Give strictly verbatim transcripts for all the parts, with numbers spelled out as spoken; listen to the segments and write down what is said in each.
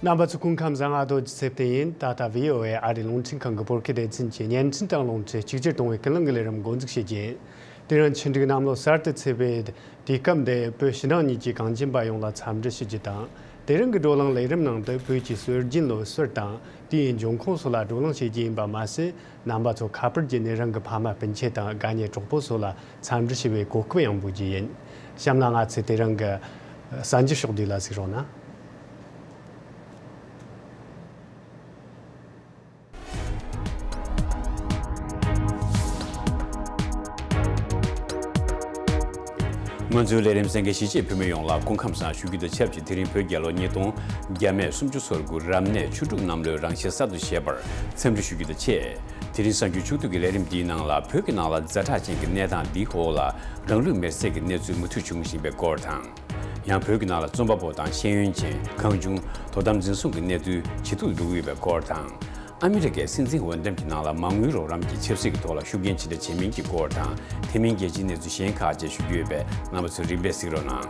རྣམ་པ་ཚོ་སྐུ་ཁམས་བཟང་། ང་རྡོ་རྗེ་ཚེ་བརྟན་ཡིན། ད་ལྟ་བི་ཨོ་ཨེ་ཨ་རིའི་རླུང་འཕྲིན་ཁང་གི་བོད་སྐད་སྡེ་ཚན་གྱི་བརྙན་འཕྲིན་དང་རླུང་འཕྲིན་གཅིག་གྱུར་གཏོང་བའི་ཀུན་གླེང་གི་ལས་རིམ་འགོ་འཛུགས་བྱེད་རྒྱུ་ཡིན། དེ་རིང་ཆུ་འབྲུག་གནམ་ལོ་གསར་དུ་ཚེས་པའི་དུས་སྐབས་འདིར་བོད་ཕྱི་ནང་གཉིས་ཀྱི་གངས་ཅན་པ་ཡོངས་ལ་འཚམས་འདྲི་ཞུ་རྒྱུ་དང་། དེ་རིང་གི་བགྲོ་གླེང་ལས་རིམ་ནང་དུ་བོད་ཀྱི་སྲོལ་རྒྱུན་ལུགས་སྲོལ་དང་དེའི་འབྱུང་ཁུངས་སོགས་ལ་བགྲོ་གླེང་བྱེད་རྒྱུ་ཡིན་པ་མ་ཟད། རྣམ་པ་ཚོ་ཁ་པར་བརྒྱུད་ནས་རང་གི་ཕ་མ་སྤུན་མཆེད་དང་དགའ་ཉེ་གྲོགས་པོ་སོགས་ལ་འཚམས་འདྲི་ཞུ་བའི་གོ་སྐབས་ཡང་འབུལ་རྒྱུ་ཡིན། གཤམ་ལ་ང་ཚོས་དེ་རིང་གི་གསར་འགྱུར་ཕྱོགས་བསྡུས་ལ་གཟིགས་རོགས་གནང་། ང་ཚོའི་ལས་རིམ་གསན་མཁན་གཞིས་བྱེས་བོད་མི་ཡོངས་ལ་སྐུ་ཁམས་བཟང་ཞུ་རྒྱུ་དང་ཆབས་ཅིག་དེ་རིང་བོད་རྒྱལ་ལོ་ཉིས་སྟོང་བརྒྱ་མེད་སུམ་ཅུ་སོ་དགུ་རབ་གནས་ཆུ་འབྲུག་གནམ་ལོའི་རང་བཞིན་གསར་དུ་བཞད་པར་འཚམས་འདྲི་ཞུ་རྒྱུ་དང་བཅས། དེ་རིང་གསར་འགྱུར་ཕྱོགས་བསྡུས་ཀྱི་ལས་རིམ་འདིའི་ནང་ལ་བོད་ཀྱི་ནང་ལ་ཛ་དྲག་ཅན་གྱི་གནས་སྟངས་འདིའི་འོག་ལ་རང་ལུས་མེར་སྲེག་གི་གནས་ཚུལ་མུ་མཐུད་འབྱུང་བཞིན་པའི་སྐོར་དང་། ཡང་བོད་ཀྱི་ནང་ལ་རྩོམ་པ་པོ་དང་ཤེས་ཡོན་ཅན་གང་བྱུང་དོ་དམ་འཛིན་བཟུང་གི་གནས་ཚུལ་ཇེ་སྡུག་འགྲོ་གི་ཡོད་པའི་སྐོར་དང་། ཨ་མི་རི་ཀའི་སྲིད་འཛིན་འོས་འདེམས་ཀྱི་ནང་ལ་མ་དངུལ་རོགས་རམ་གྱི་ཆབ་སྲིད་ཀྱི་ཐོག་ལ་ཤུགས་རྐྱེན་ཇི་འདྲ་བྱེད་མིན་གྱི་སྐོར་དང་། དེ་མིན་རྒྱལ་སྤྱིའི་གནས་ཚུལ་གཞན་ཁག་བཅས་ཞུ་རྒྱུ་ཡོད་པས། རྣམ་པ་ཚོས་རིམ་པས་གཟིགས་རོགས་གནང་།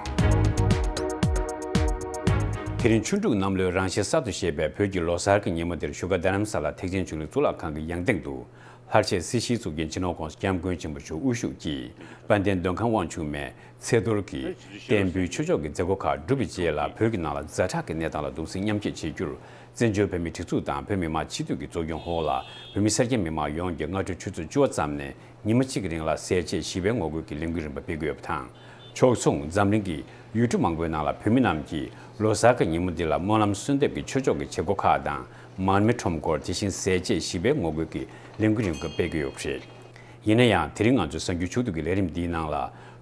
དེ་རིང་ཆུ་འབྲུག་གནམ་ལོའི་རང་བཞིན་གསར་དུ་བཞད་པའི་བོད་ཀྱི་ལོ་གསར་གྱི་ཉིན་མོ་འདིར་བཞུགས་སྒར་རྡ་རམ་ས་ལ་ཐེག་ཆེན་ཆོས་གླིང་གཙུག་ལག་ཁང་གི་ཡང་སྟེང་དུ། ལྷར་བཅས་སྲིད་ཞིའི་གཙུག་རྒྱན་སྤྱི་ནོར་༸གོང་ས་༸སྐྱབས་མགོན་ཆེན་པོ་མཆོག་དབུ་བཞུགས་ཀྱིས་དཔལ་ལྡན་མདོ་ཁམས་དབང་ཕྱུག་མའི་ཚེ་རྡོར་གྱི་བརྟན་པའི་ཆོས་ཕྱོགས་ཀྱི་མཛད་སྒོ་ཁག་གྲུབ་པའི་རྗེས་ལ། བོད་ཀྱི་ནང་ལ་ཛ་དྲག་གི་གནས་སྟངས་ལ་གདུང་སེམས་མཉམ་སྐྱེད་བྱེད་རྒྱུར། བཙན་བྱོལ་བོད་མིའི་སྒྲིག་འཛུགས་དང་བོད་མི་མང་སྤྱི་འཐུས་ཀྱི་གཙོ་སྐྱོང་འོག་ལ། བོད་མི་སེར་སྐྱ་མི་མང་ཡོངས་ཀྱིས་སྔ་དྲོའི་ཆུ་ཚོད་བཅུ་པ་ཙམ་ནས་ཉི་མ་གཅིག་གི་རིང་ལ་ཟས་བཅད་ཞི་བའི་ངོ་རྒོལ་གྱི་ལས་འགུལ་རིམ་པ་སྤེལ་གྱི་ཡོད་པ་དང་། ཕྱོགས་མཚུངས་འཛམ་གླིང་གི་ཡུལ་གྲུ་མང་པོའི་ནང་ལ་བོད་མི་རྣམས་ཀྱིས་ལོ་གསར་གྱི་ཉིན་མོ་འདི་ལ་སྨོན་ལམ་གསོལ་འདེབས་ཀྱི་ཆོས་ཕྱོགས་ཀྱི་བྱེད་སྒོ་ཁག་དང་། མར་མེ་ཁྲོམ་སྐོར། དེ་བཞིན་ཟས་བཅད་ཞི་བའི་ངོ་རྒོལ་གྱི་ལས་འགུལ་རིམ་པ་སྤེལ་གྱི་ཡོད་པ་རེད། ཡིན་ན་ཡང་། དེ་རིང་ང་ཚོའི་གསར་འགྱུར་ཕྱོགས་བསྡུས་ཀྱི་ལས་རིམ་འདིའི་ནང་ལ།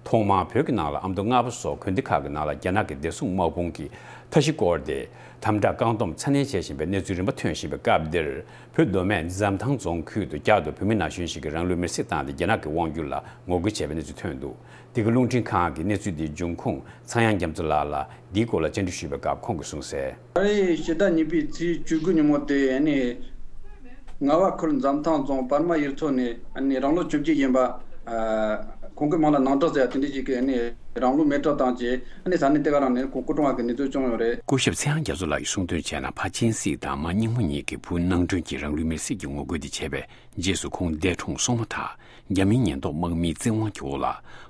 ཐོག་མར་བོད་ཀྱི་ནང་ལ་ཨ་མདོ་རྔ་པ་སོགས་དགོན་སྡེ་ཁག་གི་ནང་ལ་རྒྱ་ནག་གི་བདེ་སྲུང་དམག་དཔུང་གིས་མཐའ་བཞི་བསྐོར་ཏེ། དམ་དྲག་བཀག་སྡོམ་ཚ་ནན་བྱེད་བཞིན་པའི་གནས་ཚུལ་རིམ་པ་ཐོན་བཞིན་པའི་སྐབས་འདིར། བོད་མདོ་སྨད་འཛམ་ཐང་རྫོང་ཁུལ་དུ་བསྐྱར་དུ་བོད་མི་ན་གཞོན་ཞིག་གིས་རང་ལུས་མེར་སྲེག་བཏང་སྟེ། རྒྱ་ནག་གི་དབང་སྒྱུར་ལ་ངོ་རྒོལ་བྱས་པའི་གནས་ཚུལ་ཐོན་འདུག་འདི་ག་རླུང་འཕྲིན་ཁང་གི་གནས་ཚུལ་འདིའི་འབྱུང་ཁུངས་ཚངས་དབྱངས་རྒྱ་མཚོ་ལགས་ལ་འདིའི་སྐོར་ལ་བཅར་འདྲི་ཞུས་པའི་སྐབས་ཁོང་གིས་གསུངས་གསལ། ད་རེས་ཕྱི་ཟླ་གཉིས་པའི་ཚེས་བཅུ་དགུ་ཉིན་མོ་དེ་ནི་རྔ་བ་ཁུལ་འཛམ་ཐང་རྫོང་པར་མ་ཡུལ་ཚོ་ནས་ནི་རང་ལོ་བཅོ་བརྒྱད་ཡིན་པ། ཁོང་གི་མིང་ལ་ནང་ཁྲག་ཟེར་ཡ་དེ་འདྲ་ཞིག་གིས་ནི་རང་ལུས་མེ་སྲེག་བཏང་རྗེས་ནི་ས་གནས་དེ་ག་རང་ནས་སྐུ་སྐུ་གྲོངས་པ་གི་གནས་ཚུལ་བྱུང་ཡོད་རེད། སྐུ་ཞབས་ཚེ་དབང་རྒྱ་མཚོ་ལགས་ཀྱིས་གསུང་དོན་བྱས་ན། ཕ་ཆིན་སིག་དང་མ་སྙིང་མོ་གཉིས་ཀྱི་བུ་ནང་ཁྲོན་གྱིས་རང་ལུས་མེར་སྲེག་གི་ངོ་རྒོལ་འདི་བྱས་པའི་རྗེས་སུ། ཁོང་འདས་གྲོངས་སོང་མ་ཐག་རྒྱ་མིའི་ཉེན་རྟོག་དམག་མིའི་བཙན་དབང་གི་འོག་ལ་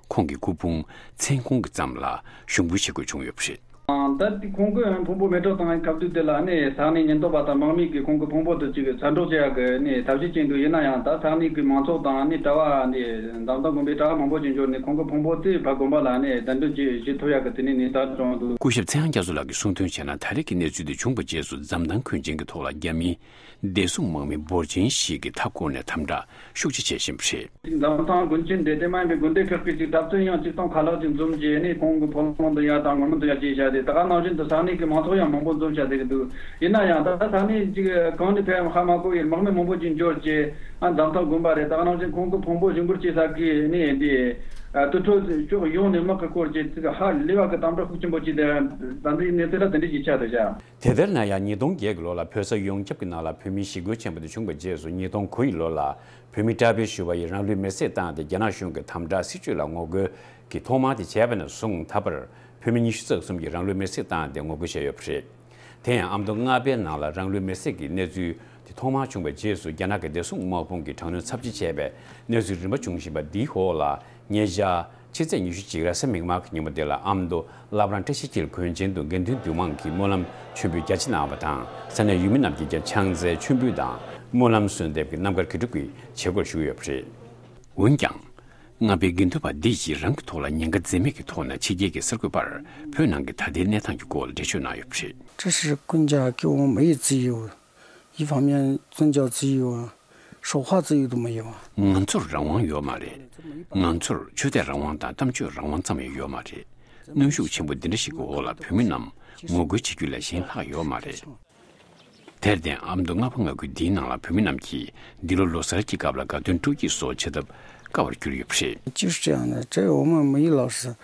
ཁོང་གི་སྐུ་ཕུང་མཚན་གུང་གི་མཚམས་ལ་ཞུགས་འབུལ་བྱེད་དགོས་བྱུང་ཡོད་པ་རེད། ད་ལྟ་ཁོང་གི་ཕུང་པོ་མེ་སྲེག་བཏང་བའི་སྐབས་དུས་དེ་ལ་ནི་ས་གནས་ཉེན་རྟོག་པ་དང་དམག་མིས་ཀྱིས་ཁོང་གི་ཕུང་པོ་དེ་ཅིག་མཚམས་འཇོག་བྱེད་ཡག་གི་ནི་ཐབས་ཤེས་བྱས་འདུག་ཡིན་ན་ཡང་ད་ས་གནས་ཀྱི་མང་ཚོགས་དང་ནི་གྲྭ་བ་ནི་འཛམ་ཐང་དགོན་པའི་གྲྭ་བ་མང་པོ་ཅིག་འབྱོར་ནས་ཁོང་གི་ཕུང་པོ་དེ་ཕར་དགོན་པ་ལ་ནི་གདན་འདྲེན་བྱེད་བྱེད་ཐུབ་ཡག་གི་དེ་ནས་ནི་ད་བྱུང་འདུག་སྐུ་ཞབས་ཚེ་དབང་རྒྱ་མཚོ་ལགས་ཀྱིས་གསུང་དོན་བྱས་ན། ད་རེས་ཀྱི་གནས་ཚུལ་འདི་བྱུང་བའི་རྗེས་སུ། འཛམ་ཐང་ཁུལ་ཆེན་གྱི་ཐོག་ལ་རྒྱ་མིའི་བདེ་སྲུང་དམག་མི་འབོར་ཆེན་ཞིག་གིས་མཐའ་བསྐོར་ནས་དམ་དྲག་ཤུགས་ཆེ་བྱེད་བཞིན་པ་རེད། འཛམ་ཐང་དགོན་ཆེན་དེ་དེ་མ་ཡིན་པའི་དགོན་སྡེ་ཁག་གིས་ཅིག་གྲྭ་བཙུན་ཡང་ཆིག་སྟོང་ཁ་ལྷག་ཅིག་འཛོམས་རྗེས་ནས་ཁོང་གི་ཕོ་ལོ་མང་དུ་ཡ་དང་ངོ་མ་དུ་ཡ་ཅེས་བྱ་སྟེ། ད་ག་ནང་བཞིན་དུ་ས་གནས་ཀྱི་མང་ཚོགས་ཡང་མང་པོ་འཛོམས་བྱ་སྟེ་གི་འདུག་ཡིན་ན་ཡང་ད་ས་གནས་ཅིག་གང་ནས་ཕེབས་ཧ་མ་གོ་བའི་དམག་མི་མང་པོ་ཅིག་འབྱོར་རྗེས། ཨ་འཛམ་ཐང་དགོན་པ་རེད། ད་ག་ནང་བཞིན་ཁོང་གི་ཕུང་པོ་ཞིག་འབུལ་བྱེད་ས་གི་ནས་འདི་དུར་ཁྲོད་ཕྱོགས་ཡོངས་ནས་དམག་གིས་བསྐོར་རྗེས་ཅིག་ཧ་ལས་པ་གི་དམ་དྲག་ཤུགས་ཆེན་པོ་ཅིག་དེ་ད་འདི་གནས་ཚུལ་ལ་དེ་འདྲ་ཞིག་ཆགས་འདུག་བྱ། དེ་ལྟར་ན་ཡང་། ཉིས་སྟོང་བརྒྱད་ཀྱི་ལོ་ལ་བོད་ས་ཡོངས་ཁྱབ་ཀྱི་ནང་ལ་བོད་མིའི་ཞི་རྒོལ་ཆེན་པོ་དེ་བྱུང་བའི་རྗེས་སུ། ཉིས་སྟོང་དགུ་ཡི་ལོ་ལ་བོད་མི་བཀྲ་བྷེ་ཞུ་བ་ཡིས་རང་ལུས་མེར་སྲེག་བཏང་སྟེ། རྒྱ་ནག་གཞུང་གི་དམ་དྲག་སྲིད་བྱུས་ལ་ངོ་རྒོལ་གྱི་ཐོག་མ་དེ་བྱས་པ་ནས་བཟུང་། ད་བར་བོད་མི་ཉི་ཤུ་རྩ་གསུམ་གྱིས་རང་ལུས་མེར་སྲེག་བཏང་སྟེ་ངོ་རྒོལ་བྱས་ཡོད་པ་རེད། དེ་ཡང་ཨ་མདོ་རྔ་པའི་ནང་ལ་རང་ལུས་མེར་སྲེག་གི་གནས་ཚུལ་དེ་ཐོག་མར་བྱུང་བའི་རྗེས་སུ། རྒྱ་ནག་གི་བདེ་སྲུང་དམག་དཔུང་གིས་དྲག་གནོན་ཚབས་ཆེ་བྱས་པའི་གནས་ཚུལ་རིམ་པ་འབྱུང་བཞིན་པ་འདིའི་འོག་ལ། ཉེ་ཆར་ཕྱི་ཚེས་ཉི་ཤུ་གཅིག་རེས་གཟའ་མིག་དམར་གྱི་ཉིན་མོ་དེ་ལ་ཨ་མདོ་བླ་བྲང་བཀྲ་ཤིས་འཁྱིལ་དགོན་ཆེན་དུ་དགེ་འདུན་འདུས་མང་གིས་སྨོན་ལམ་མཆོད་འབུལ་རྒྱ་ཆེ་གནང་བ་དང་། ས་གནས་ཡུལ་མི་རྣམས་ཀྱིས་ཀྱང་ཕྱག་འཚལ་མཆོད་འབུལ་དང་སྨོན་ལམ་གསོལ་འདེབས་ཀྱི་རྣམ་དཀར་དགེ་སྒྲུབ་ཀྱི་བྱེད་སྒོར་ཞུགས་ཡོད་པ་རེད། འོན་ཀྱང་། རྔ་པའི་དགེ་འདུན་པ་འདིས་ཀྱིས་རང་གི་ཐོག་ལ་ཉེན་ཁ་འཛེམས་མེད་ཀྱི་ཐོག་ནས་ཕྱི་རྒྱལ་གྱི་གསར་འགོད་པར་བོད་ནང་གི་ད་ལྟའི་གནས་སྟངས་ཀྱི་སྐོར་ལ་འགྲེལ་བརྗོད་གནང་ཡོད་པ་རེད། 这是公家给我们没有自由，一方面宗教自由啊，说话自由都没有啊。 ང་ཚོར་རང་དབང་ཡོད་མ་རེད། ང་ཚོར་ཆོས་དད་རང་དབང་དང་གཏམ་བརྗོད་རང་དབང་ཙམ་ཡང་ཡོད་མ་རེད། གནོན་ཤུགས་ཆེན་པོ་འདི་འདྲ་ཞིག་གི་འོག་ལ་བོད་མི་རྣམས་ངོ་རྒོལ་བྱེད་རྒྱུ་ལས་གཞན་ལྷག་ཡོད་མ་རེད། དེར་བརྟེན་ཨ་མདོ་རྔ་པ་མངའ་ཁུལ་འདིའི་ནང་ལ་བོད་མི་རྣམས་ཀྱིས་འདི་ལོ་ལོ་གསར་གྱི་སྐབས་ལ་དགའ་སྟོན་སྤྲོ་སྐྱིད་སོགས་བྱེད་ཐབས་དཀའ་བར་གྱུར་ཡོད་པ་རེད། 就是这样的，这我们没有老师，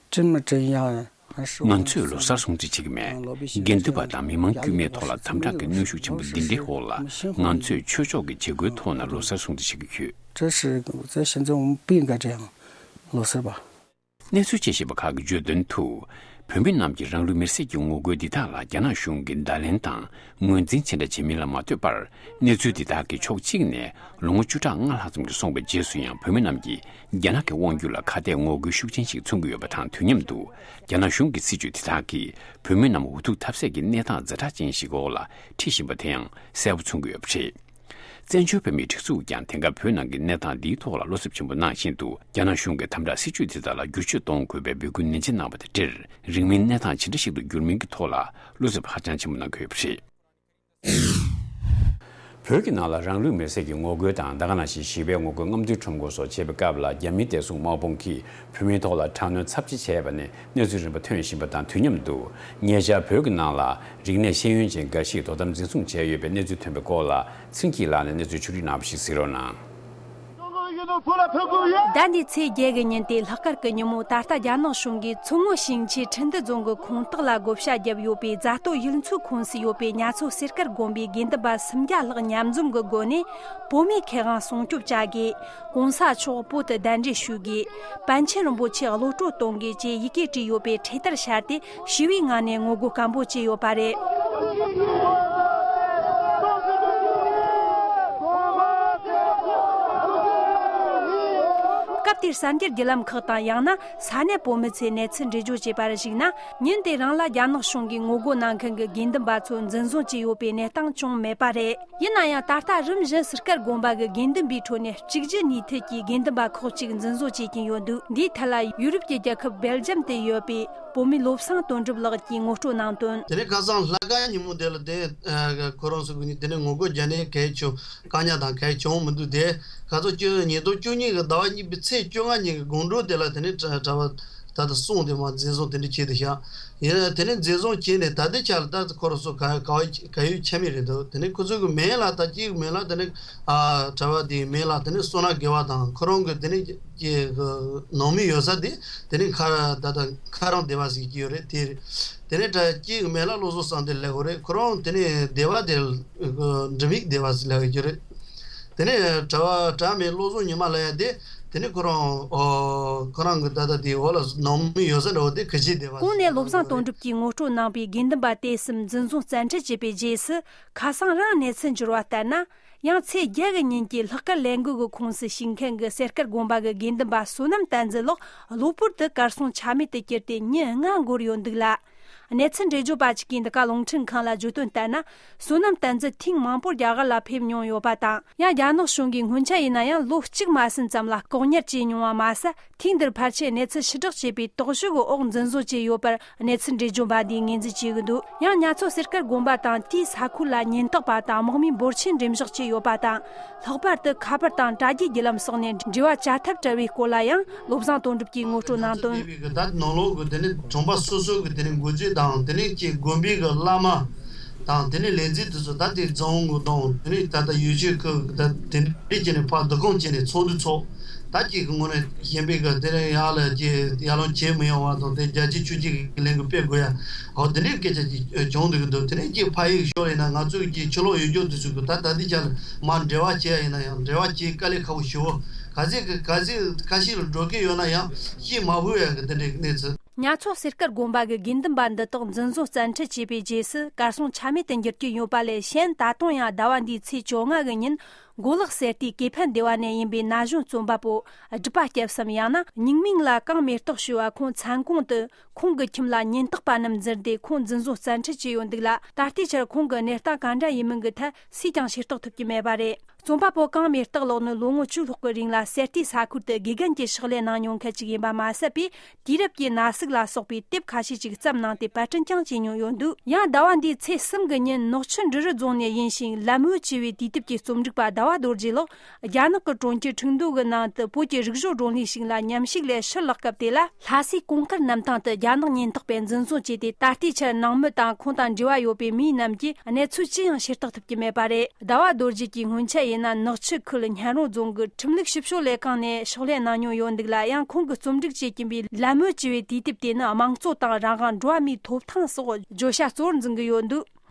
这么镇压，还是我们 ང་ཚོས་ལོ་གསར་སྲུང་བརྩི་བྱེད་ཀྱི་མེད། དགེ་འདུན་པ་དང་མི་མང་དཀྱུས་མའི་ཐོག་ལ་དམ་དྲག་གི་གནོན་ཤུགས་ཆེན་པོ་འདི་འདྲའི་འོག་ལ་ང་ཚོས་ཆོས་ཕྱོགས་ཀྱི་བྱེད་སྒོའི་ཐོག་ནས་ལོ་གསར་སྲུང་བརྩི་བྱེད་ཀྱི་ཡོད། 这是在现在我们不应该这样，老师吧。 གནས་ཚུལ་དཔྱད་ཞིབ་པ་ཁག་གིས་བརྗོད་དོན་དུ། བོད་མི་རྣམས་ཀྱིས་རང་ལུས་མེར་སྲེག་གི་ངོ་རྒོལ་འདི་དག་ལ་རྒྱ་ནག་གཞུང་གིས་བརྡ་ལན་དང་ངོས་འཛིན་ཅི་འདྲ་བྱེད་མིན་ལ་མ་ལྟོས་པར། གནས་ཚུལ་འདི་དག་གིས་ཕྱོགས་གཅིག་ནས་ལོ་ངོ་བཅུ་ཕྲག་ལྔ་ལྷག་ཙམ་གྱིས་སོང་བའི་རྗེས་སུ་ཡང་བོད་མི་རྣམས་ཀྱིས་རྒྱ་ནག་གི་དབང་སྒྱུར་ལ་ཁ་གཏད་ངོ་རྒོལ་ཤུགས་ཆེན་ཞིག་མཚོན་གྱི་ཡོད་པ་དང་། དུས་མཉམ་དུ་རྒྱ་ནག་གཞུང་གི་སྲིད་བྱུས་འདི་དག་གིས་བོད་མི་རྣམས་འུ་ཐུག་ཐབས་ཟད་ཀྱི་གནས་སྟངས་ཛ་དྲག་ཅན་ཞིག་འོག་ལ་ཁྲིད་བཞིན་པ་དེ་ཡང་གསལ་པོ་མཚོན་གྱི་ཡོད་པ་རེད། བཙན་བྱོལ་བོད་མིའི་སྒྲིག་འཛུགས་ཀྱང་དེང་སྐབས་བོད་ནང་གི་གནས་སྟངས་འདིའི་ཐོག་ལ་བློ་འཚབ་ཆེན་པོ་གནང་བཞིན་དུ། རྒྱ་ནག་གཞུང་གིས་དམ་དྲག་སྲིད་བྱུས་དེ་དག་ལ་བསྒྱུར་བཅོས་གཏོང་དགོས་པའི་འབོད་སྐུལ་ནན་ཆེ་གནང་བ་དང་འབྲེལ། རིང་མིན་གནས་སྟངས་ཇི་འདྲ་ཞིག་ཏུ་འགྱུར་མིན་གྱི་ཐོག་ལ་བློ་འཚབ་ཧ་ཅང་ཆེན་པོ་གནང་གི་ཡོད་པ་རེད། བོད་ཀྱི་ནང་ལ་རང་ལུས་མེར་སྲེག་གི་ངོ་རྒོལ་དང་། ད་ག་ནང་བཞིན་ཞི་བའི་ངོ་རྒོལ། རྔམ་སྟོན་ཁྲོམ་སྐོར་སོགས་བྱེད་པའི་སྐབས་ལ། རྒྱ་མིའི་བདེ་སྲུང་དམག་དཔུང་གིས་བོད་མིའི་ཐོག་ལ་དྲག་གནོན་ཚབས་ཆེ་བྱས་པ་ནས་གནས་ཚུལ་རིམ་པ་ཐོན་བཞིན་པ་དང་། དུས་མཉམ་དུ་ཉེ་ཆར་བོད་ཀྱི་ནང་ལ་རིག་གནས་ཤེས་ཡོན་ཅན་འགའ་ཞིག་དོ་དམ་འཛིན་བཟུང་བྱས་ཡོད་པའི་གནས་ཚུལ་ཐོན་པའི་སྐོར་ལ། ཚེ་སྐྱིད་ལགས་ནས་གནས་ཚུལ་ཕྱོགས་བསྒྲིགས་གནང་བ་ཞིག་གཟིགས་རོགས་གནང་། ཟླ་འདིའི་ཚེས་བརྒྱད་ཀྱི་ཉིན་ཏེ་ལྷག་དཀར་གྱི་ཉིན་མོ། ད་ལྟ་རྒྱ་ནག་གཞུང་གིས་མཚོ་སྔོན་ཞིང་ཆེན་ཁྲིན་ཏུ་རྫོང་གི་ཁོངས་གཏོགས་ལ་བགོ་བཤའ་བརྒྱབ་ཡོད་པའི་རྫ་སྟོད་ཡུལ་ཚོའི་ཁོངས་སུ་ཡོད་པའི་གཉའ་མཚོ་སེར་དཀར་དགོན་པའི་དགེ་འདུན་པ་སུམ་བརྒྱ་ལྷག་མཉམ་འཛོམས་ཀྱི་སྒོ་ནས། བོད་མིའི་ཁེ་དབང་སྲུང་སྐྱོབ་བྱ་དགོས། གོང་ས་མཆོག་བོད་དུ་གདན་འདྲེན་ཞུ་དགོས། པཎ་ཆེན་རིན་པོ་ཆེ་གློད་བཀྲོལ་གཏོང་དགོས་བཅས་ཡི་གེ་བྲིས་ཡོད་པའི་འཕྲེད་དར་ཤར་ཏེ། ཞི་བའི་ངང་ནས་ངོ་རྒོལ་སྐམ་པོ་བྱས་ཡོད་པ་རེད། སྐབས་དེར་གསར་འགྱུར་བརྒྱུད་ལམ་ཁག་དང་། ཡང་ན་ས་གནས་བོད་མི་ཚོས་གནས་ཚུལ་འགྲེལ་བརྗོད་བྱས་པར་གཞིགས་ན། ཉིན་དེ་རང་ལ་རྒྱ་ནག་གཞུང་གིས་ངོ་རྒོལ་གནང་མཁན་གྱི་དགེ་འདུན་པ་ཚོ་འཛིན་བཟུང་བྱས་ཡོད་པའི་གནས་སྟངས་བྱུང་མེད་པ་རེད། ཡིན་ན་ཡང་། ད་ལྟ་རིམ་བཞིན་སུར་དཀར་དགོན་པ་གི་དགེ་འདུན་པའི་ཁྲོད་ནས་གཅིག་རྗེས་གཉིས་མཐུད་ཀྱིས་དགེ་འདུན་པ་ཁག་ཅིག་འཛིན་བཟུང་བྱེད་ཀྱིན་ཡོད་འདུག་འདིའི་ཐད་ལ་ཡུ་རོབ་ཀྱི་རྒྱལ་ཁབ་སྦེལ་ཇམ་དུ་ཡོད་པའི་བོད་མི་བློ་བཟང་དོན་གྲུབ་ལགས་ཀྱིས་ངོ་སྤྲོད་གནང་དོན། དེ་ནས་ཁ་སང་ལྷག་དཀར་ཉིན་མོ་དེ་ལ་དེ་ཁོ་རང་ཚོ་གི་དེ་ནས་ངོ་རྒོལ་རྒྱག་ནས་གལ་ཆེ་བཀག་ཉར་དང་གལ་ཆེ་བོ་མི་འདུག་དེ་ཁ་སང་བཅུ་ཉིས་སྟོང་བཅུ་གཉིས་ཀྱི་ཟླ་བ་གཉིས་པའི་ཚེས་བཅོ་ལྔ་ཉིན་གྱི་དགོང་དྲོ་དེ་ལ་དེ་ནས་གྲྭ་གྲྭ་པ་ད་ལྟ་གསུམ་དེ་མར་འཛིན་བཟུང་དེ་འདྲ་བྱས་ཏེ་བཞག་ཡིན་ན་དེ་ནས་འཛིན་བཟུང་བྱས་ནས་ད་ལྟའི་ཆར་ལ་ད་ཁོ་རང་ཚོ་ག་ག་བ་ག་ཡོད་ཆ་མེད་རེད་འདུག་དེ་ནས་ཁོ་ཚོ་གི་མིང་ལ་ད་གཅིག་གི་མིང་ལ་དེ་ནས་ཨ་གྲྭ་པ་དེའི་མིང་ལ་དེ་ནས་བསོད་ནམས་དགེ་བ་དང་ཁོ་རང་གི་དེ་ནས་ཀྱི་ནང་མི་ཡོད་ས་དེ་དེ་ནས་ཁ་ད་ད་ཁ་རང་སྡེ་བ་ཟེར་གྱི་ཡོད་རེད། དེ་རེད། དེ་ནས་གྲྭ་གཅིག་གི་མིང་ལ་བློ་བཟང་བསམ་གཏན་ལབ་དགོས་རེད། ཁོ་རང་དེ་ནས་སྡེ་བ་དེ་འགྲིམ་ཡིག་སྡེ་བ་ཟེར་ལབ་ཀྱི་ཡོད་རེད། དེ་ནས་གྲྭ་པ་གྲྭ་མི་བློ་བཟང་ཉི་མ་ལབ་ཡ་དེ་དེ་ནས་ཁོ་རང་ཨོ་ཁོ་རང་གི་ད་ལྟ་དེའི་འོག་ལ་ནང་མི་ཡོད་ས་འདྲ་བོ་དེ་གི་ཅི་སྡེ་བ་ཟེར་གོང་ནས་བློ་བཟང་དོན་གྲུབ་ཀྱིས་ངོ་སྤྲོད་གནང་པའི་དགེ་འདུན་པ་དེ་གསུམ་འཛིན་བཟུང་བཙན་ཁྲིད་བྱས་པའི་རྗེས་སུ། ཁ་སང་རང་གནས་ཚུལ་འབྱོར་བ་ལྟར་ན། ཡང་ཚེས་བརྒྱད་ཀྱི་ཉིན་གྱི་ལྷག་དཀར་ལས་འགུལ་གྱི་ཁོངས་སུ་ཞུགས་མཁན་གྱི་སེར་དཀར་དགོན་པ་གི་དགེ་འདུན་པ་བསོད་ནམས་བསྟན་འཛིན་ལགས་གློ་བུར་དུ་གར་སོང་ཆ་མེད་དུ་གྱུར་ཏེ་ཉིན་ལྔ་འགོར་ཡོད་འདུག་ལ། གནས་ཚུལ་འགྲེལ་བརྗོད་པ་གཅིག་གིས་འདི་ག་རླུང་འཕྲིན་ཁང་ལ་བརྗོད་དོན་ལྟར་ན། བསོད་ནམས་བསྟན་འཛིན་ཐེངས་མང་པོར་རྒྱ་གར་ལ་ཕེབས་མྱོང་ཡོད་པ་དང་། ཡང་རྒྱ་ནག་གཞུང་གིས་སྔོན་ཆད་ཡིན་ན་ཡང་ལོ་གཅིག་མ་ཟིན་ཙམ་ལ་ལྐོག་ཉར་བྱས་མྱོང་བ་མ་ཟད། ཐེངས་འདིར་ཕལ་ཆེར་གནས་ཚུལ་ཕྱིར་བསྒྲགས་བྱས་པའི་དོགས་གཞི་གི་འོག་འཛིན་བཟུང་བྱས་ཡོད་པར་གནས་ཚུལ་འགྲེལ་བརྗོད་པ་འདིས་ངོས་འཛིན་བྱེད་ཀྱི་འདུག་ཡང་ཉ་མཚོ་གསེར་དཀར་དགོན་པ་དང་དེའི་ས་ཁུལ་ལ་ཉེན་རྟོག་པ་དང་དམག་མིའི་འབོར་ཆེན་འགྲེམས་བཞག་བྱས་ཡོད་པ་དང་། ལྷག་པར་དུ་ཁ་པར་དང་དྲ་རྒྱའི་བརྒྱུད་ལམ་སོགས་ནས་འབྲེལ་བ་བྱ་ཐབས་བྲལ་བའི་སྐོར་ལ་ཡང་བློ་བཟང་དོན་གྲུབ་ཀྱིས་ངོ་སྤྲོད་གནང་དོན། ད་ནང་ལོགས་ཀྱི་དེ་ནི་གྲོང་པ་སོ་སོ་གི་དེ་ནི་འགོ་ཁྲིད་དང་དེ་ནི་ཀྱི་དགོན་པའི་གི་བླ་མ། དང་དེ་ནས་ལས་འཛིན་དེ་ཚོ་ད་དེ་རྫོང་གི་དང་དེ་ནས་ད་ལྟ་ཡུལ་ཤུལ་ཁུལ་ད་དེ་འདྲས་བྱས་ནས་ཕར་བསྡུ་སྐོང་བྱས་ནས་ཚོགས་འདུ་ཚོགས། ད་ཅིག་གི་ངོས་ནས་གཞན་པའི་གི་དེ་ནས་ཡར་ལ་ཅིག་ཡར་ལངས་བྱེད་མི་ཡོང་བ་དང་དེ་རྒྱལ་སྤྱི་ཆོས་སྲིད་ཀྱི་ལས་འགུལ་སྤེལ་དགོས་ཡ། འོ་དེ་འདྲའི་སྐད་ཆ་ཅིག་བྱུང་འདུག་གི་འདུག་དེ་ནས་ཅིག་ཕ་ཡུལ་ཤོར་ཡིན་ན་ང་ཚོའི་ཅིག་ཕྱི་ལོགས་ཡུལ་སྐྱོང་དེ་ཚོ་གི་ད་ད་ལྟའི་ཆ་ལ་མར་འབྲེལ་བ་བྱེད་ཡ་ཡིན་ན་ཡང་འབྲེལ་བ་བྱེད་དཀའ་ལས་ཁག་པོ་ཞེ་བོ་ག་ཚད་གི་ག་ཚད་ཁ་ཤས་ལ་འགྲོ་གི་ཡོད་ན་ཡང་ཤེས་མ་དགོས་ཡ་གི་དེ་འདྲའི་གནས་ཚུལ། ཉ་མཚོ་གསེར་དཀར་དགོན་པ་གི་དགེ་འདུན་པ་འདི་དག་འཛིན་བཟུང་བཙན་ཁྲིད་བྱས་པའི་རྗེས་སུ་གར་སོང་ཆ་མེད་དུ་འགྱུར་གྱི་ཡོད་པ་ལས་གཞན། ད་དུང་ཡང་ཟླ་བ་འདིའི་ཚེས་བཅོ་ལྔ་གི་ཉིན་མགོ་ལག་གསེར་རྟའི་ཀེ་ཕན་སྡེ་བ་ནས་ཡིན་པའི་ན་གཞོན་རྩོམ་པ་པོ་སྒྲུབ་པ་སྐྱབས་སམ་ཡང་ན་སྙིང་མིང་ལ་གང་མེ་སྟག་ཞུ་བ་ཁོང་མཚན་གུང་དུ་ཁོང་གི་ཁྱིམ་ལ་ཉེན་རྟོག་པ་རྣམས་འཛུལ་ཏེ་ཁོང་འཛིན་བཟུང་བཙན་ཁྲིད་བྱས་ཡོད་འདུག་ལ། ད་ལྟའི་ཆར་ཁོང་གི་གནས་སྟངས་ག་འདྲ་ཡིན་མིན་གྱི་ཐད་སུས་ཀྱང་ཤེས་རྟོགས་ཐུབ་ཀྱི་མེད་པ་རེད། རྩོམ་པ་པོ་གང་མེ་སྟག་ལགས་ནི་ལོ་ངོ་བཅུ་ལྷག་གི་རིང་ལ་གསེར་རྟའི་ས་ཁུལ་དུ་དགེ་རྒན་གྱི་ཕྱག་ལས་གནང་མྱོང་མཁན་ཅིག་ཡིན་པ་མ་ཟད་པའི་དུས་རབས་ཀྱི་ན་ཟུག་ལ་སོགས་པའི་དེབ་ཁ་ཤས་ཅིག་བརྩམས་གནང་སྟེ་པར་སྐྲུན་ཀྱང་བྱས་མྱོང་ཡོད་འདུག་ཡང་ཟླ་བ་འདིའི་ཚེས་གསུམ་གྱི་ཉིན་ནག་ཆུ་འབྲི་རུ་རྫོང་ནས་ཡིན་ཞིང་ལམ་བུ་ཆེ་བའི་དུས་དེབ་ཀྱི་རྩོམ་སྒྲིག་པ་ཟླ་བ་རྡོ་རྗེ་ལགས་རྒྱ་ནག་གི་གྲོང་ཁྱེར་ཁྲིན་ཏུའུ་གི་ནང་དུ་བོད་ཀྱི་རིག་གཞུང་བགྲོ་གླེང་ཞིག་ལ་མཉམ་ཞུགས་ལས་ཕྱིར་ལོག་སྐབས་དེ་ལ་ལྷ་སའི་གོང་དཀར་གནམ་ཐང་དུ་རྒྱ་ནག་ཉེན་རྟོག་པས་འཛིན་བཟུང་བྱས་ཏེ། ད་ལྟའི་ཆར་ནང་མི་དང་ཁོང་དང་འབྲེལ་བ་ཡོད་པའི་མི་རྣམས་ཀྱིས་གནས་ཚུལ་ཅི་ཡང་ཤེས་རྟོགས་ཐུབ་ཀྱི་མེད་པ་རེད། ཟླ་བ་རྡོ་རྗེ་གིས་སྔོན་ཆད་ཡིན་ན་ནག་ཆུ་ཁུལ་སྙན་རོང་རྫོང་གི་ཁྲིམས་ལུགས་ཞིབ་དཔྱོད་ལས་ཁང་ནས་ཕྱག་ལས་གནང་མྱོང་ཡོད་འདུག་ལ། ཡང་ཁོང་གིས་རྩོམ་སྒྲིག་བྱེད་ཀྱིན་པའི་ལད་མོ་ཅེས་པའི་དུས་དེབ་དེ་ནི་དམངས་གཙོ་དང་རང་དབང་འགྲོ་བ་མིའི་ཐོབ་ཐང་སོགས་བརྗོད་བྱ་གཙོ་བོར་འཛིན་གྱི་ཡོད་འདུག་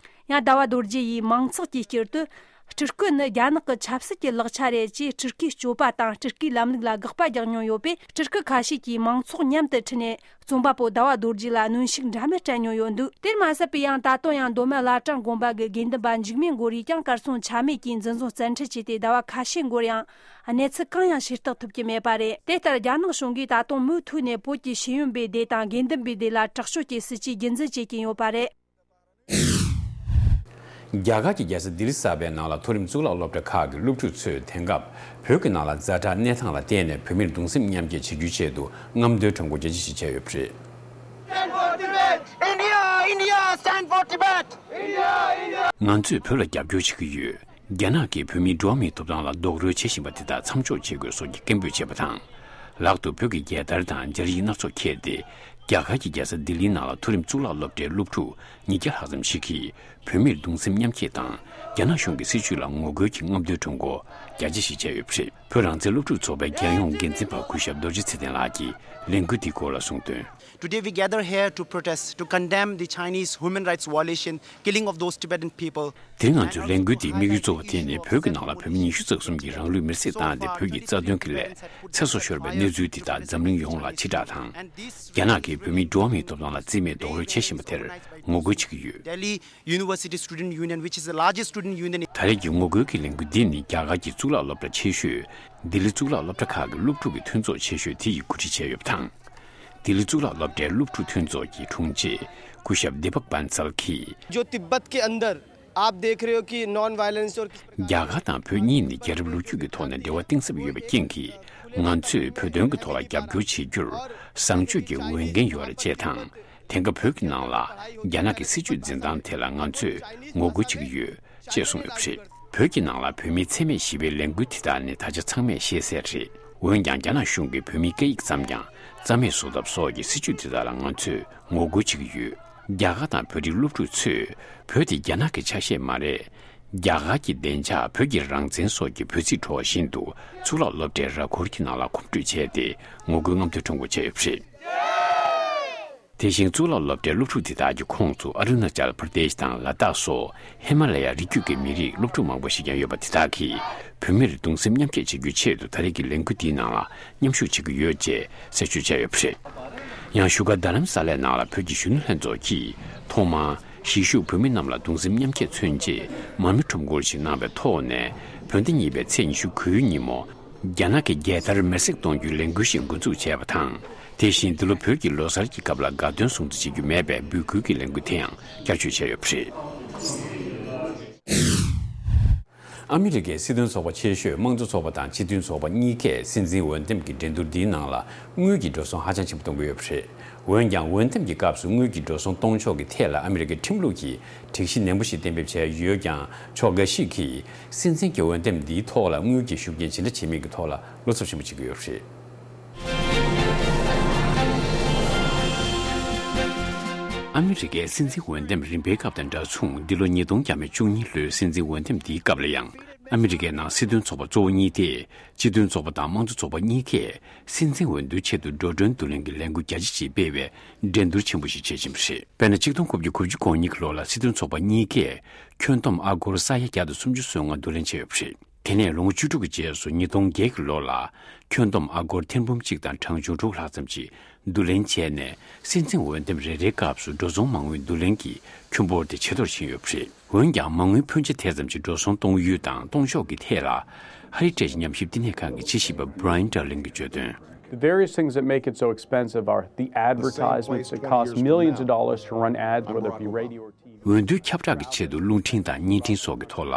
ཡང་ཟླ་བ་རྡོ་རྗེ་ཡིས་མང་ཚོགས་ཀྱི་དཀྱིལ་དུ་ སྤྲུལ་སྐུ་ནི་རྒྱ་ནག་གི་ཆབ་སྲིད་ཀྱི་ལག་ཆ་རེད་ཅེས་སྤྲུལ་སྐུའི་སྤྱོད་པ་དང་སྤྲུལ་སྐུའི་ལམ་ལུགས་ལ་དགག་པ་རྒྱག་མྱོང་ཡོད་པས། སྤྲུལ་སྐུ་ཁ་ཤས་ཀྱིས་མང་ཚོགས་མཉམ་དུ་ཁྲིད་ནས་རྩོམ་པ་པོ་ཟླ་བ་རྡོ་རྗེ་ལ་གནོན་ཤུགས་འདྲ་མིན་སྤྲད་མྱོང་ཡོད་འདུག་དེར་མ་ཟད་པའི་ཡང་ད་དུང་ཡང་མདོ་སྨད་བླ་བྲང་དགོན་པ་གི་དགེ་འདུན་པ་འཇིགས་མེད་མགོ་རིས་ཀྱང་གར་སོང་ཆ་མེད་ཀྱིས་འཛིན་བཟུང་བཙན་ཁྲིད་བྱས་ཏེ་ཟླ་བ་ཁ་ཤས་འགོར་ཡང་གནས་ཚུལ་གང་ཡང་ཤེས་རྟོགས་ཐུབ་ཀྱི་མེད་པ་རེད། དེ་ལྟར་རྒྱ་ནག་གཞུང་གིས་ད་དུང་མུ་མཐུད་ནས་བོད་ཀྱི་ཤེས་ཡོན་པའི་སྡེ་དང་དགེ་འདུན་པའི་སྡེ་ལ་དྲག་སྤྱོད་ཀྱི་སྲིད་ཇུས་རྒྱུན་འཛིན་བྱེད་ཀྱིན་ཡོད་པ་རེད། རྒྱ་གར་གྱི་རྒྱལ་ས་ལྡི་ལི་གསར་པའི་ནང་ལ་མཐོ་རིམ་གཙུག་ལག་སློབ་གྲྭ་ཁག་གི་སློབ་ཕྲུག་ཚོས་དེང་སྐབས་བོད་ཀྱི་ནང་ལ་ཛ་དྲག་གནས་སྟངས་ལ་བརྟེན་ནས་བོད་མིར་གདུང་སེམས་མཉམ་སྐྱེད་བྱེད་རྒྱུའི་ཆེད་དུ་རྔམ་སྟོན་ཁྲོམ་སྐོར་རྒྱ་ཆེ་ཞིག་བྱས་ཡོད་པ་རེད། Stand for Tibet! India! India! Stand for Tibet! ང་ཚོས་བོད་ལ་རྒྱབ་སྐྱོར་བྱེད་ཀྱི་ཡོད། རྒྱ་ནག་གིས་བོད་མིའི་འགྲོ་བ་མིའི་ཐོབ་ཐང་ལ་རྡོག་རོལ་བྱེད་བཞིན་པ་དེ་དག་མཚམས་འཇོག་བྱེད་དགོས་སོགས་ཀྱི་སྐད་འབོད་བྱས་པ་དང་། ལག་ཏུ་བོད་ཀྱི་རྒྱལ་དར་དང་སྦྱར་ཡིག་སྣ་ཚོགས་འཁྱེར་ཏེ། རྒྱ་གར་གྱི་རྒྱལ་ས་ལྡི་ལིའི་ནང་ལ་མཐོ་རིམ་གཙུག་ལག་སློབ་གྲྭའི་སློབ་ཕྲུག་ཉིས་བརྒྱ་ལྷག་ཙམ་ཞིག་གིས་བོད་མིར་གདུང་སེམས་མཉམ་སྐྱེད་དང་། རྒྱ་ནག་གཞུང་གི་སྲིད་བྱུས་ལ་ངོ་རྒོལ་གྱི་རྔམ་སྟོན་ཁྲོམ་སྐོར་རྒྱ་ཆེ་ཞིག་བྱས་ཡོད་པ་རེད། བོད་རང་བཙན་སློབ་ཕྲུག་ཚོགས་པའི་རྒྱལ་ཡོངས་འགན་འཛིན་པ་སྐུ་ཞབས་རྡོ་རྗེ་ཚེ་བརྟན་ལགས་ཀྱིས་ལས་འགུལ་འདིའི་སྐོར་ལ་གསུངས་དོན། Today we gather here to protest, to condemn the Chinese human rights violation, killing of those Tibetan people. དེ་ང་ཚོའི་ལས་འགུལ་དེའི་དམིགས་ཡུལ་གཙོ་བོ་དེ་ནི་བོད་ཀྱི་ནང་ལ་བོད་མི་ཉི་ཤུ་རྩ་གསུམ་གྱིས་རང་ལུས་མེར་སྲེག་བཏང་སྟེ་བོད་ཀྱི་རྩ་དོན་གྱི་སླད་ཚེ་སྲོག་ཤོར་བའི་གནས་ཚུལ་དེ་དག་འཛམ་གླིང་ཡོངས་ལ་ཕྱི་བསྒྲགས་དང་། རྒྱ་ནག་གིས་བོད་མིའི་འགྲོ་བ་མིའི་ཐོབ་ཐང་ལ་རྩིས་མེད་རྡོག་རོལ་བྱེད་བཞིན་པ་དེར་ངོ་རྒོལ་བྱེད་ཀྱི་ཡོད། Delhi University Student Union, which is the largest student union in ད་རེས་ཀྱི་ངོ་རྒོལ་གྱི་ལས་འགུལ་འདི་ནི་རྒྱ་གར་གྱི་གཙུག་ལག་སློབ་གྲྭ་ཆེ་ཤོས་ལྡི་ལི་གཙུག་ལག་སློབ་གྲྭ་ཁག་གི་སློབ་ཕྲུག་གི་མཐུན་ཚོགས་ཆེ་ཤོས་དེ་ཡིས་གོ་སྒྲིག་བྱས་ཡོད་པ་དང་། ལྡི་ལི་གཙུག་ལག་སློབ་གྲྭའི་སློབ་ཕྲུག་མཐུན་ཚོགས་ཀྱི་དྲུང་ཆེ་སྐུ་ཞབས་དི་པག་བན་སལ་གྱིས། जो तिब्बत के अंदर आप देख रहे हो कि non violence और རྒྱ་གར་དང་བོད་གཉིས་ནི་རྒྱལ་རབས་ལོ་རྒྱུས་ཀྱི་ཐོག་ནས་འབྲེལ་བ་གཏིང་ཟབ་ཡོད་པའི་རྐྱེན་གྱིས། ང་ཚོས་བོད་དོན་གྱི་ཐོག་ལ་རྒྱབ་སྐྱོར་བྱེད་རྒྱུར་བཟང་སྤྱོད་ཀྱི་འོས་འགན་ཡོད་རེད་ཅེས་དང་། དེང་སྐབས་བོད་ཀྱི་ནང་ལ་རྒྱ་ནག་གི་སྲིད་བྱུས་འཛིན་སྟངས་དེ་ལ་ང་ཚོས་ངོ་རྒོལ་བྱེད་ཀྱི་ཡོད་ཅེས་གསུངས་ཡོད་པ་རེད། བོད་ཀྱི་ནང་ལ་བོད་མི་འཚེ་མེད་ཞི་བའི་ལས་འགུལ་དེ་དག་ནི་ད་ཆ་ཚང་མས་ཤེས་གསལ་རེད། འོན་ཀྱང་རྒྱ་ནག་གཞུང་གིས་བོད་མིའི་སྐད་ཡིག་ཙམ་ཀྱང་རྩ་མེད་བཟོ་ཐབས་སོགས་ཀྱི་སྲིད་བྱུས་དེ་དག་ལ་ང་ཚོས་ངོ་རྒོལ་བྱེད་ཀྱི་ཡོད། རྒྱ་གར་དང་བོད་རིགས་སློབ་ཕྲུག་ཚོས་བོད་དེ་རྒྱ་ནག་གི་ཆ་ཤས་མ་རེད། རྒྱ་གར་གྱི་བདེ་འཇགས། བོད་ཀྱི་རང་བཙན་སོགས་ཀྱི་འབོད་ཚིག་སྒྲོག་བཞིན་དུ་གཙུག་ལག་སློབ་གྲྭའི་ར་སྐོར་གྱི་ནང་ལ་གོམ་བགྲོད་བྱས་ཏེ་ངོ་རྒོལ་རྔམ་སྟོན་ཁྲོམ་སྐོར་བྱས་ཡོད་པ་རེད། དེ་བཞིན་གཙུག་ལག་སློབ་གྲྭའི་སློབ་ཕྲུག་དེ་དག་གི་ཁོངས་སུ་ཨ་རུ་ན་ཅལ་པར་དེཤ་དང་ལ་དྭགས་སོགས་ཧི་མ་ལ་ཡ་རི་རྒྱུད་ཀྱི་མི་རིགས་སློབ་ཕྲུག་མང་པོ་ཞིག་ཀྱང་ཡོད་པ་དེ་དག་གིས་བོད་མིར་གདུང་སེམས་མཉམ་སྐྱེད་བྱེད་རྒྱུའི་ཆེད་དུ་ད་རེས་ཀྱི་ལས་འགུལ་འདིའི་ནང་ལ་མཉམ་ཞུགས་བྱེད་ཀྱི་ཡོད་ཅེས་གསལ་བརྗོད་བྱས་ཡོད་པ་རེད། ཡང་བཞུགས་སྒར་རྡ་རམ་ས་ལའི་ནང་ལ་བོད་ཀྱི་གཞོན་ནུ་ལྷན་ཚོགས་ཀྱིས་ཐོག་མར་གཞིས་བཞུགས་བོད་མི་རྣམས་ལ་གདུང་སེམས་མཉམ་སྐྱེད་མཚོན་ཆེད་མར་མེ་ཁྲོམ་སྐོར་ཞིག་གནང་བའི་ཐོག་ནས། བོད་ཟླ་གཉིས་པའི་ཚེས་ཉི་ཤུ་དགུའི་ཉིན་མོ་རྒྱ་ནག་གི་རྒྱལ་དར་མེར་སྲེག་གཏོང་རྒྱུའི་ལས་འགུལ་ཞིག་འགོ་འཛུགས་བྱས་པ་དང་། དེ་བཞིན་འདི་ལོ་བོད་ཀྱི་ལོ་གསར་གྱི་སྐབས་ལ་དགའ་སྟོན་སྲུང་བརྩི་བྱེད་རྒྱུ་མེད་པའི་འབོད་སྐུལ་གྱི་ལས་འགུལ་དེ་ཡང་བསྐྱར་བཅོས་བྱས་ཡོད་པ་རེད། ཨ་མི་རི་ཀའི་སྲིད་དོན་ཚོགས་པ་ཆེ་ཤོས་དམངས་གཙོ་ཚོགས་པ་དང་སྤྱི་མཐུན་ཚོགས་པ་གཉིས་ཀས་སྲིད་འཛིན་འོས་འདེམས་ཀྱི་འགྲན་བསྡུར་འདིའི་ནང་ལ་དངུལ་གྱི་འགྲོ་སོང་ཧ་ཅང་ཆེན་པོ་གཏོང་གི་ཡོད་པ་རེད། འོན་ཀྱང་འོས་འདེམས་ཀྱི་སྐབས་སུ་དངུལ་གྱི་འགྲོ་སོང་གཏོང་ཕྱོགས་ཀྱི་ཐད་ལ་ཨ་མི་རི་ཀའི་ཁྲིམས་ལུགས་ཀྱིས་སྒྲིག་གཞི་ནན་པོ་ཞིག་གཏན་འབེབས་བྱས་ཡོད་ཀྱང་། ཕྱོགས་འགའ་ཞིག་གིས་སྲིད་འཛིན་གྱི་འོས་འདེམས་འདིའི་ཐོག་ལ་དངུལ་གྱི་ཤུགས་རྐྱེན་ཇི་འདྲ་བྱེད་མིན་གྱི་ཐོག་ལ་བློ་འཚབ་ཆེན་པོ་བྱེད་ཀྱི་ཡོད་པ་རེད། ཨ་མི་རི་ཀའི་སྲིད་འཛིན་འོས་འདེམས་རིམ་པའི་སྐབས་དང་འདྲ་མཚུངས། འདི་ལོ་ཉིས་སྟོང་བརྒྱ་མེད་བཅུ་གཉིས་ལོའི་སྲིད་འཛིན་འོས་འདེམས་འདིའི་སྐབས་ལ་ཡང་ཨ་མི་རི་ཀའི་ནང་སྲིད་དོན་ཚོགས་པ་གཙོ་བོ་གཉིས་ཏེ། སྤྱི་མཐུན་ཚོགས་པ་དང་དམངས་གཙོ་ཚོགས་པ་གཉིས་ཀས་སྲིད་འཛིན་འོས་བསྡུའི་ཆེད་དུ་འགྲོ་གྲོན་བསྡུ་ལེན་གྱི་ལས་འགུལ་རྒྱ་ཆེ་ཞིག་སྤེལ་བའི་འགྲན་བསྡུར་ཆེན་པོ་ཞིག་བྱེད་བཞིན་པ་རེད། དཔེར་ན། ཆིག་སྟོང་དགུ་བརྒྱ་དགུ་བཅུ་གོ་གཉིས་ཀྱི་ལོ་ལ་སྲིད་དོན་ཚོགས་པ་གཉིས་ཀས་ཁྱོན་བསྡོམས་ཨ་སྒོར་ས་ཡ་བརྒྱ་དང་སུམ་ཅུ་སོ་ལྔ་བསྡུ་ལེན་བྱས་ཡོད་པ་རེད། དེ་ནས་ལོ་ངོ་བཅུ་དྲུག་གི་རྗེས་སུ་ཉིས་སྟོང་བརྒྱད་ཀྱི་ལོ་ལ་ཁྱོན་བསྡོམས་ཨ་སྒོར་ཐེར་འབུམ་གཅིག་དང་གྲངས་ཆུང་དྲུག་ལྷག་ཙམ་ཞིག་བསྡུ་ལེན་བྱས་ནས། སྲིད་འཛིན་འོས་འདེམས་རེ་རེའི་སྐབས་སུ་འགྲོ་སོང་མ་དངུལ་བསྡུ་ལེན་གྱི་ཁྱོན་འབོར་དེ་ཇེ་མཐོར་ཕྱིན་ཡོད་པ་རེད། འོན་ཀྱང་། མ་དངུལ་ཕོན་ཆེ་དེ་ཙམ་གྱི་འགྲོ་སོང་གཏོང་ཡུལ་དང་གཏོང་ཕྱོགས་ཀྱི་ཐད་ལ། ཧ་རི་ཊེཇ་ཉམས་ཞིབ་བསྟི་གནས་ཁང་གི་དཔྱད་ཞིབ་པ་Brian Darling གྱིས་བརྗོད་དོན། The various things that make it so expensive are the advertisements that cost millions of dollars to run ads, whether it be radio or T V. འོས་བསྡུའི་ཁྱབ་བསྒྲགས་ཀྱི་ཆེད་དུ་རླུང་འཕྲིན་དང་བརྙན་འཕྲིན་སོགས་ཀྱི་ཐོག་ལ་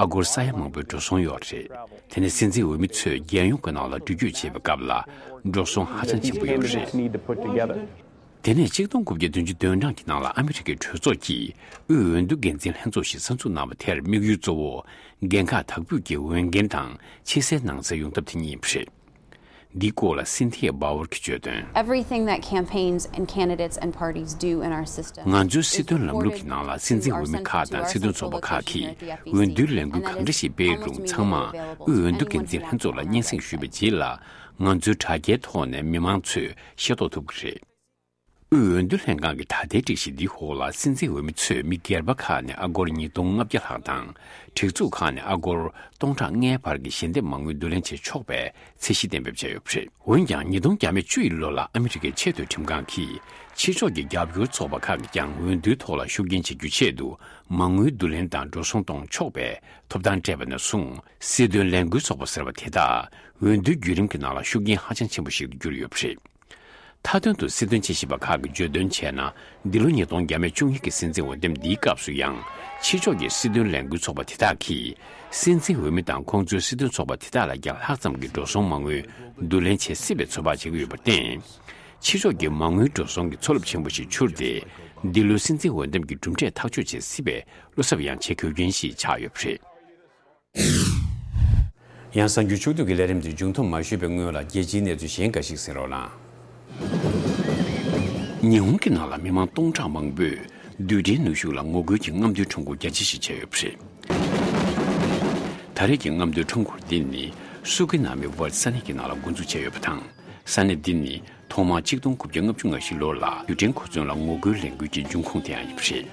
ཨ་སྒོར་ས་ཡ་མང་པོའི་འགྲོ་སོང་ཡོད་རེད། དེ་ནས་སྲིད་འཛིན་འོས་མི་ཚོས་རྒྱལ་ཡོངས་ཀྱི་ནང་ལ་འགྲུལ་སྐྱོད་བྱེད་པའི་སྐབས་ལ་འགྲོ་སོང་ཧ་ཅང་ཆེན་པོ་ཡོད་རེད། Need to put together. དེ་ནས་ཆིག་སྟོང་དགུ་བརྒྱ་བདུན་ཅུ་དོན་གྲངས་ཀྱི་ནང་ལ་ཨ་མི་རི་ཀའི་གྲོས་ཚོགས་ཀྱིས་དབུས་འོས་བསྡུ་འགན་འཛིན་ལྷན་ཚོགས་ཤིག་གསར་འཛུགས་གནང་བ་དེར་དམིགས་ཡུལ་གཙོ་བོ་འགན་ཁག་དག་ཕུད་ཀྱི་འོས་འགན་དང་ཕྱི་གསལ་ནང་གསལ་ཡོང་ཐབས་དེ་གཉིས་རེད། འདིའི་སྐོར་ལ་སིན་ཐི་ཡ་སྦའོ་ཝར་གྱིས་བརྗོད་དོན། Everything that campaigns and candidates and parties do in our system ང་ཚོའི་སྲིད་དོན་ལམ་ལུགས་ཀྱི་ནང་ལ་སྲིད་འཛིན་འོས་མི་ཁག་དང་སྲིད་དོན་ཚོགས་པ་ཁག་གིས་འོས་བསྡུའི་ལས་འགུལ་གང་འདྲ་ཞིག་སྤེལ་རུང་ཚང་མ་དབུས་འོས་བསྡུ་འགན་འཛིན་ལྷན་ཚོགས་ལ་སྙན་སེང་ཞུས་པའི་རྗེས་ལ། ང་ཚོའི་དྲ་རྒྱའི་ཐོག་ནས་མི་མང་ཚོས་ཤེས་རྟོགས་ཐུབ་ཀྱི་རེད། དབུས་འོས་བསྡུ་ལྷན་ཁང་གི་ད་ལྟའི་སྒྲིག་གཞི་འདིའི་འོག་ལ་སྲིད་འཛིན་འོས་མི་ཚོས་མི་སྒེར་པ་ཁག་ནས་ཨ་སྒོར་ཉིས་སྟོང་ལྔ་བརྒྱ་ལྷག་དང་། སྒྲིག་འཛུགས་ཁག་ནས་ཨ་སྒོར་སྟོང་ཕྲག་ལྔའི་བར་གྱི་ཞལ་འདེབས་མ་དངུལ་བསྡུ་ལེན་བྱེད་ཆོག་པའི་ཚད་གཞི་གཏན་འབེབས་བྱས་ཡོད་པ་རེད། འོན་ཀྱང་ཉིས་སྟོང་བརྒྱ་མེད་བཅུ་ཡི་ལོ་ལ་ཨ་མི་རི་ཀའི་ཆེས་མཐོའི་ཁྲིམས་ཁང་གིས་ཕྱི་ཕྱོགས་ཀྱི་རྒྱབ་སྐྱོར་ཚོགས་པ་ཁག་གིས་ཀྱང་འོས་བསྡུའི་ཐོག་ལ་ཤུགས་རྐྱེན་བྱེད་རྒྱུའི་ཆེད་དུ་མ་དངུལ་བསྡུ་ལེན་དང་འགྲོ་སོང་གཏོང་ཆོག་པའི་ཐོབ་ཐང་སྤྲད་པ་ནས་བཟུང་སྲིད་དོན་ལས་འགུལ་ཚོགས་པ་ཟེར་བ་དེ་དག་འོས་བསྡུའི་བརྒྱུད་རིམ་གྱི་ནང་ལ་ཤུགས་རྐྱེན་ཧ་ཅང་ཆེན་པོ་ཞིག་ཏུ་གྱུར་ཡོད་པ་རེད། མཐའ་དོན་དུ་སྲིད་དོན་དཔྱད་ཞིབ་པ་ཁག་གིས་བརྗོད་དོན་བྱས་ན། འདི་ལོ་ཉིས་སྟོང་བརྒྱ་མེད་བཅུ་གཉིས་ཀྱི་སྲིད་འཛིན་འོས་འདེམས་འདིའི་སྐབས་སུ་ཡང་ཕྱི་ཕྱོགས་ཀྱི་སྲིད་དོན་ལས་འགུལ་ཚོགས་པ་དེ་དག་གིས་སྲིད་འཛིན་འོས་མི་དང་ཁོང་ཚོའི་སྲིད་དོན་ཚོགས་པ་དེ་དག་ལ་ཀྱང་ལྷག་ཙམ་གྱི་འགྲོ་སོང་མ་དངུལ་བསྡུ་ལེན་བྱེད་སྲིད་པའི་ཚོད་དཔག་བྱེད་ཀྱི་ཡོད་པར་བརྟེན། ཕྱི་ཕྱོགས་ཀྱི་མ་དངུལ་འགྲོ་སོང་གི་མཚོ་རླབས་ཆེན་པོ་ཞིག་འཕྱུར་ཏེ། འདི་ལོའི་སྲིད་འཛིན་འོས་འདེམས་ཀྱི་གྲུབ་འབྲས་ཐག་གཅོད་བྱེད་སྲིད་པའི་བློ་འཚབ་ཡང་བྱེད་དགོས་རྐྱེན་ཞིག་ཆགས་ཡོད་པ་རེད། ཡང་གསར་འགྱུར་ཕྱོགས་བསྡུས་ཀྱི་ལས་རིམ་དེ་མཇུག་བསྡོམས་མ་ཞུས་པའི་སྔོན་ལ་རྒྱལ་སྤྱིའི་གནས་ཚུལ་གཞན་འགའ་ཞིག་གསན་རོགས་གནང་། ཉི་ཧོང་གི་ནང་ལ་མི་མང་སྟོང་ཕྲག་མང་པོས་རྡུལ་ཕྲན་ནུས་ཤུགས་ལ་ངོ་རྒོལ་གྱི་རྔམ་སྟོན་ཁྲོམ་སྐོར་རྒྱ་ཆེ་ཞིག་བྱས་ཡོད་པ་རེད། ད་རེས་ཀྱི་རྔམ་སྟོན་ཁྲོམ་སྐོར་འདི་ནི་སུ་ཀི་ན་མི་ཝར་ས་གནས་ཀྱི་ནང་ལ་འགོ་འཛུགས་བྱས་ཡོད་པ་དང་། ས་གནས་འདི་ནི་ཐོག་མར་ཆིག་སྟོང་དགུ་བརྒྱ་ལྔ་བཅུ་ང་བཞི་ལོར་ལ་རྡུལ་ཕྲན་གོ་མཚོན་ལ་ངོ་རྒོལ་ལས་འགུལ་གྱི་འབྱུང་ཁུངས་དེ་ཡང་ཡིན་པ་རེད།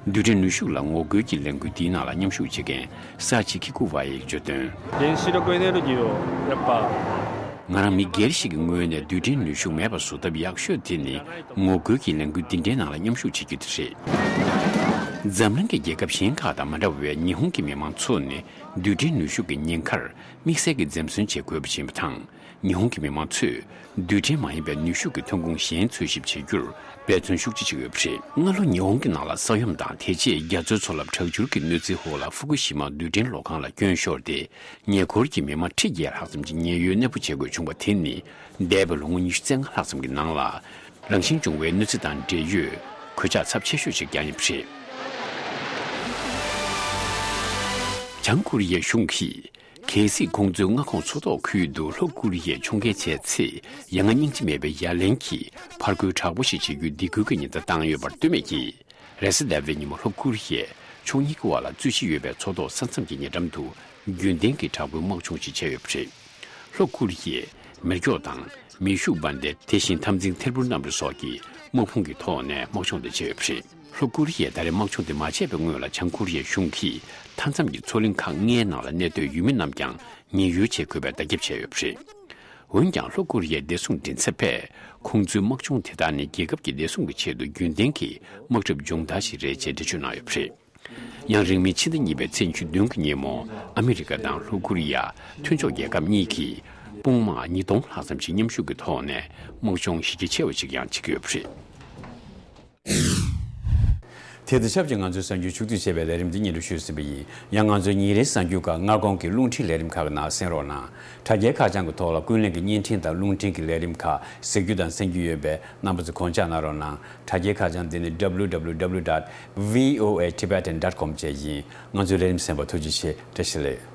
རྡུལ་ཕྲན་ནུས་ཤུགས་ལ་ངོ་རྒོལ་གྱི་ལས་འགུལ་འདིའི་ནང་ལ་མཉམ་ཞུགས་བྱེད་མཁན་ས་ཆི་ཁི་ཀུ་ཝ་ཡིས་བརྗོད་དོན། 原子力エネルギーをやっぱ ང་རང་མི་སྒེར་ཞིག་གི་ངོས་ནས་རྡུལ་ཕྲན་ནུས་ཤུགས་མེད་པ་བཟོ་ཐབས་ཡག་ཤོས་དེ་ནི་ངོ་རྒོལ་གྱི་ལས་འགུལ་འདི་འདྲའི་ནང་ལ་མཉམ་ཞུགས་བྱེད་རྒྱུ་དེ་རེད། འཛམ་གླིང་གི་རྒྱལ་ཁབ་གཞན་ཁག་དང་མ་འདྲ་བའི་ཉི་ཧོང་གི་མི་མང་ཚོ་ནི་རྡུལ་ཕྲན་ནུས་ཤུགས་ཀྱི་ཉེན་ཁར་དམིགས་བསལ་གྱི་འཛེམ་ཟོན་བྱེད་དགོས་པ་ཡིན་པ་དང་། ཉི་ཧོང་གི་མི་མང་ཚོས་རྡུལ་ཕྲན་མ་ཡིན་པའི་ནུས་ཤུགས་ཀྱི་ཐོན་ཁུངས་གཞན་འཚོལ་ཞིབ་བྱེད་རྒྱུར་འབད་བརྩོན་ཤུགས་ཆེ་བྱེད་ཀྱི་ཡོད་པ་རེད། སྔ་ལོ་ཉི་ཧོང་གི་ནང་ལ་ས་ཡོམ་དང་དེ་རྗེས་རྒྱ་མཚོའི་མཚོ་རླབས་དྲག་འགྱུར་གྱི་གནོད་འཚེའི་འོག་ལ་ཧྥུ་ཀུ་ཤི་མ་རྡུལ་ཕྲན་གློག་ཁང་ལ་སྐྱོན་ཤོར་ཏེ། ཉེ་འཁོར་གྱི་མི་མང་ཁྲི་བརྒྱད་ལྷག་ཙམ་གྱི་ཉེན་གཡོལ་གནས་སྤོ་བྱེད་དགོས་བྱུང་བ་དེ་ནི་འདས་པའི་ལོ་ངོ་ཉི་ཤུ་རྩ་ལྔ་ལྷག་ཙམ་གྱི་ནང་ལ་རང་བཞིན་བྱུང་བའི་གནོད་འཚེ་དང་འབྲེལ་ཡོད་གོད་ཆག་ཚབས་ཆེ་ཤོས་ཤིག་ཀྱང་ཡིན་པ་རེད། བྱང་ཀོ་རི་ཡའི་གཞུང་གིས། གལ་སྲིད་ཁོང་ཚོའི་མངའ་ཁོངས་མཚོ་ཐོག་ཁུལ་དུ་ལྷོ་ཀོ་རི་ཡས་ཕྱོགས་འགལ་བྱས་ཚེ། ཡ་ང་སྙིང་རྗེ་མེད་པའི་ཡ་ལན་གྱིས་ཕར་རྒོལ་དྲག་པོ་ཞིག་བྱེད་རྒྱུའི་སྡིགས་སྐུལ་གྱི་ཉེན་བརྡ་བཏང་ཡོད་པར་ལྟོས་མེད་ཀྱིས། རེས་གཟའ་ཟླ་བའི་ཉིན་མོ་ལྷོ་ཀོ་རི་ཡས་ཕྱོགས་གཉིས་ཀྱི་བར་ལ་རྩོད་གཞི་ཡོད་པའི་མཚོ་ཐོག་ས་མཚམས་ཀྱི་ཉེ་འགྲམ་དུ་རྒྱུན་ལྡན་གྱི་དྲག་པོའི་དམག་སྦྱོང་ཞིག་བྱས་ཡོད་པ་རེད། ལྷོ་ཀོ་རི་ཡས་མེ་སྒྱོགས་དང་མེ་ཤུགས་འབར་མདེལ། དེ་བཞིན་འཐབ་འཛིང་ཐེར་འབུར་གནམ་གྲུ་སོགས་ཀྱི་དམག་དཔུང་གི་ཐོག་ནས་དམག་སྦྱོང་དེ་བྱས་ཡོད་པ་རེད། ལྷོ་ཀོ་རི་ཡས་ད་རེས་དམག་སྦྱོང་དེ་མ་བྱས་པའི་སྔོན་ལ་བྱང་ཀོ་རི་ཡའི་གཞུང་གིས་མཐའ་མཚམས་ཀྱི་མཚོ་གླིང་ཁག་ལྔའི་ནང་ལ་གནས་སྡོད་ཡུལ་མི་རྣམས་ཀྱང་ཉེན་གཡོལ་བྱེད་དགོས་པའི་བརྡ་ཁྱབ་བྱས་ཡོད་པ་རེད། འོན་ཀྱང་ལྷོ་ཀོ་རི་ཡའི་བདེ་སྲུང་མགྲིན་ཚབ་པས་ཁོང་ཚོའི་དམག་སྦྱོང་དེ་དག་ནི་རྒྱལ་ཁབ་ཀྱི་བདེ་སྲུང་གི་ཆེད་དུ་རྒྱུན་ལྡན་གྱི་དམག་གྲབས་སྦྱོང་བརྡར་ཞིག་རེད་ཅེས་འགྲེལ་བརྗོད་གནང་ཡོད་པ་རེད། ཡང་རིང་མིན་ཕྱི་ཟླ་གཉིས་པའི་ཚེས་ཉི་ཤུ་བདུན་གྱི་ཉིན་མོ་ཨ་མི་རི་ཀ་དང་ལྷོ་ཀོ་རི་ཡ་མཐུན་ཕྱོགས་རྒྱལ་ཁབ་གཉིས་ཀྱིས་དཔུང་དམག་ཉིས་སྟོང་ལྷག་ཙམ་ཞིག་མཉམ་ཞུགས་ཀྱི་ཐོག་ནས་དམག་སྦྱོང་གཞི་རྒྱ་ཆེ་བ་ཞིག་ཡང་བྱེད་ཀྱི་ཡོད་པ་རེད། དེ་དང་ཆབས་ཅིག་ང་ཚོའི་གསར་འགྱུར་ཕྱོགས་བསྡུས་བྱས་པའི་ལས་རིམ་འདི་སྙན་སྒྲོན་ཞུས་ཟིན་པ་ཡིན། ཡང་ང་ཚོའི་ཉིན་རེའི་གསར་འགྱུར་ཁག་སྔ་དགོང་གི་རླུང་འཕྲིན་ལས་རིམ་ཁག་གི་ནང་གསན་རོགས་གནང་། དྲ་རྒྱའི་ཁ་བྱང་གི་ཐོག་ལ་ཀུན་གླེང་གི་བརྙན་འཕྲིན་དང་རླུང་འཕྲིན་གྱི་ལས་རིམ་ཁག་གཟིགས་རྒྱུ་དང་གསན་རྒྱུ་ཡོད་པས་རྣམ་པ་ཚོས་དགོངས་འཇགས་གནང་རོགས་གནང་། དྲ་རྒྱའི་ཁ་བྱང་འདི་ནི་W W W dot V O A Tibetan dot com བཅས་ཡིན། ང་ཚོའི་ལས་རིམ་གསན་པར་ཐུགས་རྗེ་ཆེ། བཀྲ་ཤིས་བདེ་ལེགས།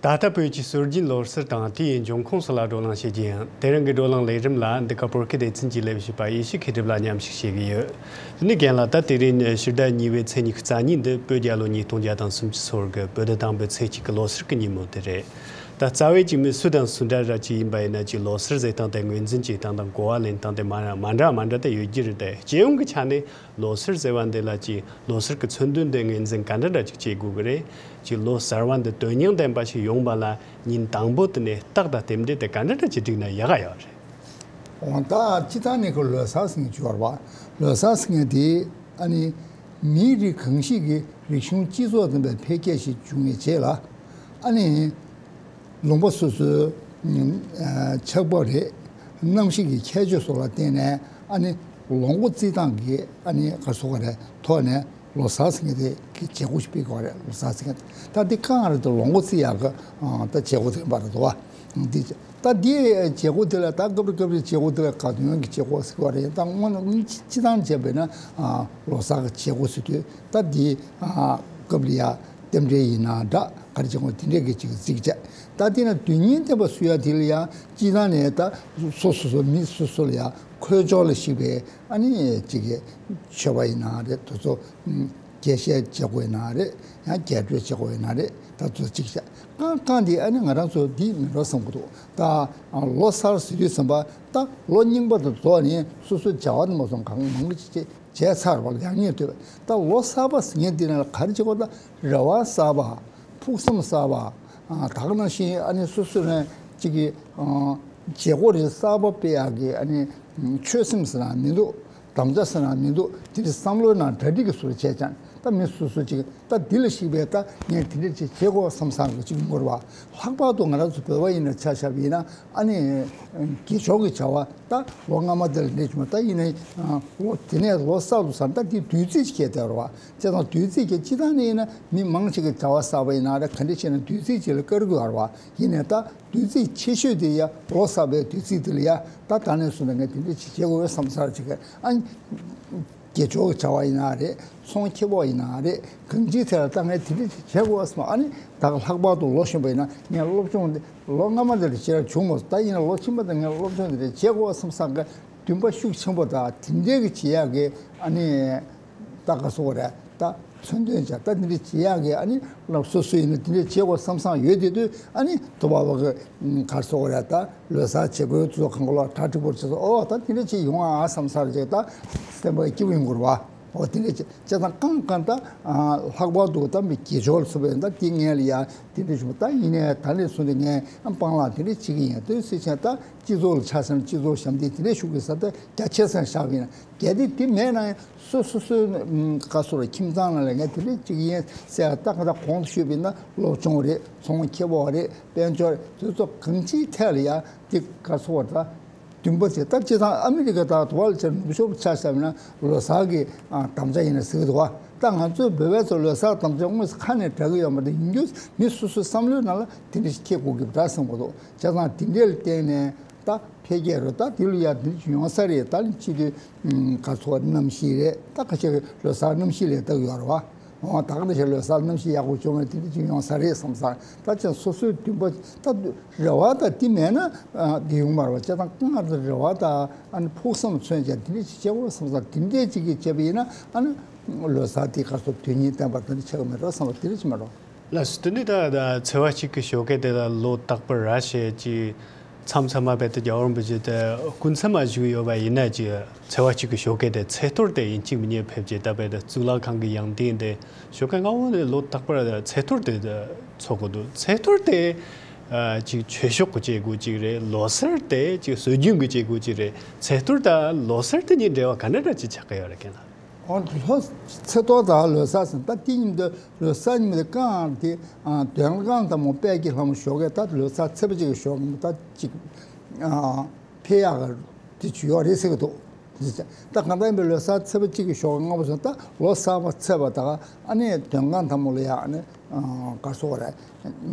ད་ལྟ་བོད་ཀྱི་སྲོལ་རྒྱུན་ལོ་གསར་དང་དེའི་འབྱུང་ཁུངས་སོགས་ལ་བགྲོ་གླེང་བྱེད་རྒྱུ་ཡིན། དེ་རིང་གི་བགྲོ་གླེང་ལས་རིམ་ལ་འདི་ག་བོད་སྐད་སྡེ་ཚན་གྱི་ལས་བྱེད་པ་ཡེ་ཤེས་མཁས་གྲུབ་ལགས་མཉམ་ཞུགས་བྱེད་ཀྱི་ཡོད། དེ་ནས་རྒན་ལགས། ད་དེ་རིང་ཕྱི་ཟླ་གཉིས་པའི་ཚེས་ཉི་ཤུ་རྩ་གཉིས་འདི་བོད་རྒྱལ་ལོ་ཉིས་སྟོང་བརྒྱ་དང་སུམ་ཅུ་སོ་དགུ་བོད་ཟླ་དང་པོའི་ཚེས་གཅིག་གི་ལོ་གསར་གྱི་ཉིན་མོ་དེ་རེད། ད་རྩ་བའི་ཅིག་མི་སུ་དང་སུ་འདྲ་ར་ཅིག་ཡིན་པ་ཡིན་ན་ཅིག་ལོ་གསར་ཟེར་སྟངས་དེ་ངོས་འཛིན་བྱེད་སྟངས་དང་གོ་བ་ལེན་སྟངས་དེ་མ་མ་འདྲ་མ་འདྲ་དེ་ཡོད་ཀྱི་རེད་དེ། སྤྱི་ཡོངས་ཀྱི་ཆ་ནས་ལོ་གསར་ཟེར་བ་འདི་ལ་ཅིག་ལོ་གསར་གྱི་མཚོན་དོན་དེ་ངོས་འཛིན་ག་འདྲ་འདྲ་ཅིག་བྱེད་དགོས་ཀྱི་རེད། ཅིག་ལོ་གསར་བ་འདི་དོན་སྙིང་ལྡན་པ་ཞིག་ཡོང་བ་ལ་ཉིན་དང་པོ་དེ་ནས་རྟགས་དང་རྟེན་འབྲེལ་དེ་ག་འདྲ་འདྲ་ཅིག་བསྒྲིགས་ན་ཡག་ག་ཡོད་རེད། འོ་ད་སྤྱི་བཏང་ནས་ཀྱི་ལོ་གསར་ཟེར་མཁན་ཅིག་ཡོད་རེད་པ། ལོ་གསར་ཟེར་མཁན་དེ་ཨ་ནི་མིའི་རིགས་གང་ཞིག་གི་རིག་གཞུང་སྤྱི་ཚོགས་ཙམ་པའི་འཕེལ་རྒྱས་ཤིག་བྱུང་བའི་རྗེས་ལ་ཨ་ནི། ལུང་པ་སོ་སོའི་ཨ་ཆགས་བབ་རེད། གནམ་གཤིས་ཀྱི་ཁྱད་ཆོས་སོགས་ལ་བརྟེན་ནས་ཨ་ནི་ལོ་འགོ་བརྩི་སྟངས་ཀྱི་ཨ་ནི་ག་རེ་ཟེར་དགོས་རེད། ཐོག་ནས་ལོ་གསར་ཟེར་མཁན་དེ་གི་བྱེད་སྒོ་ཞིག་སྤེལ་དགོས་རེད། ལོ་གསར་ཟེར་མཁན་ད་འདི་གང་རེད་དེ་ལོ་འགོ་བརྩི་ཡག་གི་ཨ་ད་བྱེད་སྒོ་དེ་ཡིན་པ་རེད་དོ། འདི་ད་འདི་བྱེད་སྒོ་དེ་ལ་ད་སྐབས་རེ་སྐབས་རེ་བྱེད་སྒོ་དེ་ལ་ག་དུས་ཡོང་གི་བྱེད་སྒོ་ཟེར་དགོས་རེད། ད་དངོས་གནས་སྤྱི་བཏང་བྱས་པས་ན་ཨ་ལོ་གསར་གྱི་བྱེད་སྒོ་ཟེར་དུས་ད་འདི་ཨ་སྐབས་ལ་ཡ། རྟེན་འབྲེལ་ཡིན་ན་འདྲ་ག་རེ་བྱེད་དགོས་དེ་འདྲས་ཀྱི་ཅིག་གཟིགས་བྱས། ད་དེ་ན་དོན་སྙིང་ལྡན་པ་སུ་ཡ་དེ་ལ་ཡང་སྤྱི་བཏང་ནས་ད་སོ་སོ་སོ་མི་སོ་སོ་ལ་ཡང་ཁོའི་ཕྱོགས་ལ་གཞིགས་པའི་ཨ་ནི་ཅིག་གི་མཆོད་པ་ཡིན་ན་རེད། དེ་ཚོ་རྒྱས་བཤད་བྱེད་དགོས་ཡིན་ན་རེད། ཡང་རྒྱས་སྤྲོས་བྱེད་དགོས་ཡིན་ན་རེད། ད་ཚོ་གཅིག་བྱས། རྐང་རྐང་འདི་ཨ་ནི་ང་རང་ཚོ་འདི་མིན་འགྲོ་བསམ་གི་འདུག་ད་ལོ་གསར་ཟེར་དུས་ཙམ་པ་ད་ལོ་རྙིང་པ་དང་རྫོགས་ནས་སོ་སོའི་བྱ་བ་འདི་མ་སོང་གང་མང་པོ་ཅིག་བྱས་ཚར་བ་ལ་ཡག་ཉེས་འདོད་པ། ད་ལོ་གསར་པ་ཟེར་མཁན་འདི་ནང་ལ་ག་རེ་བྱེད་དགོས། ད་རེ་བ་གསར་པ། ཕུགས་བསམ་གསར་པ། ད་ག་ནང་བཞིན་ཨ་ནི་སོ་སོ་རང་གཅིག་གི་བྱེད་སྒོ་རེ་གསར་པ་སྤེལ་ཡག་གི་ཨ་ནི་ཆོད་སེམས་ཟེར་ན་མི་འདུག་དམ་བཅའ་ཟེར་ན་མི་འདུག་དེ་འདྲ་བསམ་བློའི་ནང་གྲ་སྒྲིག་གི་ཟུར་བྱས་ཀྱང་ད་མི་སོ་སོ་གཅིག་ད་འདི་ལ་གཞིགས་པའི་ད་ངས་དེ་འདྲ་ཅིག་བྱེད་དགོས་བསམ་བསམ་གི་གཅིག་ཡོང་གི་རེད་བ། ལྷག་པར་དུ་ང་རང་ཚོ་བོད་པ་ཡིན་ན་ཆ་བཞག་པ་ཡིན་ན་ཨ་ནི་དགེ་སྦྱོར་གྱི་བྱ་བ་ད་ལོ་སྔ་མ་དེ་ལ་འདྲ་བྱུང་བ། ད་ཡིན་ན་ལོ་དེ་ནས་ལོ་གསར་དུ་ཟེར་ན་ད་འདི་དུས་ཚིགས་ཅིག་སྐྱེལ་བསྡད་རེད་བ། བྱས་ཙང་དུས་ཚིགས་ཀྱི་སྤྱི་བཏང་ནས་ཡིན་ན་མི་མང་ཞིག་གིས་བྱ་བ་གསར་པ་ཡིན་ན་རེད། ག་འདྲ་བྱས་ན་དུས་ཚིགས་ཅིག་ལ་བཀར་དགོས་རེད་བ། ཡིན་ནའི་ད་དུས་ཚིགས་ཆེ་ཤོས་དེ་ཡ་ལོ་གསར་པའི་དུས་ཚིགས་དེ་ལ་ཡ་ད་ད་ནས་བཟུང་ནས་ངས་དེ་འདྲ་ཅིག་བྱེད་དགོས་བསམ་ས་ཅིག་ཨ་དགེ་སྦྱོར་གྱི་བྱ་བ་ཡིན་ན་རེད། ཚོང་ཁེ་སྤོགས་ཡིན་ན་རེད། གང་ཅིའི་ཐད་ལ་ད་ངས་དེ་འདྲ་ཅིག་བྱེད་དགོས་བསམ། ཨ་ནི་ད་ག་ལྷག་པར་དུ་ལོ་གཞོན་པ་ཡིན་ན་ངས་སློབ་སྦྱོང་འདི་ལོ་སྔ་མ་དེ་ལ་བྱེད་ཡ་བྱུང་མ་སོང་། ད་ཡིན་ན་ལོ་ཕྱི་མ་དེ་ངས་སློབ་སྦྱོང་འདི་འདྲ་བྱེད་དགོས་བསམ་ས་གི་འདུན་པ་ཤུགས་ཆེན་པོ་དང་དེ་འདྲའི་གི་བྱེད་ཡག་གི་ཨ་ནི། ད་ག་སོགས་རེད། ད་མཚོན་དོན་བྱ་ད་འདི་འདྲ་བྱེད་ཡག་གི་ཨ་ནི་ལབ་སོ་སོ་ཡིན་ན་འདི་འདྲ་བྱེད་དགོས་བསམ་བསམ་ཡོད་དེ་དུས་ཨ་ནི་དུ་བ་བ་གི་ག་སོགས་རེད། ད་ལོ་གསར་བྱེད་དགོས་ཚོ་གང་ག་ལ་གྲ་སྒྲིག་པོ་བྱེད་སོ། ཨོ་ད་འདི་འདྲ་བྱེད་ཡོང་ཨ་བསམ་ས་རེད་ད་སེམས་པ་སྐྱིད་པོ་ཡོང་གི་རེད་བ། ཨོ་འདི་འདྲ་བྱེད་བྱས་ཙང་གང་གང་ད་ལྷག་པར་དུ་ད་མི་དགེ་སྦྱོར་ལ་སོགས་པའི་ད་འདི་ངས་ལ་ཡ་འདི་འདྲ་བྱུང་ད་ཡིན་ནའི་ད་ནས་བཟུང་སྟེ་ངས་སྤང་བླང་འདི་འདྲ་བྱེད་ཀྱི་ཡིན། དུས་སྲིད་ཆེན་ད་སྤྱི་ཚོགས་ལ་ཆ་བཞག་ན་སྤྱི་ཚོགས་ཞབས་འདེགས་འདི་འདྲ་ཞུ་དགོས་ས་ད་རྒྱ་ཆེ་སར་བཞག་པ་ཡིན་ན་གལ་ཏེ་འདི་མེད་ན་ཡང་། སོ་སོ་སོའི་ཨམ་ག་སོགས་ལ་ཁྱིམ་ཚང་ནང་ལ་ངས་དེ་འདྲ་གཅིག་ཡིན་ཟེར་ཡ་ད་ག་ད་གོང་དུ་ཞུས་པ་ཡིན་ན་སློབ་སྦྱོང་རེད། ཚོང་ཁེ་སྤོགས་རེད། དཔལ་འབྱོར་རེད། དེ་ཚོ་གང་ཅིའི་ཐད་ལ་ཡ་དེ་ག་སོགས་པ་ད་འདུན་པ་ཆེ། ད་སྤྱི་བཏང་ཨ་མི་རི་ཀ་དང་དུ་བ་ལ་ཆ་ནུབ་ཕྱོགས་ཆ་བཞག་ན་ལོ་གསར་གྱི་ཨ་དམ་བཅའ་ཡིན་ན་ཟེར་གི་འདུག་བ། ད་ང་ཚོའི་བོད་པའི་ཚོ་ལོ་གསར་དམ་བཅའ་དངོས་སུ་ཁ་ནས་གྲགས་གི་ཡོད་མ་རེད། ཡིན་རྒྱུ་མི་སོ་སོའི་བསམ་བློའི་ནང་ལ་དེ་འདྲ་ཞིག་འཁྱེར་དགོས་ཀྱི་འདྲ་བསམ་གི་འདུག་བྱས་ཙང་དེ་འདྲ་ལ་བརྟེན་ནས། ད་འཕེལ་རྒྱས་རེད། ད་དེ་ལ་ཡ་དེ་ཡོང་ས་རེད། ད་ལ་སྤྱི་འཐུས་ག་ཚོད་གནམ་གཤིས་རེད། ད་ཁ་ཤས་ཀྱི་ལོ་གསར་གནམ་གཤིས་ལས་ལྟ་གི་ཡོད་རེད་བ། འོ་ད་ག་ནང་བཞིན་ལོ་གསར་གནམ་གཤིས་ཡག་པོ་བྱུང་བས་དེ་འདྲ་ཅིག་ཡོང་ས་རེད་བསམ་ས། ད་ཅང་སོ་སོའི་འདུན་པ་ད་རེ་བ་ད་དེ་མེད་ན་དེ་ཡོང་མ་རེད་བ། བྱས་ཙང་སྔར་དུ་རེ་བ་ད་ཨ་ནི་ཕུགས་བསམ་མཚོན་བྱས་དེ་འདྲ་ཅིག་བྱེད་དགོས་བསམ་ས། དེ་འདྲ་ཅིག་གིས་བྱས་པ་ཡིན་ན་ཨ་ནི་ལོ་གསར་དེ་ག་ཚོད་དོན་སྙིང་ལྡན་པ་དེ་འདྲ་ཆགས་ཀྱི་མེད་རེད་བསམ་པ་དེ་འདྲ་ཅིག་མ་རེད། ལགས་སོ། དེ་ནས་ད་ཚེས་པ་གཅིག་གི་ཞོགས་ཀས་དེ་ལ་ལོ་རྟག་པར་ར་ཞེས་ཀྱི་མཚམས་མཚམས་མ་རྦད་དེ་རྒྱལ་བ་རིན་པོ་ཆེ་དེ་སྐུ་མཚམས་མ་བཞུགས་ཡོད་པ་ཡིན་ན་ཀྱི་ཚེས་པ་གཅིག་གི་ཞོགས་ཀས་དེ་ཚེས་གཏོར་དེ་ཡིན་གཅིག་མིན་གཉིས་ཕེབས་ཀྱི་ད་རྦད་དེ་གཙུག་ལག་ཁང་གི་ཡང་སྟེང་དེ་ཞོགས་ཀས་སྔ་པོ་ནས་ལོ་རྟག་པར་ཚེས་གཏོར་དེ་འཚོགས་དགོས་འདུག་ཚེས་གཏོར་དེ་ཨ་ཅིག་ཆོས་ཕྱོགས་ཀྱི་བྱེད་སྒོ་ཅིག་རེད། ལོ་གསར་དེ་ཅིག་སྲོལ་རྒྱུན་གྱི་བྱེད་སྒོ་ཅིག་རེད། ཚེས་གཏོར་དང་ལོ་གསར་དེ་གཉིས་འབྲེལ་བ་ག་འདྲ་འདྲ་ཅིག་ཆགས་ཀྱི་ཡོད་རེད་ཀྱི་ན། ཨོ་ལྷོ་ཚེས་གཏོར་དང་ལོ་གསར་ཟེར་ད་དེ་གཉིས་འདི་ལོ་གསར་ཉིན་མོ་དེ་རྐང་དེ་ཨ་འདོན་ཁང་དང་མོ་དཔལ་གྱི་ལྷ་མོ་ཞོགས་ཀས་ད་ལོ་གསར་ཚེས་པ་གཅིག་གི་ཞོགས་ཀས་ད་གཅིག་ཨ་ཕེབས་ཡག་གི་དེ་བྱུང་ཡོད་རེད་ཟེར་གི་འདུག་ད་གང་ལྟར་ཡིན་པའི་ལོ་གསར་ཚེས་པ་གཅིག་གི་ཞོགས་ཀས་སྔ་པོ་སོང་ད་ལོ་གསར་པ་ཚེས་པ་ད་ཨ་ནི་འདོན་ཁང་དང་མོ་ལ་ཡ་ཨ་ནི་ག་སོགས་རེད།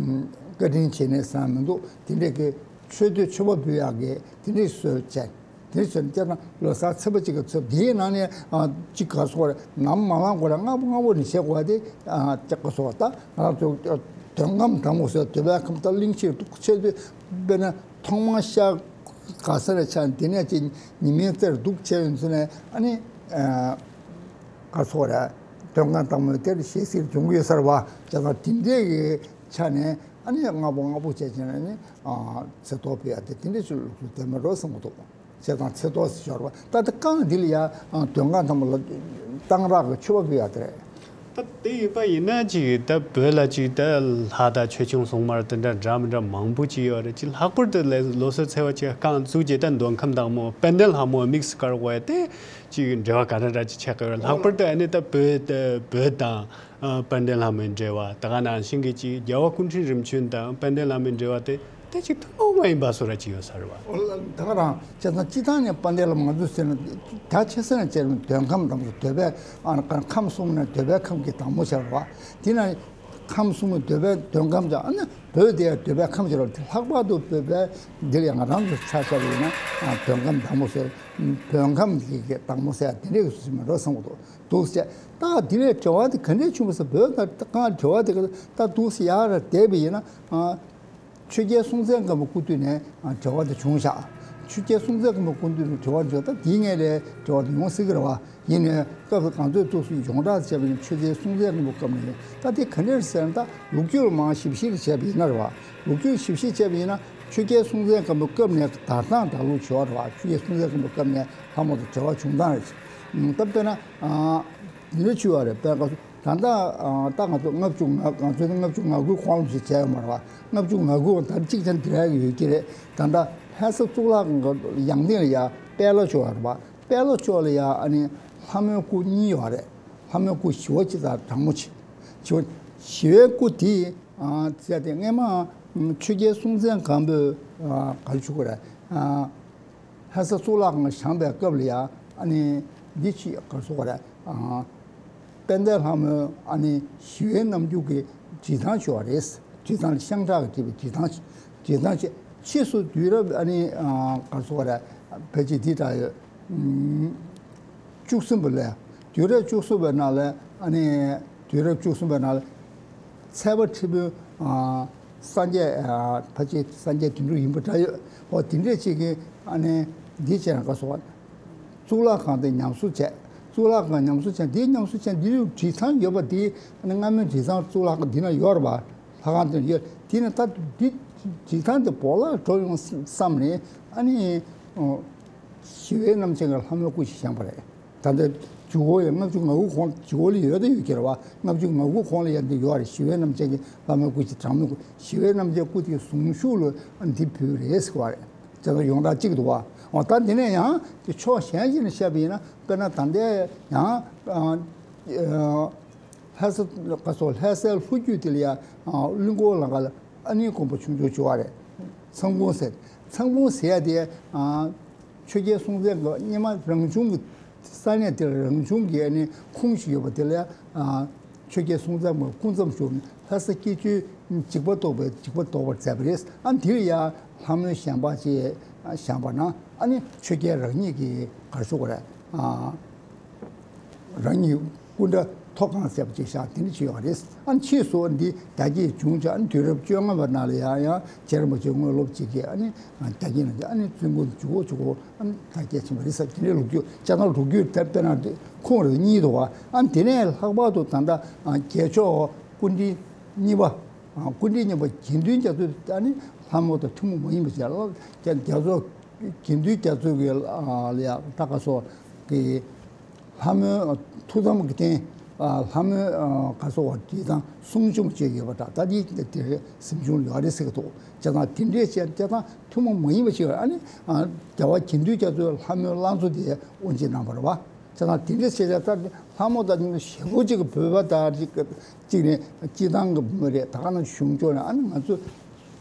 བཀའ་དྲིན་ཆེ་ནས་ཟེར་མི་འདུག་དེ་འདྲས་ཀྱི་ཆོས་སྡེ་མཆོད་པ་འབུལ་ཡག་གི་དེ་འདྲས་སྲོལ་བཅད། དེ་ཚོ་ནི་སྤྱིར་བཏང་ལོ་གསར་ཚེས་པ་གཅིག་གི་ཚེས་དེའི་ནང་ནས་ཨ་གཅིག་ག་སོགས་རེད། ནམ་མ་ལངས་གོང་ལ་སྔ་པོ་སྔ་པོ་ནས་བྱེད་དགོས་པ་དེ་ཨ་གཅིག་ག་སོགས་ད་ང་རང་ཚོ་འདོན་ཁང་དང་པོ་ཟེར་འདོད་པའི་ཁམས་ལྟར་གླིང་ཕྱིར་འདུག་ཆེད་དུ་དཔེར་ན་ཐོག་མར་ཤར་ག་ས་ནས་ཆགས་དེ་ནས་ཅིག་ཉི་མའི་རྩེར་འདུག་བྱས་ཡོང་ཚུལ་ནས་ཨ་ནི་ཨ་ག་སོགས་རེད། འདོན་ཁང་དང་པོ་དེར་ཞེ་སིར་བྱུང་གི་ཡོད་ས་རེད་བ། བྱས་ཙང་དེ་འདྲའི་གི་ཆ་ནས་ཨ་ནི་སྔ་པོ་སྔ་པོ་བྱས་བྱས་ནས་ཨ་ནི་ཨ་ཚེས་གཏོར་ཕུལ་ཡ་དེ་དེ་འདྲའི་ཚུལ་ལུགས་སུ་བསྟན་པ་རེད་བསམ་གི་འདུག་བྱས་ཙང་ཚེས་གཏོར་ཟེར་ཞོར་བ་ད་ལྟ་རྐང་འདི་ལ་ཡ་འདོན་ཁང་དང་པོ་ལ་གཏང་རག་གི་མཆོད་པ་ཕུལ་ཡ་དེ་རེད། ད་དེ་ཡིན་པ་ཡིན་ན་ཅིག་ད་བོད་ལ་ཅིག་ད་ལྷ་དང་ཆོས་སྐྱོང་སྲུང་མ་དེ་འདྲ་འདྲ་མི་འདྲ་མང་པོ་ཅིག་ཡོད་རེད། ཅིག་ལྷག་པར་དུ་ལོ་གསར་ཚེས་པ་ཅིག་རྐང་བཙུགས་རྗེས་ད་འདོན་ཁང་དང་པོ་དཔལ་ལྡན་ལྷ་མོ་དམིགས་སུ་བཀར་དགོས་ཡ་དེ་ཅིག་འབྲེལ་བ་ག་འདྲ་འདྲ་ཅིག་ཆགས་ཀྱི་ཡོད་རེད། ལྷག་པར་དུ་ཨ་ནི་ད་བོད་བོད་དང་དཔལ་ལྡན་ལྷ་མོའི་འབྲེལ་བ་ད་ག་ནང་བཞིན་གྱི་ཅིག་རྒྱལ་བ་སྐུ་ཕྲེང་རིམ་བྱོན་དང་དཔལ་ལྡན་ལྷ་མོའི་འབྲེལ་བ་དེ། དེ་ཅིག་ཐུན་མོང་མ་ཡིན་པ་བཟོ་འདྲ་ཅིག་ཡོད་ས་རེད་བ། ཨོ་ལ་ད་ག་རང་བྱས་ཙང་སྤྱི་བཏང་ནས་དཔལ་ལྡན་ལ་མ་འཛུལ་ཟེར་ན་རྒྱ་ཆེ་ས་ནས་བྱས་ན་འདོན་ཁང་དང་པོ་འདོད་པའི་ཨ་ཁམས་གསུམ་ནས་འདོད་པའི་ཁམས་ཀྱི་བདག་མོ་ཟེར་བ། དེ་ན་ཁམས་གསུམ་གྱི་འདོད་པའི་འདོན་ཁང་ཀྱང་ཨ་ནི་བོད་དེ་ཡང་འདོད་པའི་ཁམས་ཟེར་བ་དེ་ལྷག་པར་དུ་བོད་པའི་འདིར་ཡང་ང་རང་ཚོ་ཆ་བཞག་པ་ཡིན་ན་འདོན་ཁང་བདག་མོ་ཟེར། འདོན་ཁང་གི་བདག་མོ་ཟེར་དེ་འདྲའི་གི་སུ་ཞིག་མ་འགྲོ་བསམ་གི་འདུག་འདུག་ཟེར། ད་དེ་ལས་འབྲེལ་བ་དེ་ག་འདྲས་བྱུང་བ་ཟེར་བོད་དང་ད་གང་འབྲེལ་བ་དེ་ག་ད་འདུག་ཟེར་ཡག་ར་བསྡད་པ་ཡིན་ན། ཆོས་རྒྱལ་སྲོང་བཙན་སྒམ་པོ་སྐུ་དུས་ནས་འབྲེལ་བ་དེ་བྱུང་བཞག་ཆོས་རྒྱལ་སྲོང་བཙན་སྒམ་པོའི་སྐུ་མདུན་ལ་དྲི་བ་འདྲི་ད་དེའི་སྔོན་ལ་དྲི་བ་འདི་ཡོང་སྲིད་ཀྱི་རེད་བ། ཡིན་ནའི་སྐབས་སུ་གང་ཚོད་ཐུགས་སུ་ཡོངས་གྲགས་བྱས་པ་ཡིན་ན་ཆོས་རྒྱལ་སྲོང་བཙན་སྒམ་པོའི་སྐབས་ནས་ཡིན། ད་དེ་ག་འདྲ་ཟེར་ན། ད་ལོ་རྒྱུས་མར་ཞིབ་བཤེར་བྱས་པ་ཡིན་ན་རེད་བ། ལོ་རྒྱུས་ཞིབ་བཤེར་བྱས་པ་ཡིན་ན་ཆོས་རྒྱལ་སྲོང་བཙན་སྒམ་པོའི་སྐབས་ནས་དར་ཐང་དར་ལུགས་བྱས་པ་རེད་བ། ཆོས་རྒྱལ་སྲོང་བཙན་སྒམ་པོའི་སྐབས་ནས་ལྷ་མོ་དང་བྲལ་བ་བྱུང་སྟངས་རེད། ད་དཔེར་ན། འདི་འདྲ་བྱུང་བ་རེད། དཔེར་ན་ད་ལྟ་ད་ང་ཚོ་ལྔ་བཅུ་ང་ང་ཚོ་ནི་ལྔ་བཅུ་ང་དགུའི་གོང་ལ་ཞིག་བྱས་ཡོད་མ་རེད་བ། ལྔ་བཅུ་ང་དགུ་ད་གཅིག་ཀྱང་འདི་རག་གི་ཡོད་ཀྱི་རེད། ད་ལྟ་ལྷ་ས་གཙུག་ལག་ཁང་གི་ཡང་སྟེང་ལ་ཡ་དཔལ་ལྷོ་ཕྱོགས་རེད་བ། དཔལ་ལྷོ་ཕྱོགས་ལ་ཡ་ཨ་ནི་ལྷ་མོའི་སྐུ་གཉིས་ཡོད་རེད། ལྷ་མོའི་སྐུ་ཞི་བ་གཅིག་དང་གྲངས་མོ་ཆེ། ཞི་བ་ཞི་བའི་སྐུ་དེ་ཟེར་ཏེ་སྔས་མ་ཆོས་རྒྱལ་སྲོང་བཙན་སྒམ་པོས་ག་རེ་བྱུང་བ་རེད། ལྷ་ས་གཙུག་ལག་ཁང་བཞེངས་པའི་སྐབས་ལ་ཡ་ཨ་ནི་འདི་ཅི་ག་རེ་ཟེར་དགོས་རེད། དཔལ་ལྡན་ལྷ་མོས་ཨ་ནི་ཞི་བའི་རྣམ་འགྱུར་གྱི་བྲིས་ཐང་བྱས་པ་རེད། བྲིས་ཐང་ཤང་ཁྲག་གིས་བྲིས་པའི་བྲིས་ཐང་བྲིས་ཐང་བྱས། ཕྱིས་སུ་དུས་རབས་ཨ་ནི་ག་རེ་ཟེར་དགོས་རེད། ཕལ་ཆེར་འདི་འདྲ་ཡོད། བཅུ་གསུམ་པ་ལ། དུས་རབས་བཅུ་གསུམ་པའི་ནང་ལ་ཨ་ནི་དུས་རབས་བཅུ་གསུམ་པའི་ནང་ལ་ཚལ་པ་ཁྲི་དཔོན་སངས་རྒྱས་ཕལ་ཆེར་སངས་རྒྱས་དོན་གྲུབ་ཡིན་པ་འདྲ་ཡོད། འོ་དེ་འདྲས་ཅིག་གིས་ཨ་ནི་འདི་བྱས་ན་ག་རེ་ཟེར་དགོས། གཙུག་ལག་ཁང་དེ་ཉམས་གསོ་བྱས། གཙུག་ལག་ཁང་ཉམས་གསོ་བྱས། འདི་ཉམས་གསོ་བྱས་འདི་ལུགས་བྲིས་ཐང་ཡོད་པ་དེ་ཨ་ནི་སྔ་མོའི་བྲིས་ཐང་གཙུག་ལག་ཁང་འདི་ན་ཡོད་རེད་པ། ལྷ་ཁང་དེ་ན་ཡོད། དེ་ནས་ད་འདི་བྲིས་ཐང་དེ་བོར་བརླག་འགྲོ་ཡོང་བསམ་ནས་ཨ་ནི་ཞི་བའི་རྣམ་ཅན་གྱི་ལྷ་མོའི་སྐུ་ཞིག་བཞེངས་པ་རེད། ད་ལྟ་ཇོ་བོ་ཡང་ལྔ་བཅུ་ང་དགུ་གོང་ཇོ་བོ་ལ་ཡོད་དང་ཡོད་ཀྱི་རེད་བ། ལྔ་བཅུ་ང་དགུ་གོང་ལ་ཡང་འདི་ཡོད་རེད། ཞི་བའི་རྣམ་ཅན་གྱི་ལྷ་མོའི་སྐུ་ཞིག་གྲངས་མེད་སྐུ། ཞི་བའི་རྣམ་ཅན་སྐུ་དེའི་གཟུངས་གཞུག་ལ་འདི་ཕུལ་རེད་ཟེར་བ་རེད། དེ་ཚོ་ཡོངས་གྲགས་གཅིག་འདུག་བ། འོ་ད་འདི་ནས་ཡང་དེ་ཕྱོགས་གཞན་ཞིག་ནས་བཤད་པ་ཡིན་ན། དཔེར་ན་ད་ལྟའི་ཡང་ལྷ་ས་ག་སོ་ལྷ་སའི་ལྷོ་རྒྱུད་དེ་ལ་ཡང་གླིང་སྐོར་ལམ་ཁ་ལ་ཨ་ནིའི་དགོན་པ་ཆུང་ཆུང་བྱུང་བ་རེད། ཚང་ཁུང་ཟེར། ཚང་ཁུང་ཟེར་ཡ་དེ་ཆོས་རྒྱལ་སྲོང་བཙན་གྱི་སྔོན་མ་རང་བྱུང་གི་ས་གནས་དེར་རང་བྱུང་གི་ཨ་ནི་ཁུངས་ཤིག་ཡོད་པ་དེ་ལ་ཆོས་རྒྱལ་སྲོང་བཙན་མ་སྐུ་མཚམས་བཞུགས་ནས་ལྷ་ས་སྐྱིད་ཆུའི་འཇིགས་པ་བཟློག་པའི་འཇིགས་པ་བཟློག་པར་མཛད་པ་རེད། ཨ་འདིར་ཡང་ལྷ་མོའི་བཞེངས་པ་ཅིག་བཞེངས་པ་ན་ཨ་ནི་ཆོས་རྒྱལ་རང་ཉིད་ཀྱི་ག་རེ་ཞུ་དགོས་རེད། རང་ཉིད་སྐུ་འདྲ་ཐོག་ཁང་ཟེར་བ་ཅིག་བཞག་དེ་འདྲ་ཅིག་ཡོད་རེད། ཨ་ནི་ཕྱིས་སུ་འདི་རྒྱ་སྐྱེད་བྱུང་བྱས། ཨ་ནི་དུས་རབས་བཅོ་ལྔ་པ་ནང་ལ་ཡང་ཡང་རྗེ་རིན་པོ་ཆེ་དངོས་སློབ་ཅིག་གིས་ཨ་ནི་རྒྱ་སྐྱེད་གནང་རྗེས་ཨ་ནི་བཙུན་མོ་འཇུག་གོ་འཇུག་གོ་ཨ་ནི་དར་རྒྱས་ཕྱིན་པ་རེད་ཟེར། དེ་འདྲའི་ལོ་རྒྱུས་ཅ་ནང་ལོ་རྒྱུས་དེ་དཔེར་ན་ཁུངས་རེ་གཉིས་འདུག་བ། ཨ་ནི་དེ་ནས་ལྷག་པར་དུ་ད་ལྟ་རྒྱལ་མཆོག་སྐུ་ཕྲེང་གཉིས་པ། སྐུ་ཕྲེང་གཉིས་པ་དགེ་འདུན་རྒྱ་མཚོ་ཨ་ནི་ལྷ་མོ་དང་ཐུན་མོང་མ་ཡིན་པ་ཞིག་ལ་རྒྱ་མཚོ་དགེ་འདུན་རྒྱ་མཚོ་གི་ལ་ཡ་ད་ག་སོ་གི་ལྷ་མོའི་ཐུགས་དམ་གྱི་རྟེན། ལྷ་མོའི་ག་སོ་བ་དེ་དང་གསུང་ཆུང་བཅས་ཡོད་པ་འདྲ། ད་དེ་དེ་གཟིམ་ཆུང་ལ་ཡོད་རེད་ཟེར་གྱི་འདུག་བྱས་ཙང་དེ་འདྲས་བྱས་བྱས་ཙང་ཐུན་མོང་མ་ཡིན་པ་ཞིག་ཨ་ནི་རྒྱལ་བ་དགེ་འདུན་རྒྱ་མཚོའི་ལྷ་མོའི་བླ་མཚོ་དེ་དབུ་འབྱེད་གནང་བ་རེད་བ། བྱས་ཙང་དེ་འདྲས་བྱས་བྱས་ཙང་ལྷ་མོ་དང་ཞེ་པོ་ཅིག་གི་བོད་པ་དང་ཅིག་ཅིག་ནས་སྤྱི་བཏང་གི་མི་རེད། ད་ག་ནང་གཞུང་ཕྱོགས་ནས་ཨ་ནི་ང་ཚོ་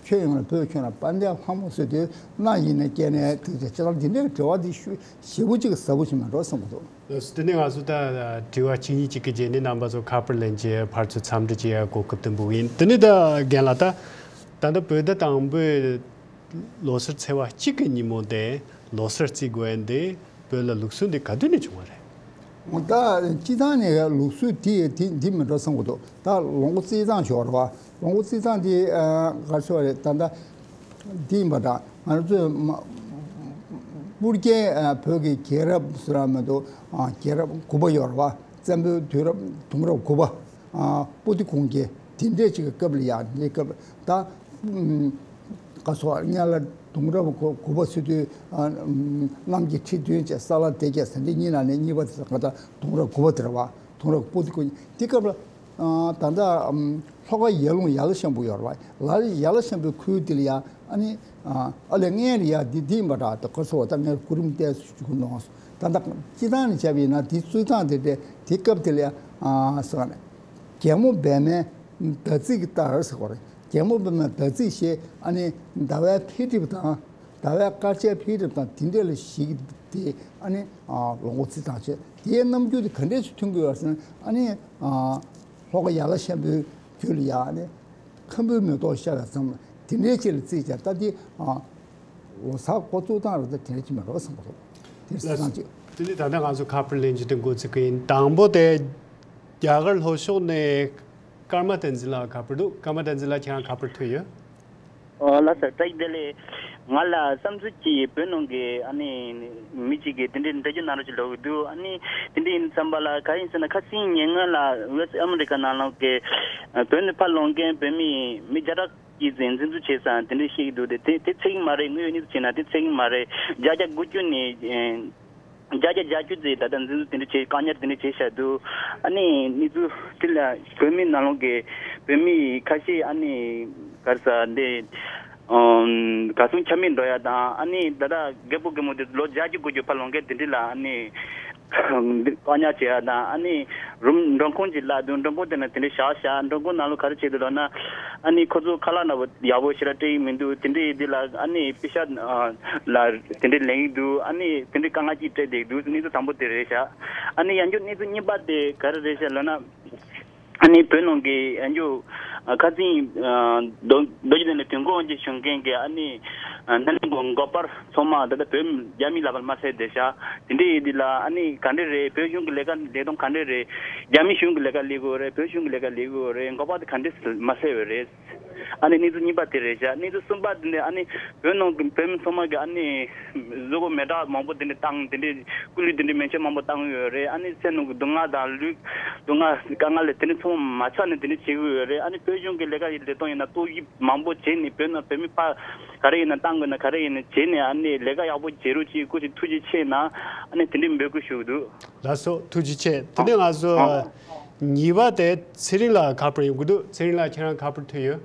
ཁྱོད་ཡོང་ལ་བོད་ཁྱོད་ལ་དཔལ་ལྡན་ལྷ་མོ་ཟེར་དུས་གནའ་ཡིན་ན་སྐྱེས་ནས་དེ་བྱས་ཙང་དེ་འདྲའི་འབྲེལ་བ་དེ་ཞུ་ཞེ་པོ་ཅིག་ཟབ་པོ་ཞིག་མ་འགྲོ་བསམ་གྱི་འདུག་ལགས་སོ། དེ་ནས་ང་ཚོ་ད་དྲི་བ་གཅིག་གཉིས་གཅིག་གི་རྗེས་ནས་རྣམ་པ་ཚོ་ཁ་པར་ལེན་བྱས་ཕར་ཚུར་འཚམས་འདྲི་བྱེད་ཡ་གོ་སྐབས་དུ་འབུལ་གི་ཡིན། དེ་ནས་ད་རྒན་ལགས་ད་ད་ལྟ་བོད་ཟླ་དང་པོའི་ལོ་སར་ཚེས་པ་གཅིག་གི་ཉིན་མོ་དེ་ལོ་སར་བརྩི་དགོས་ཡ་འདི་བོད་ལ་ལུགས་སྲོལ་འདི་ག་དུས་ནས་བྱུང་བ་རེད། ད་སྤྱི་བཏང་ནས་ལུགས་སྲོལ་དེ་དེ་འདི་མི་འགྲོ་བསམ་གྱི་འདུག་ད་ལོ་ངོ་བརྩི་སྟངས་ཞོར་བ་ལོ་ངོ་བརྩི་སྟངས་དེ་ག་རེ་ཟེར་བ་རེད། ད་ད་འདི་ཡིན་པ་འདྲ། ང་ཚོས་མ་སྤུར་རྒྱལ་བོད་ཀྱི་རྒྱལ་རབས་ཟེར་བ་མི་འདུག་རྒྱལ་རབས་དགུ་པ་ཡོད་རེད་བ། བཙན་པོའི་དུས་རབས་དུང་རབས་དགུ་པ། ཨ་པོ་ཏི་གུང་རྒྱལ་དེ་འདྲས་ཅིག་གི་སྐབས་ལ་ཡ་འདི་སྐབས་ད་ཨུམ་ག་སོ་གཉའ་ལ་དུང་རབས་གོ་དགུ་པ་ཚུད་དུས་ཨ་ཨུམ་གནམ་གྱི་ཁྲི་བདུན་བཅས་ས་ལ་སྡེ་བརྒྱད་ཟེར་འདི་གཉིས་ནང་ནས་གཉིས་པ་དེ་ང་ད་དུང་རབས་དགུ་པ་དེ་རེད་བ། དུང་རབས་པོ་ཏི་གུང་དེ་སྐབས་ལ་ཨ་ད་ལྟ་ཨུམ་ལྷོ་ཁ་ཡར་ཀླུང་ཡར་ལ་ཤམ་བུ་ཡོད་རེད་བ། ལ་ཡར་ལ་ཤམ་བུའི་ཁུལ་དེ་ལ་ཡ་ཨ་ནི་ཨ་ཨ་ལས་ངན་རེད་ཡ་འདི་འདི་ཡིན་པ་འདྲ། ད་ག་སོ་བ་ད་ངས་སྐུ་རིམ་བལྟས་སུ་བཅུག་གི་མནོ། ད་ལྟ་སྤྱི་བཏང་ནས་བྱས་པ་ཡིན་ན་དེ་རྩོད་སྟངས་དེ་འདྲས་དེ་སྐབས་དེ་ལ་ཡ་ཟེར་བ་ནས་རྒྱལ་མོ་བལ་མའི་ཟླ་རྩིས་ཀྱི་ལྟར་ཟེར་བ་རེད། རྒྱལ་མོ་བལ་མའི་ཟླ་རྩིས་ཞེས་ཨ་ནི་ཟླ་བའི་འཕེལ་འགྲིབ་དང་ཟླ་བའི་སྐར་ཆའི་འཕེལ་འགྲིབ་དང་དེ་འདྲས་ལ་གཞིགས་ཏེ་ཨ་ནི་ལོ་ངོ་རྩིས་སྟངས་བྱས། དེའི་རྣམ་འགྱུར་དེ་ག་འདྲས་སུ་མཐུན་དགོས་པ་ཟེར་ན་ཨ་ནི་ལྷོ་ཁ་ཡར་ལ་ཤམ་བུའི་རྒྱུད་ལ་ཡ་ཨ་ནི། ཁམ་བུའི་མེ་ཏོག་ཤར་བའི་མཚམས་དེ་འདྲའི་ཅིག་ལ་བརྩིས་ཀྱང་ད་དེ་ལོ་གསར་འགོ་བཙུགས་སྟངས་རེད། ད་དེ་འདྲ་ཅིག་མ་རེད་བསམ་པ་རེད། དེ་ལ་སང་ཅིག་དེ་ནི་ད་ལྟ་ང་ཚོ་ཁ་པར་ལེན་རྒྱུ་དེ་འགོ་བཙུགས་ཀྱི་ཡིན། དང་པོ་དེ་རྒྱ་གར་ལྷོ་ཕྱོགས་ནས་ཀརྨ་བསྟན་འཛིན་ལགས་ཁ་པར་འདུག་ཀརྨ་བསྟན་འཛིན་ལགས་ཁྱེད་རང་ཁ་པར་ཐོན་ཡོད། ཨོ་ལགས་སོ། བཀྲ་ཤིས་བདེ་ལེགས། ང་ལ་བསམ་ཚུལ་གྱིས་བོད་ནང་གི་ཨ་ནི་མི་གཅིག་གིས་དེ་འདྲའི་འགྲེལ་བརྗོད་གནང་རོགས་ཅིག་ལབ་ཀྱི་འདུག་ཨ་ནི་དེ་འདྲ་ཡིན་བསམ་པ་ལ་ག་ཡིན་ཟེར་ན། ཁ་སང་ཉེ་སྔོན་ལ་ཝེ་སི་ཨ་མི་རི་ཀ་ནང་ལོགས་ཀྱི་ཨ་བོད་ནས་ཕར་ལོག་མཁན་བོད་མི་མི་བརྒྱ་ཕྲག་གཅིག་ཙམ་འཛིན་བཟུང་བྱས་ཙང་དེ་འདྲ་བཤད་ཀྱི་འདུག་དེ་དེ་དེ་ཚད་ཀྱི་མ་རེད། དངོས་ཡོད་གནས་ཚུལ་བྱས་ན་དེ་ཚད་ཀྱི་མ་རེད། བརྒྱ་ཆ་དགུ་བཅུ་ནས་ཨེ་བརྒྱ་ཆ་བརྒྱད་ཅུ་ཙམ་ད་ལྟ་འཛིན་བཟུང་དེ་འདྲ་བྱས། བཀག་ཉར་དེ་འདྲ་བྱས་བཞག་འདུག་ཨ་ནི་གནས་ཚུལ་དེ་ལ་བོད་མི་ནང་ལོགས་ཀྱི་བོད་མི་ཁ་ཤས་ཨ་ནི་ག་རེ་ཟེར་འདི་ཨམ་གར་སོང་ཆ་མེད་འགྲོ་ཡ་དང་། ཨ་ནི་ད་ལྟ་རྒད་པོ་རྒན་མོ་དེ་ལོ་བརྒྱད་ཅུ་དགུ་བཅུ་ཕར་ལོག་མཁན་དེ་འདྲ་ལ་ཨ་ནི་བཀག་ཉར་བྱེད་ཡ་དང་། ཨ་ནི་རུམ་མགྲོན་ཁང་ཅིག་གླས་འདུག་མགྲོན་ཁང་དེ་ནང་དེ་འདྲ་བཞག་བཞག་མགྲོན་ཁང་ནང་ལོགས་ག་རེ་བྱེད་འདུག་ལབ་ན། ཨ་ནི་ཁོ་ཚོ་ཁ་ལག་འདྲ་པོ་ཡག་པོ་ཞེ་དྲག་སྤྲད་ཀྱི་མི་འདུག་དེ་འདྲ་ཡིན་དུས་ལ་ཨ་ནི་པེ་ཤག་ལ་དེ་འདྲ་ལེན་གྱི་འདུག་ཨ་ནི་དེ་འདྲ་དཀའ་ངལ་ཅིག་སྤྲད་བསྡད་འདུག་གནས་ཚུལ་དང་པོ་དེ་རེད་ཤག་ཨ་ནི་ཡང་བསྐྱར་གནས་ཚུལ་གཉིས་པ་དེ་ག་རེ་རེད་ཤག་ལབ་ན། ཨ་ནི་བོད་ནང་གི་ཡང་བསྐྱར་ཁ་སང་རྡོ་རྡོ་རྗེ་གདན་ལ་དོན་ཁོང་ཅིག་བྱུང་མཁན་གྱི་ཨ་ནི་སྣེ་ལེན་གྱི་འགོ་པ་ཚང་མ་ད་ལྟ་བོད་རྒྱ་མི་ལག་པར་མ་ཟེར་བསྡད་ཤག་དེ་འདྲ་ཡིན་དུས་ལ་ཨ་ནི་ག་འདྲ་རེད། བོད་གཞུང་གི་ལས་ཀ་ལས་སྟངས་ག་འདྲ་རེད། རྒྱ་མི་གཞུང་གི་ལས་ཀ་ལས་དགོས་རེད། བོད་གཞུང་གི་ལས་ཀ་ལས་དགོས་རེད། འགོ་པ་དེ་ག་འདྲ་མ་ཟེར་བ་རེད། ཨ་ནི་གནས་ཚུལ་གཉིས་པ་དེ་རེད་ཤག་གནས་ཚུལ་གསུམ་པ་དེ་ནི་ཨ་ནི་བོད་ནང་གི་བོད་མི་ཚང་མ་གི་ཨ་ནི་གཟུགས་པོ་མེ་སྲེག་མང་པོ་དེ་འདྲ་བཏང་། དེ་འདྲ་སྐུ་ལུས་དེ་འདྲ་མེ་མཆོད་མང་པོ་བཏང་ཡོད་རེད། ཨ་ནི་སེམས་ནང་གི་སྡུག་བསྔལ་དང་ལུས་སྡུག་བསྔལ་དཀའ་ངལ་དེ་འདྲ་ཚང་མ་མ་ཆག་ནས་དེ་འདྲ་བྱེད་ཀྱི་ཡོད་རེད། ཨ་ནི་བོད་གཞུང་གི་ལས་ཀ་ཡི་ལས་སྟངས་ཡིན་ན་ཏོག་དབྱིབས་མང་པོ་བྱས་ནས་བོད་ནང་བོད་མི་ཕར་ག་རེ་ཡིན་ན་བཏང་དགོས་ན་ག་རེ་ཡིན་ན་བྱས་ནས་ཨ་ནི་ལས་ཀ་ཡག་པོ་བྱེད་རོགས་གྱིས། སྐུ་མཁྱེན་ཐུགས་རྗེ་ཆེ་གནང་། ཨ་ནི་དེ་འདྲ་འབོད་སྐུལ་ཞུ་གི་འདུག་ལགས་སོ། ཐུགས་རྗེ་ཆེ། དེ་ནས་ང་ཚོ་གཉིས་པ་དེ་ཚེ་རིང་ལགས་ཁ་པར་ཡོང་གི་འདུག་ཚེ་རིང་ལགས་ཁྱེད་རང་ཁ་པར་ཐོན་ཡོད།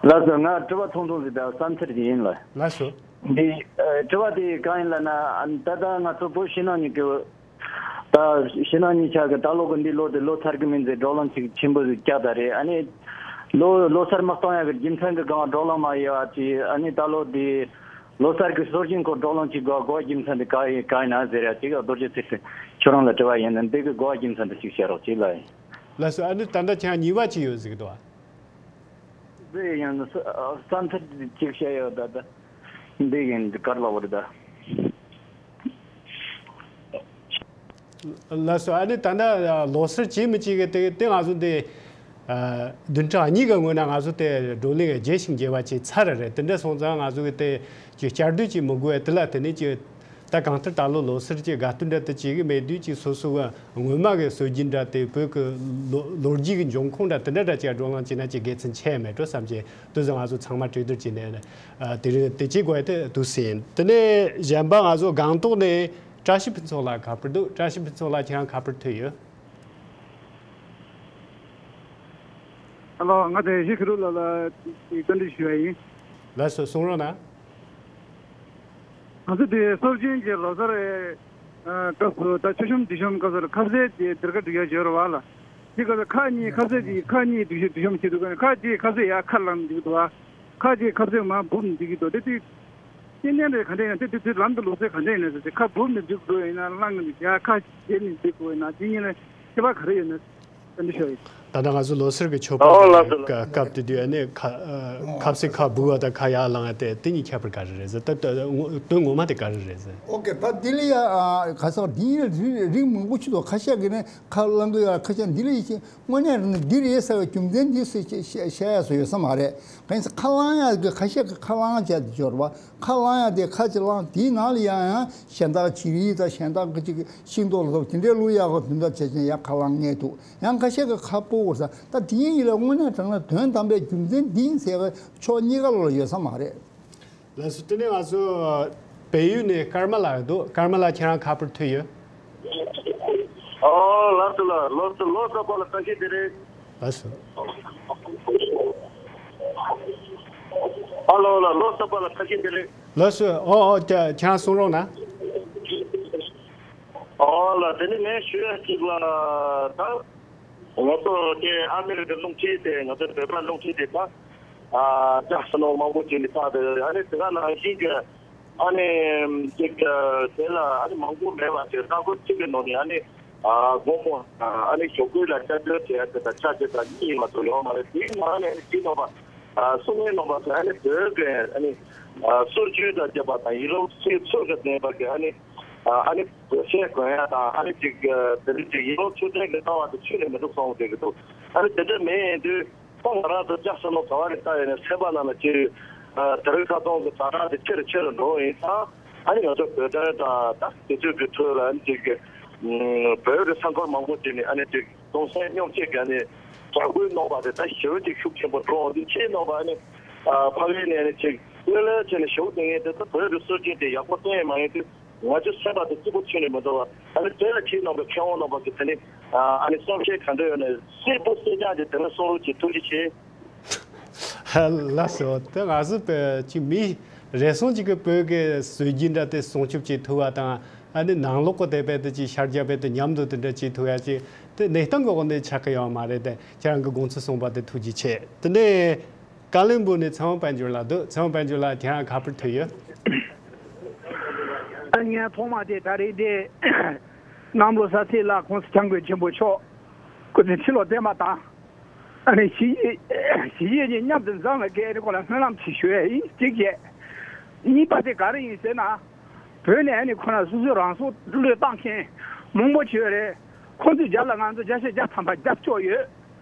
ལགས་སོ། ང་དྲི་བ་ཐུང་ཐུང་ཞིག་དང་བསམ་འཆར་ཞིག་ཡིན་ལགས། ལགས་སོ། འདི་ཨ་དྲི་བ་དེ་གང་ཡིན་ལབ་ན། ཨ་ད་ལྟ་ང་ཚོ་བོད་ཕྱི་ནང་གཉིས་ཀྱི་ད་ཕྱི་ནང་གཉིས་ཆ་གི་ད་ལོ་གི་འདི་ལོ་དེ་ལོ་སར་གི་མིན་ཟེར་བགྲོ་གླེང་ཅིག་ཆེན་པོ་ཞིག་བརྒྱབ་ད་རེད། ཨ་ནི་ལོ་ལོ་སར་མ་གཏོང་ཡག་གི་རྒྱུ་མཚན་གི་སྒང་བགྲོ་གླེང་མ་ཡོད་པ་ཅིག་ཨ་ནི་ད་ལོ་འདི་ལོ་སར་གི་སྲོལ་རྒྱུན་སྐོར་བགྲོ་གླེང་ཅིག་དགོས་དགོས་རྒྱུ་མཚན་དེ་ག་ཡིན་ག་ཡིན་ན་ཟེར་ཡ་ཅིག་རྡོ་རྗེ་ཚེ་ཁྲི་ཁྱོད་རང་ལ་དྲི་བ་ཡིན་ན་འདི་གི་དགོས་རྒྱུ་མཚན་དེ་ཅིག་བཤད་རོགས་ཅིག་ལ་ཡིན། ལགས་སོ། ཨ་ནི་ད་ལྟ་ཁྱེད་རང་གཉིས་པ་ཅིག་ཡོད་ཟེར་གི་འདུག་ཨ། འདི་ཡང་བསམ་ཚུལ་ཅིག་བཤད་ཡོད་ད་ལྟ། འདི་ཡིན་འདི་གར་ལ་བར་ད། ལགས་སོ། ཨ་ནི་ད་ལྟ་ལོ་སར་བྱེད་མི་བྱེད་གི་དེ་དེ་ང་ཚོ་འདི་བདུན་ཕྲག་གཉིས་ཀྱི་སྔོན་ན་ང་ཚོ་དེ་བགྲོ་གླེང་རྒྱས་ཤིང་རྒྱས་པ་བྱས་ཚར་རེད། དེ་འདྲ་སོང་ཙང་ང་ཚོ་གི་དེ་ཅིག་བསྐྱར་ཟློས་ཅིག་མི་དགོས་པས། དེ་ལ་དེ་ནས་ཅིག་ད་གང་ལྟར་ད་ལོ་ལོ་སར་གྱི་དགའ་སྟོན་འདྲ་དེ་བྱེད་ཀྱི་མེད་དུས་ཀྱི་སོ་སོ་གི་སྔོན་མ་གི་སྲོལ་རྒྱུན་འདྲ་དེ་བོད་ཀྱི་ལོ་ལོ་རྒྱུས་ཀྱི་འབྱུང་ཁུངས་འདྲ་དེ་འདྲ་འདྲ་ཅིག་བགྲོ་གླེང་བྱས་ན་ཅིག་དགེ་མཚན་ཆེ་མེད་འགྲོ་བསམ་གྱི་འདུག་ཟེར། ང་ཚོ་ཚང་མ་གྲོས་བསྡུར་བྱས་ནས་ཨ་དེ་རིང་དེ་ཅིག་དགོས་ཡ་དེ་འདུག་ཟེར་ཡིན། དེ་ནས་གཞན་པ་ང་ཚོ་སྒང་ཏོག་ནས་བཀྲ་ཤིས་ཕུན་ཚོགས་ལགས་ཁ་པར་འདུག་བཀྲ་ཤིས་ཕུན་ཚོགས་ལགས་ཁྱེད་རང་ཁ་པར་ཐོན་ཡོད། ཨ་ལོ། ང་དེ་ཞིག་ཁི་རུ་ལ་ལ་བཀའ་འདྲི་ཞུ་བ་ཡིན། ལགས་སོ། གསུང་རོགས་གནང་། ང་ཚོ་དེ་སྲོལ་རྒྱུན་གྱི་ལོ་སར་རེད། ཨ་སྐབས་སུ་ད་ཆུ་ཤོམ་དྲི་ཤོམ་སྐབས་སུ་ཁ་ཟས་དེ་སྡེར་ཁ་སྒྲིག་ཡ་ཡོད་རེད་བ་ལ། དེ་སྐབས་སུ་ཁ་གཉིས་ཁ་ཟས་དེ་ཁ་གཉིས་དྲི་ཤོམ་དྲི་ཤོམ་བྱེད་དུས་ཁ་གཅིག་ཁ་ཟས་ཡར་ཁ་ལངས་འདུག་འདུག་བ། ཁ་གཅིག་ཁ་ཟས་མར་སྦུབ་འདུག་གི་འདུག་དེ་དུས། རྐྱེན་ངན་རེ་ག་འདྲ་ཡིན་ན་དེ་དུས་དུས་ལམ་དུ་ལོག་ཚེ་ག་འདྲ་ཡིན་ན་ཟེར་ཚེ་ཁ་སྦུབ་ནས་འཇུག་དགོས་ཡིན་ན་བླངས་ནས་ཡ་ཁ་བྱེད་ནས་འཇུག་དགོས་ཡིན་ན་དེ་གཉིས་ལ་ཁྱད་པར་ག་རེ་ཡོད་ན་བཀའ་འདྲི་ཞུ་ཡིན། ད་ལྟ་ང་ཚོ་ལོ་སར་གྱི་མཆོད་པ་ཨོ་ལགས་སོ་ལགས། སྐབས་དེ་དུས་ཨ་ནི་ཁ་ཁ་ཟས་ཁ་སྦུབ་བ་དང་ཁ་ཡར་ལངས་ཏེ་དེ་གཉིས་ཁྱད་པར་ག་རེ་རེད་ཟེར། ད་ད་དོན་ངོ་མ་དེ་ག་རེ་རེད་ཟེར། ཨོ་ཀེ། ད་དེ་ལ་ཡ་ག་ས་དེ་གཉིས་ལ་རིགས་རིགས་མང་པོ་ཞིག་འདུག་ཁ་ཤས་ཀྱིས་ནི་ཁ་ལངས་གི་ཡོད། ཁ་ཤས་འདི་ལ་ཡིད་ཆེས། དངོས་གནས་རང་འདི་རེད་ཟེར་བའི་རྒྱུ་མཚན་འདི་སུས་བཤད་བཤད་ཡ་སུ་ཡོད་ས་མ་རེད། གང་ཡིན་ཟེར་ཁ་ལངས་ཡ་གི་ཁ་ཤས་ཀྱི་ཁ་ལངས་བྱས་ཏེ་འབྱོར་བ། ཁ་ལངས་ཡ་དེ་ཁ་ཅིག་ལངས་དེའི་ནང་ལ་ཡང་ཡང་གཞན་དག་བྱི་རིལ་དང་གཞན་དག་གི་ཅིག་ཤིང་ཏོག་ལ་སོགས་དེ་འདྲའི་བླུག་ཡག་གི་དོན་དག་བྱས་ཀྱང་ཡང་ཁ་ལངས་ངེས་འདུག་ཡང་ཁ་ཤས་ཀྱི་ཁ་སྤུ་གུ་ཟ། ད་དེ་ཡིན་ཡིན་ལ་དངོས་གནས་དྲང་གནས་དོན་དམ་པའི་རྒྱུ་མཚན་འདི་ཡིན་ཟེར་བའི་ཕྱོགས་གཉིས་ཀ་ལ་ཡོད་ས་མ་རེད། ལགས་སོ། དེ་ནས་ང་ཚོ་བལ་ཡུལ་ནས་ཀརྨ་ལགས་འདུག་ཀརྨ་ལགས་ཁྱེད་རང་ཁ་པར་ཐོན་ཡོད། ཨོ་ལགས་སོ་ལགས། ལོ་གསར་ལོ་གསར་པ་ལ་བཀྲ་ཤིས་བདེ་ལེགས། ལགས་སོ། ཨ་ལོ་ལགས། ལོ་གསར་པ་ལ་བཀྲ་ཤིས་བདེ་ལེགས། ལགས་སོ། ཨོ་ཨོ་ཁྱེད་རང་གསུང་རོགས་གནང་། ཨོ་ལགས། དེ་ནི་ངས་ཞུ་ཡ་གཅིག་ལ་ད། ང་ཚོ་དེ་ཨ་མི་རི་ཀའི་རླུང་འཕྲིན་དེ་ང་ཚོའི་བོད་པ་རླུང་འཕྲིན་དེ་ད་ཨ་ཅག་སོ་ནོ་མང་པོ་ཅིག་ནས་བཏང་སྟེ། ཨ་ནི་དེ་ག་ནང་བཞིན་གྱི་ཨ་ནི་ཅིག་དེ་ལ་ཨ་ནི་མང་པོ་མེད་པ་ཅིག་ལྟ་སྐོར་གཅིག་གི་ནང་ནས་ཨ་ནི་ཨ་དགོང་མོ་ཨ་ནི་ཞོགས་ཀས་ལ་སྐྱབས་བཅོལ་བྱེད་ཡ་དེ་དང་ཆ་དེ་དང་གཉིས་མ་གཏོགས་ཡོད་མ་རེད། དེའི་ནང་ནས་ཨ་ནི་སྤྱི་ནོར་བ་ཨ་སྲུང་བའི་ནོར་བ་ཚོ་ཨ་ནི་བོད་ཀྱི་ཨ་ནི་ཨ་སྲོལ་རྒྱུན་དང་བཅས་པ་དང་ཡིན་རུང་ཚིག་ཚུལ་གྱི་ལྡན་པ་གི་ཨ་ནི་ཨ་ནི་བོད་ཆས་གོན་ཡ་དང་ཨ་ནི་ཅིག་དེ་འདྲ་ཅིག་ཡིན་རུང་ཆུ་ཚན་གྱི་ལྟ་བ་དེ་ཆུ་ནས་མི་འདུག་གསུངས་བསྡད་ཀྱི་འདུག་ཨ་ནི་དེ་འདྲ་མེད་ཡིན་དུས། ཁོང་ང་རང་ཚོ་ལྕགས་ཟེར་ནོ་ག་བ་རེ་ལྟ་ཡོད་ནས་ཚན་པ་ནང་ལ་ཅིག་དེ་རིང་ཁ་སང་གི་ཛ་དྲག་དེ་ཆེ་རུ་ཆེ་རུ་འགྲོ་ཡིན་ཙང་། ཨ་ནི་ང་ཚོ་བོད་དོན་དང་ད་དུས་ཚོད་ཀྱི་ཁྲོད་ལ་ཨ་ནི་ཅིག་བོད་ཀྱི་ས་ཁུལ་མང་པོ་ཅིག་ནས་ཨ་ནི་ཅིག་གཏོང་སེམས་སྙོམས་སྐྱེད་ཀྱི་ཨ་ནི་དྲག་རྒོལ་གནང་བ་དེ་ད་ཞེ་པོ་ཅིག་ཤུགས་ཆེན་པོ་འགྲོ་འོང་དུས་ཆེས་གནང་བ་ཨ་ནི་ཕ་གིའི་ནས་ཨ་ནི་ཅིག་གློད་གློད་བྱས་ནས་ཞུགས་དེ་ངས་དེ་ཚོ་བོད་ཀྱི་སྲོལ་རྒྱུན་དེ་ཡག་པོ་སྟོན་ཡས་མ་ཡིན་དུས། ང་ཚོའི་སེམས་པ་དེ་སྐྱིད་པོ་ཁྱོན་ནས་མི་འདུག་བ། ཨ་ནི་དེ་ལ་ཁྱེད་རྣམ་པ་མཁས་དབང་རྣམ་པ་གི་དེ་ནི་ཨ་ནི་བསམ་ཤེས་ག་འདྲ་ཡོད་ན་སྲིད་པོ་སྲིད་ཀྱང་གི་དེ་ལ་གསུང་རོགས་ཀྱི་ཐུགས་རྗེ་ཆེ། ལགས་སོ། དེ་ང་ཚོ་བོད་ཀྱི་མི་རེ་ཟུང་ཅིག་གི་བོད་ཀྱི་སྲོལ་རྒྱུན་འདྲ་དེ་སྲུང་སྐྱོབ་བྱེད་ཐུབ་པ་དང་། ཨ་ནི་ནང་ལོགས་ཀྱི་དེ་བས་དེ་ཅིག་ཤར་རྒྱག་པའི་དེ་མཉམ་དུ་དེ་འདྲ་བྱེད་ཐུབ་ཡ་ཅིག་དེ་གནས་སྟངས་ཀྱི་འོག་ནས་ཆགས་ཀྱི་ཡོད་མ་རེད་དེ། ཁྱེད་རང་གི་དགོངས་ཚུལ་གསུངས་པ་དེ་ཐུགས་རྗེ་ཆེ། དེ་ནས། ཀ་ལོན་སྦུག་ནས་ཚེ་དབང་དཔལ་འབྱོར་ལགས་འདུག་ཚེ་དབང་དཔལ་འབྱོར་ལགས་ཁྱེད་རང་ཁ་པར་ཐོན་ཡོད། ཨ་ངས་ཐོག་མ་དེ་ད་རེས་དེ་གནམ་ལོ་གསར་ཚེས་ལ་༸གོང་ས་༸སྐྱབས་མགོན་ཆེན་པོ་མཆོག་སྐུ་ཚེ་ཁྲི་ལོ་བརྟན་པ་དང་། ཨ་ནི་གཞིས་བྱེས་གཞིས་བྱེས་གཉིས་མཉམ་དུ་འཛོམས་པའི་སྐད་རིགས་སྐོར་ལ་སྨོན་ལམ་ཅིག་ཞུ་ཡས་ཡིན་གཅིག་བྱས། གཉིས་པ་དེ་ག་རེ་ཡིན་ཟེར་ན། བོད་ནས་ཨ་ནི་ཁོ་ན་སོ་སོའི་རང་སྲོག་བློས་བཏང་མཁན་མང་པོ་ཅིག་ཡོད་རེད། ཁོང་ཚོའི་རྒྱབ་ལ་ང་ཚོ་བརྒྱ་ཆ་བརྒྱ་ཐམ་པ་རྒྱབ་སྐྱོར་ཡོད།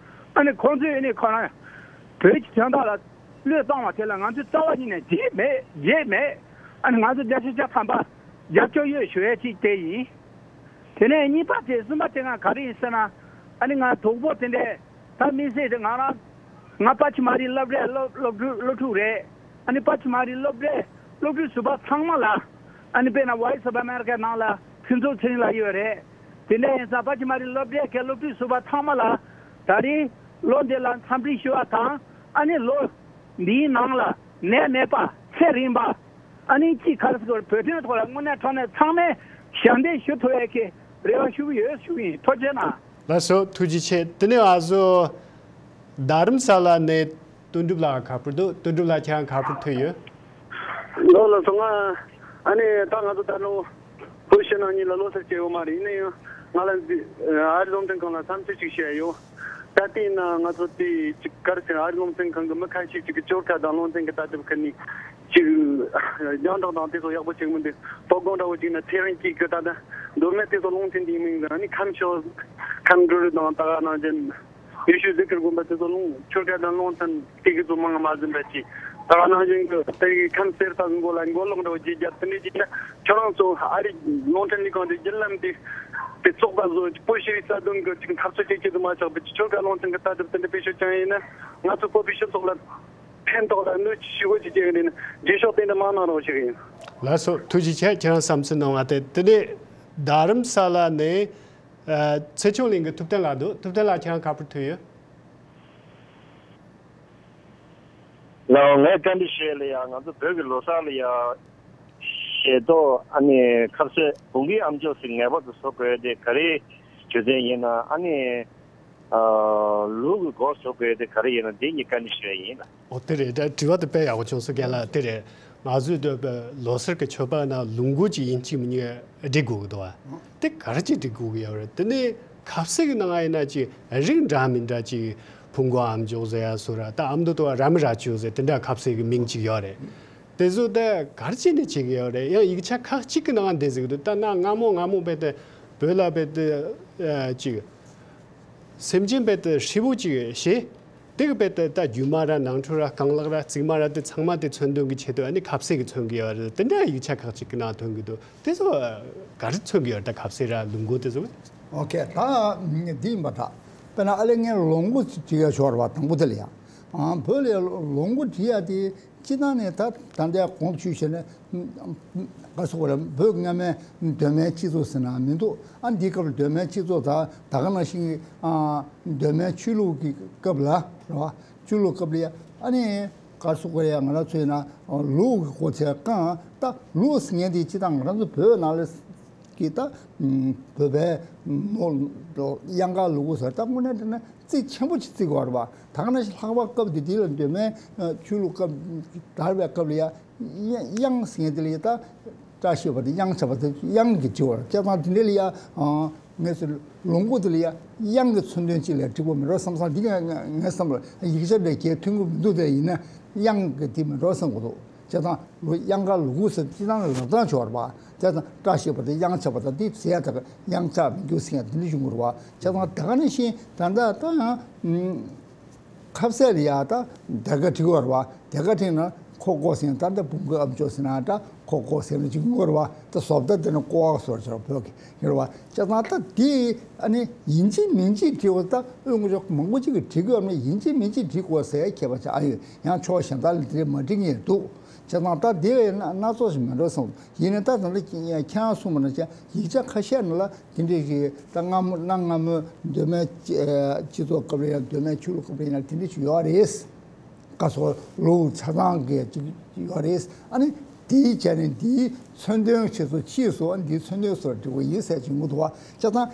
ཨ་ནི་ཁོང་ཚོས་ཨ་ནི་ཁོ་རང་བོད་ཀྱི་དོན་དག་ལ་བློས་བཏང་བ་དེ་ལ་ང་ཚོས་རྩ་བ་ཉིད་ནས་བརྗེད་མེད་བརྗེད་མེད། ཨ་ནི་ང་ཚོ་བརྒྱ་ཆ་བརྒྱ་ཐམ་པ་རྒྱབ་སྐྱོར་ཡོད་ཞུ་ཡས་ཅིག་དེ་ཡིན། དེ་ནས་གཉིས་པ་དེ་གསུམ་པ་དེ་ང་ག་རེ་ཡིན་ཟེར་ན། ཨ་ནི་ང་གྲོགས་པོ་དེ་འདྲས་ད་དམིགས་བསལ་དེ་ང་རང་ང་པ་ཆི་མ་རི་སློབ་གྲྭའི་སློབ་སློབ་ཕྲུག་སློབ་ཕྲུག་རེད། ཨ་ནི་པ་ཆི་མ་རི་སློབ་གྲྭའི་སློབ་ཕྲུག་ཟུར་པ་ཚང་མ་ལ། ཨ་ནི་དཔེར་ན་Voice of America ནང་ལ་ཕུན་ཚོགས་ཚེ་རིང་ལགས་ཡོད་རེད། དེ་འདྲ་ཡིན་ཙང་པ་ཆི་མ་རི་སློབ་གྲྭའི་གི་སློབ་ཕྲུག་ཟུར་པ་ཚང་མ་ལ་ད་རེས་ལོ་འདི་ལ་འཚམས་འདྲི་ཞུ་བ་དང་། ཨ་ནི་ལོ་འདིའི་ནང་ལ་ནད་མེད་པ་ཚེ་རིང་པ། ཨ་ནི་གཅིག་ག་རེ་ཟེར་དགོས་རེད། བོད་དོན་ཐོག་ལ་དངོས་གནས་དྲང་གནས་ཚང་མས་ཞབས་འདེགས་ཞུ་ཐུབ་ཡས་ཀྱི་རེ་བ་ཞུ་གི་ཡོད་ཞུ་གི་ཡིན། ཐུགས་རྗེ་གནང་། ལགས་སོ། ཐུགས་རྗེ་ཆེ། དེ་ནས་ང་ཚོ་རྡ་རམ་ས་ལ་ནས་དོན་གྲུབ་ལགས་ཁ་པར་འདུག་དོན་གྲུབ་ལགས་ཁྱེད་རང་ཁ་པར་ཐོན་ཡོད། ལགས་ལགས་སོ། ང་ཨ་ནི་ད་ང་ཚོ་ད་ནང་བོད་ཕྱི་ནང་གཉིས་ལ་ལོ་གསར་བྱས་ཡོད་མ་རེད། ཡིན་ན་ཡང་ང་ལ་འདི་ཨ་རི་རླུང་འཕྲིན་ཁང་ལ་བསམ་ཚུལ་ཅིག་བཤད་ཡོད། ད་ལྟའི་ན་ང་ཚོ་དེ་ཅིག་ག་རེ་ཟེར། ཨ་རི་རླུང་འཕྲིན་ཁང་གི་མི་ཁ་ཤས་ཅིག་གིས་ཆོལ་ཁ་དང་རླུང་འཕྲིན་གྱི་ལྟ་གྲུབ་ཁུར་ནས་ཅིག་རྒྱང་བསྒྲགས་དང་དེ་ཚོ་ཡག་པོ་བྱེད་མི་འདུག་དོ་དགོང་འདྲ་བོ་ཅིག་ན་ཐེ་རང་སྐྱིད་ཀྱི་ད་ལྟ་མདོ་སྨད་དེ་ཚོ་རླུང་འཕྲིན་འདི་མིན་གི་ཨ་ནི་ཁམས་ཕྱོགས་ཁམས་འགྲུལ་དང་ད་ག་ནང་བཞིན། ཡེ་ཤུ་ཟེར་གི་དགོན་པ་དེ་ཚོ་རླུང་ཆོལ་ཁ་དང་རླུང་འཕྲིན་དེ་གི་ཚོ་མང་མ་ཟིན་པ་ཅིག་ད་ག་ནང་བཞིན་གི་དེ་གི་ཁམས་གསེར་རྟ་གི་མགོ་ལ་མགོ་ལོག་འདྲ་བོ་བརྗེ་རྒྱབ་དེ་འདྲ་ཅིག་ན་ཁྱོད་རང་ཚོ་ཨ་རི་རླུང་འཕྲིན་ལས་ཁང་དེ་བརྒྱུད་ལམ་དེ་དེ་ཚོགས་པ་བཟོ་བོད་ཤེས་རིག་རྩ་དོན་གི་ཅིག་འཐབ་རྩོད་བྱེད་ཀྱི་དུ་མ་ཆགས་པའི་ཆོལ་ཁ་རླུང་འཕྲིན་གི་ལྟ་གྲུབ་དེ་འདྲ་སྤེལ་ཤོག་ཀྱང་ཡིན་ན་ང་ཚོ་བོད་པའི་སྤྱི་ཚོགས་ལ་ཕན་ཐོགས་ལ་གནོད་ཤུགས་ཆེ་གི་ཡིན་ན་རྗེས་ཕྱོགས་དེ་འདྲ་མ་གནང་རོགས་ཞིག་ཡིན། ལགས་སོ། ཐུགས་རྗེ་ཆེ། ཁྱེད་རང་བསམ་ཚུལ་གནང་བ་དེ། དེ་ནས་རྡ་རམ་ས་ལ་ནས། ཨ། ཚེ་ཆུང་གླིང་གི་ཐུབ་བསྟན་ལགས་འདུག་ཐུབ་བསྟན་ལགས་ཁྱེད་རང་ཁ་པར་ཐོན་ཡོད། ལགས། ངས་བཀའ་འདྲི་ཞུ་ཡས་ལ་ཡ། ང་ཚོ་བོད་ཀྱི་ལོ་གསར་ལ་ཡ་ཞལ་ཏོག་ཨ་ནི་ཁ་ཟས་བོང་གུའི་ཨམ་ཅོག་ཟེར་ངེས་པར་དུ་བཟོ་དགོས་དེ་ག་རེ་རྒྱུ་མཚན་ཡིན་ན། ཨ་ནི་ཨ་ལུག་གི་སྒོ་བཟོ་དགོས་དེ་ག་རེ་ཡིན་ན་དེ་གཉིས་བཀའ་འདྲི་ཞུ་ཡས་ཡིན། ཨོ་དེ་རེད། ད་དྲི་བ་དེ་དཔེ་ཡག་པོ་བྱུང་སོང་རྒན་ལགས། དེ་རེད། ང་ཚོས་འདོད་པའི་ལོ་གསར་གྱི་མཆོད་པ་ན་ལུག་མགོ་ཅིག་ཡིན་གཅིག་མིན་གཉིས་སྒྲིག་དགོས་ཀྱི་འདུག་བ། དེ་ག་རེ་ཅིག་སྒྲིག་དགོས་ཀྱི་ཡོད་རེད། དེ་ནས་ཁ་ཟས་ཀྱི་ནང་ཡིན་ན་ཅིག་རིགས་འདྲ་མི་འདྲ་ཅིག་ཕུང་གོ་ཨམ་ཅོག་ཟེར་ཡ་སོ་ར། ད་ཨ་མདོ་དུ་བ་ར་མི་ར་ཅོ་ཟེར་དེ་འདྲ་ཁ་ཟས་ཀྱི་མིང་ཅིག་ཡོད་རེད། དེ་ཚོ་ད་ག་རེ་བྱས་ནས་བྱེད་ཀྱི་ཡོད་རེད། ཡང་ཡིག་ཆ་ཁག་ཅིག་གི་ནང་འདི་ཟེར་གྱི་འདུག་ད་ན་སྔ་མོ་སྔ་མོ་བས་ཏེ་བོད་ལ་བས་ཏེ་ཅིག་སེམས་ཅན་བས་ཏེ་ཧྲིལ་པོ་ཅིག་བྱས། དེ་གི་བས་ཏེ་ད་རྒྱུ་མ་ར་ནང་ཁྲོལ་ར་རྐང་ལག་ར་རྩིག་མ་ར་དེ་ཚང་མ་དེ་མཚོན་དོན་གྱི་ཆེད་དུ་ཨ་ནི་ཁ་ཟས་ཀྱི་མཚོན་གྱི་ཡོད་རེད། དེ་འདྲ་ཡིག་ཆ་ཁག་ཅིག་གི་ནང་ཐོན་གྱི་འདུག་དེ་ཚོ་ག་རེ་མཚོན་གྱི་ཡོད་རེད། ད་ཁ་ཟས་ར་ལུག་མགོ་དེ་ཚོ། ཨོ་ཁེ། ད་འདི་ཡིན་པ་འདྲ། དཔེར་ན་ཨ་ལེ་ངས་ལུག་མགོ་ཅིག་བྲིས་ཡ་ཤོར་བ་དང་པོ་དེ་ལ་ཡ། ཨ་བོད་ལ་ལུག་མགོ་བྲིས་ཡ་དེ། སྤྱིར་བཏང་ནས་ད་ད་ལྟའི་གོང་དུ་ཞུས་བྱས་ནས་ག་སོགས་རེད། བོད་སྔ་མའི་གདོད་མའི་སྤྱི་ཚོགས་ཟེར་ན་མི་འདུག་ཨ་འདི་སྐབས་ལ་གདོད་མའི་སྤྱི་ཚོགས་ད་ད་ག་ནང་བཞིན་གདོད་མའི་ཆོས་ལུགས་ཀྱི་སྐབས་ལ་རེད་བ། ཆོས་ལུགས་སྐབས་ལ་ཡ་ཨ་ནི་ག་སོགས་རེད། ང་རང་ཚོས་ན་ལུག་གི་སྐོར་ཚེ་གང་ད་ལུག་ཟེར་མཁན་དེ་སྤྱིར་བཏང་ང་རང་ཚོ་བོད་ནང་ལ་གི་ད་བོད་པའི་ནོར་གཡང་དཀར་ལུ་གུ་ཟེར་ད་དངོས་གནས་དྲང་གནས་རྩིས་ཆེན་པོ་ཅིག་བརྩི་དགོས་རེད་པ། ད་ག་ནང་བཞིན་ལྷག་པ་སྐབས་དེ་དུས་ལ་གདོད་མའི་ཆོས་ལུགས་སྐབས་དར་བའི་སྐབས་ལ་ཡ་གཡང་གཡང་ཟེར་མཁན་དེ་ལ་ཡ་ད་བཀྲ་ཤིས་པ་དང་གཡང་ཆགས་པ་དེ་གཡང་གི་བརྗོད་པ་རེད། བྱས་ཙང་དེ་འདྲ་ལ་ཡ་ངས་ཟེར་ལུག་མགོ་དེ་ལ་ཡ་གཡང་གི་མཚོན་དོན་ཅིག་ལས་འགྲིག་པོ་མེད་འགྲོ་བསམ་སོང་། འདི་ངས་ངས་བསམ་ལ་ཡིག་ཆ་འདྲ་གལ་ཐོན་གི་མི་འདུག་དེ་ཡིན་ན་གཡང་གི་དེ་མེད་འགྲོ་བསམ་གི་འདུག་བྱས་ཙང་ལོ་གཡང་དཀར་ལུ་གུ་ཟེར་སྤྱིར་བཏང་ལ་ལབ་སྟངས་ཆོག་རེད་པ། བྱས་ཙང་བཀྲ་ཤིས་པ་དང་གཡང་ཆགས་པ་དང་དེ་ཟེར་ཡ་ད་ག་གཡང་ཆགས་མི་འགྱུར་ཟེར་ཡ་དེ་འདྲ་བྱུང་གི་རེད་པ། བྱས་ཙང་ད་ག་ནང་བཞིན་ད་ལྟ་ད་ཡང་། ཁ་ཟས་ལ་ཡ་ད་སྡེར་ཁ་བྲིས་ཡོད་རེད་བ། སྡེར་ཁ་བྲིས་ན་ཁོ་ཀོ་ཟེར་ན་ད་ལྟ་བུམ་སྐུའི་ཨ་མཆོག་ཟེར་ན་ད་ཁོ་ཀོ་ཟེར་ན་ཅིག་ཡོད་རེད་བ། ད་བཟོ་ལྟ་དེ་ན་ཀོ་ཨ་བཟོ་བྱ་བོད་ཀྱི་ཡོད་རེད་བ། བྱས་ཙང་ད་དེ་ཨ་ནི་ཡིན་གཅིག་མིན་གཅིག་བྲིས་པ་ད་དབུས་ངོ་ཅོག་མང་པོ་ཅིག་གིས་བྲིས་ཀྱི་ཡོད་མེད། ཡིན་གཅིག་མིན་གཅིག་བྲིས་དགོས་ཟེར་མཁས་པ་ཅིག་ཨ་ཡོད། ཡང་ཕྱོགས་གཞན་དག་ལ་དེ་མ་བྲིས་མཁན་འདུག་བྱས་ཙང་ད་དེ་བས་ན་སྣ་ཚོགས་ཤིག་མེད་འགྲོ་བསམ། ཡིན་ནའི་ད་ད་ལྟ་ཁྱེད་རང་གསུངས་པ་ནང་བཞིན་ཡིག་ཆ་ཁ་ཤས་ནང་ལ་དེ་འདྲའི་གི་ད་སྔ་མོ་གནའ་སྔ་མོའི་གདོད་མའི་སྤྱི་ཚོགས་སྐབས་ལ་ཡང་། གདོད་མའི་ཆོས་ལུགས་སྐབས་ལ་ཡང་དེ་འདྲ་ཞིག་ཡོད་རེད། བཀའ་སྲོལ་ལུགས་ཆ་ཚང་གི་ཅིག་ཡོད་རེད། ཨ་ནི་དེའི་ཆ་ནས་འདིའི་མཚོན་དོན་ཆེད་དུ་ཕྱིས་སུ་ཨ་ནི་འདིའི་མཚོན་དོན་སོགས་འབྲི་དགོས་ཡིན་ཟེར་གྱི་མི་འདུག་བ། བྱས་ཙང་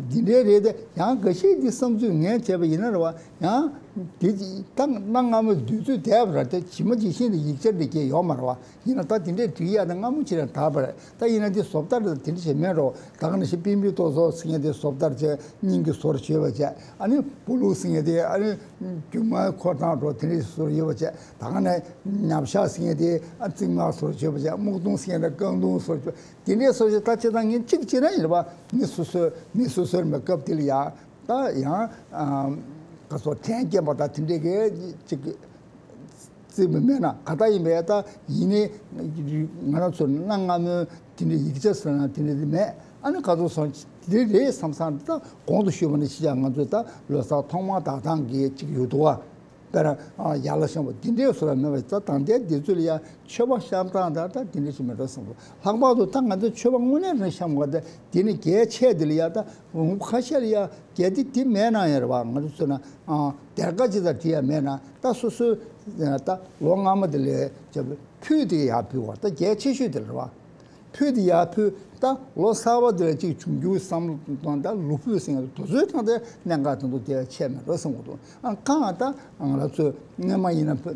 འདི་འདྲའི་རེད་དེ། ཡང་འགའ་ཤས་འདི་བསམ་ཚུལ་ངས་བྱས་པ་ཡིན་ན་རེད་བ། ཡང་འདི་ད་གནའ་སྔ་མོའི་དུས་ཚོད་འདས་པ་རེད་དེ། ཇི་མ་ཇི་བཞིན་དུ་ཡིག་ཆ་འདི་སྐད་ཡོད་མ་རེད་བ། ཡིན་ན་ད་དེ་འདྲའི་འབྲི་ཡག་དེ་སྔ་མོ་ཅིག་ལ་དར་བ་རེད། ད་ཡིན་ན་འདི་བཟོ་ལྟ་རེད། དེ་འདྲ་ཞིག་མེད་འགྲོ། ད་ག་ནང་བཞིན་པིན་པི་ཏོ་བཟོ་ཟེར་མཁན་དེ་བཟོ་ལྟར་བྱས། སྙིང་གི་བཟོར་བྱས་པ་བྱས། ཨ་ནི་སྤུ་ལུག་ཟེར་མཁན་དེ་ཨ་ནི་རྒྱུ་མའི་འཁོར་ཐང་འགྲོ་དེ་འདྲ་བཟོར་ཡོད་པ་བྱས། ད་ག་ནས་ཉབ་ཤ་ཟེར་མཁན་དེ་ཨ་རྩིག་མ་བཟོར་བྱས་པ་བྱས། སྨུག་རྡུང་ཟེར་མཁན་དེ་རྐང་རྡུང་བཟོར་བྱས། དེ་འདྲའི་བཟོ་བྱས། ད་བྱས་ཙང་ངས་གཅིག་བྱས་ན་ཡིན་པ། མི་སོ་སོའི་མི་སོ་སོའི་མི་སྐབས་དེ་ལ་ཡ་ད་ཡང་ཨ་ག་སོ་དྲན་སྐྱེན་པ་དང་དེ་འདྲའི་གི་ཅིག་རྩིས་མི་མེད་ན་ག་ད་ཡིན་པས། ད་ཡིན་ནའི་ང་རང་ཚོ་གནའ་སྔ་མོའི་དེ་འདྲའི་ཡིག་ཆ་ཟེར་ན་དེ་འདྲ་དེ་མེད། ཨ་ནི་ག་ཚོད་སོང་དེ་རེད་བསམ་བསམ། ད་གོང་དུ་ཞུས་པ་ནང་བཞིན་ང་ཚོས་ད་ལོ་གསར་ཐོག་མར་དག་སྟངས་ཀྱི་ཅིག་ཡོད་འདུག་བ། དཔེར་ན་ཡར་ལ་བཤམས་པ་དེ་འདྲའི་བཟོ་ལ་མེད་པ། ད་ད་ལྟའི་དུས་ཚོད་ལ་ཡ་མཆོད་པ་བཤམས་སྟངས་ད་ད་དེ་འདྲ་ཞིག་མེད་འགྲོ་བསམ་གྱི། ལྷག་པར་དུ་ད་ང་ཚོས་མཆོད་པ་དངོས་གནས་རང་བཤམས་པ་ད་དེ་ནི་གལ་ཆེ། དེ་ལ་ཡ་ད་ཁ་ཤས་ལ་ཡ་གལ་ཏེ་དེ་མེད་ན་ཡང་རེད་བ། ང་ཚོ་ཚོ་ན་སྡེར་ཁ་ཅིག་ད་བྲིས་ཡ་མེད་ན། ད་སོ་སོའི་ད་ལོ་སྔ་མ་དེ་ལས་བྱས་པའི་ཕུད་དེ་ཡར་ཕུལ་བ་ད་གལ་ཆེ་ཤོས་དེ་རེད་བ། ཕུད་དེ་ཡར་ཕུལ། ད་ལོ་གསར་པ་དེ་ལ་ཅིག་འབྱུང་འགྱུར་བསམ་བློ་གཏོང་། ད་ལོ་ཕུད་ཟེར་ཡ་དེ་ཚོའི་སྟེང་དེ་གནད་འགག་དེ་ཚོ་དེ་བས་ཆེ་མེད་འགྲོ་བསམ་གྱི་འདུག་ཨ་གང་ད་ང་རང་ཚོས་སྔོན་མ་ཡིན་ན་བོད་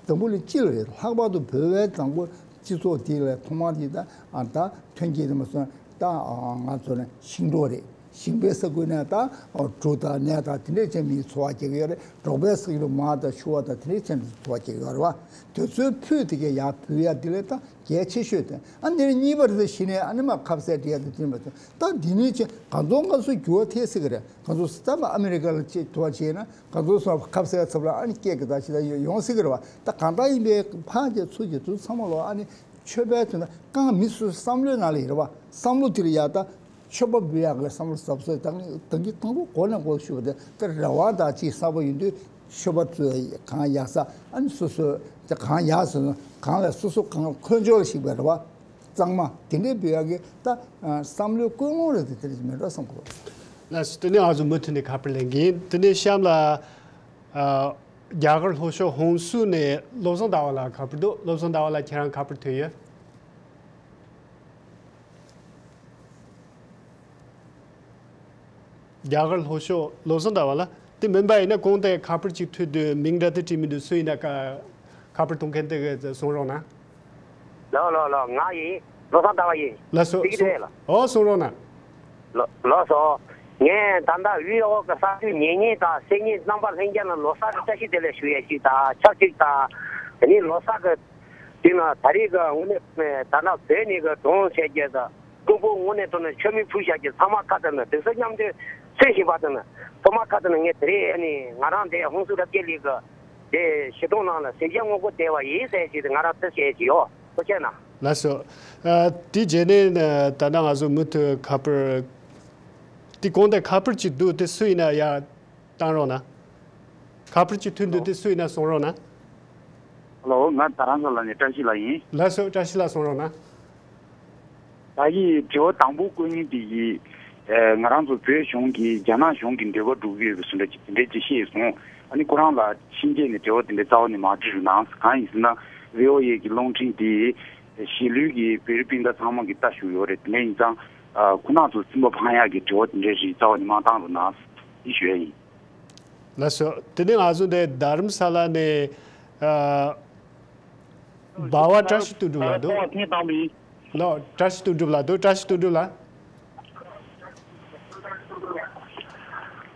འཛམ་བུ་གླིང་སྤྱི་ལ་རེད། ལྷག་པར་དུ་བོད་པའི་བཟང་པོ་སྤྱི་ཚོགས་དེ་ལ་ཐོག་མར་དེ་ད་ཨ་ད་ཐོན་སྐྱེད་དེ་མ་སོང་། ད་ང་ཚོ་ནི་ཤིང་འབྲོག་རེད། ཞིང་པའི་ས་ཁུལ་ནས་ད་གྲོ་དང་ནས་དང་དེ་འདྲས་ཅན་མིའི་འཚོ་བ་སྐྱེལ་གྱི་ཡོད་རེད། འབྲོག་པའི་ས་ཁུལ་མར་དང་ཕྱུར་བ་དང་དེ་འདྲས་ཅན་འཚོ་བ་སྐྱེལ་གྱི་ཡོད་རེད་བ། དེ་ཚོའི་ཕུད་དེ་གས་ཡར་ཕུལ་ཡ་དེ་ལས་ད་གལ་ཆེ་ཤོས་དེ། ཨ་འདིར་གཉིས་པར་དེ་གཞི་ནས་ཨ་ནི་མ་ཁ་ཟས་འབྲི་ཡ་དེ་དེ་མ་ཚོ་ད་འདི་ནས་ཅི་ག་ཚོད་ག་ཚོད་འགྱུར་བ་ཐེབས་སྲིད་ཀྱི་རེད། ག་ཚོད་ད་མ་ཨ་མི་རི་ཀ་ལ་ཅིག་དུ་བ་བྱས་ན་ག་ཚོད་སོང་ཁ་ཟས་ཚབ་ལ་ཨ་ནི་སྐྱེད་ཀྱི་ད་ཅི་ད་ཡོང་སྲིད་ཀྱི་རེད་བ། ད་གང་ལྟར་ཡིན་པའི་ཕར་གྱི་ཚུར་གྱི་དུ་ཚང་མ་ལོ་ཨ་ནི་མཆོད་པའི་དུས་ན་གང་མི་སུ་བསམ་བློའི་ནང་ལ་ཡོད་རེད་བ། བསམ་བློ་དེ་ལ་ཡ་ད་མཆོད་པ་འབུལ་ཡག་ལ་བསམ་བློ་གཟབ་གཟབ་དང་དང་གི་དང་པོ་གོ་ནས་གོ་ཞུ་བ་དེ་ད་རེ་བ་དང་ཅིག་གསར་པ་ཡིན་དུས་མཆོད་པ་ཚོས་གང་ཡག་ས་ཨ་ནི་སོ་སོ་དེ་གང་ཡག་ཟེར་ན་གང་ལ་སོ་སོ་གང་ལ་འཁོས་འཇོག་ཞིག་པའི་རེ་བ་གཙང་མ་དེ་འདྲའི་འབུལ་ཡག་གི་ད་བསམ་བློའི་ཀུན་སློང་རེད་དེ་དེ་འདྲ་ཞིག་མེད་འགྲོ་བསམ་གོ། ལགས་སོ། དེ་ནས་ང་ཚོ་མུ་མཐུད་ནས་ཁ་པར་ལེན་གྱིན། དེ་ནས་གཤམ་ལ་ཨ་རྒྱ་གར་ལྷོ་ཕྱོགས་ཧོང་སུ་ནས་བློ་བཟང་ཟླ་བ་ལགས་ཁ་པར་འདུག་བློ་བཟང་ཟླ་བ་ལགས་ཁྱེད་རང་ཁ་པར་ཐོན་ཡོད། རྒྱ་གར་ལྷོ་ཕྱོགས་བློ་བཟང་ཟླ་བ་ལགས། དེ་མིན་པ་ཡིན་ན་གོང་དེ་ཁ་པར་ཅིག་ཐོན་དུས་མིང་འདྲ་དེ་བྲིས་མི་འདུག་སུ་ཡིན་ན་ཁ་ཁ་པར་གཏོང་མཁན་དེ་ག་གསུང་རོགས་གནང་། ལགས་ལགས་ལགས། ང་ཡིན། བློ་བཟང་ཟླ་བ་ཡིན། ལགས་སོ། ཅིག་རེད་ལགས། ཨོ་གསུང་རོགས་གནང་། ལགས་ལགས་སོ། ངས་ད་ལྟ་བི་ཨོ་གི་གསར་འགྱུར་ཉན་ཉན་དང་གསན་ཉན་རྣམ་པ་ལྷན་རྒྱས་ལ་ལོ་གསར་གྱི་བཀྲ་ཤིས་བདེ་ལེགས་ཞུ་ཡས་ཤིག་དང་ཆབས་ཅིག་དང་། དེ་ནས་ལོ་གསར་གྱི་དུས་ན་ད་རེས་ཀྱི་དངོས་གནས་ད་ལྟ་བོད་ནས་ཀྱི་སྒྲུང་བཤད་རྒྱུ་དང་། རྐུན་པོ་དངོས་གནས་ཐོག་ནས་མཆོད་མེ་ཕུལ་བཞག་རྒྱུ་ཚང་མ་ཁ་ཐུག་ནས་དེ་ཚོ་མཉམ་དུ་གསན་བཞིན་པ་དང་ནི་ཐོག་མ་ཁ་ཐུག་ནས་ངས་དེ་རིང་ཨ་ནི་ང་རང་འདི་ཧོང་སུ་རབ་རྒྱས་ལགས་ཀྱི་དེ་ཞལ་ཏོག་ནང་ལ་གཟིམ་ཤག་སྔོག་པོ་བསྡད་པ་ཡིན་ཟེར་ཞིག་ང་རང་ཚོ་བཤད་ཞིག་ཡོད། ཐུགས་རྗེ་གནང་། ལགས་སོ། ཨ་དེ་རྗེས་ནས་ཨ་ད་ལྟ་ང་ཚོ་མུ་མཐུད་ཁ་པར་དེ་གོང་དེ་ཁ་པར་ཅིག་འདུག་དེ་སུ་ཡིན་ན་ཡར་བཏང་རོགས་གནང་། ཁ་པར་ཅིག་ཐོན་འདུག་དེ་སུ་ཡིན་ན་གསུང་རོགས་གནང་། ཧ་ལོ། ང་རྡ་རམ་ས་ལ་ནས་བཀྲ་ཤིས་ལགས་ཡིན། ལགས་སོ། བཀྲ་ཤིས་ལགས་གསུང་རོགས་གནང་། ད་གིན་དྲི་བ་དང་པོ་བཀོད་མཁན་དེ་གིས་ཨ་ང་རང་ཚོ་བོད་གཞུང་གིས་རྒྱ་ནག་གཞུང་གི་འབྲེལ་བ་སྒྲུབ་ཀྱི་ཡོད་པའི་བཟོ་འདྲ་ཅིག་དེ་འདྲའི་ཅིག་བཤད་སོང་། ཨ་ནི་ཁོ་རང་ལ་ཕྱིན་ཆད་ནས་དྲི་བ་དེ་འདྲའི་རྩ་བ་ནས་མ་དྲིས་རོགས་གནང་། གང་ཡིན་ཟེར་ན་བྷི་ཨོ་ཨེ་གི་རླུང་འཕྲིན་དེ་གཞིས་ལུས་ཀྱི་བོད་རིགས་སྤུན་ཟླ་ཚང་མ་གིས་ལྟ་བཞིན་ཡོད་རེད། དེ་འདྲ་ཡིན་ཙང་ཨ་ཁོ་རང་ཚོ་སེམས་པ་ཕངས་ཡག་གི་དྲི་བ་དེ་འདྲའི་རིགས་རྩ་བ་ནས་མ་བཏང་རོགས་གནང་ཞེས་ཞུ་ཡ་ཡིན། ལགས་སོ། དེ་ནས་ང་ཚོ་འདི་རྡ་རམ་ས་ལ་ནས་ཨ་འབའ་བ་བཀྲ་ཤིས་དོན་གྲུབ་ལགས་འདུག་ལགས། བཀྲ་ཤིས་དོན་གྲུབ་ལགས་འདུག་བཀྲ་ཤིས་དོན་གྲུབ་ལགས།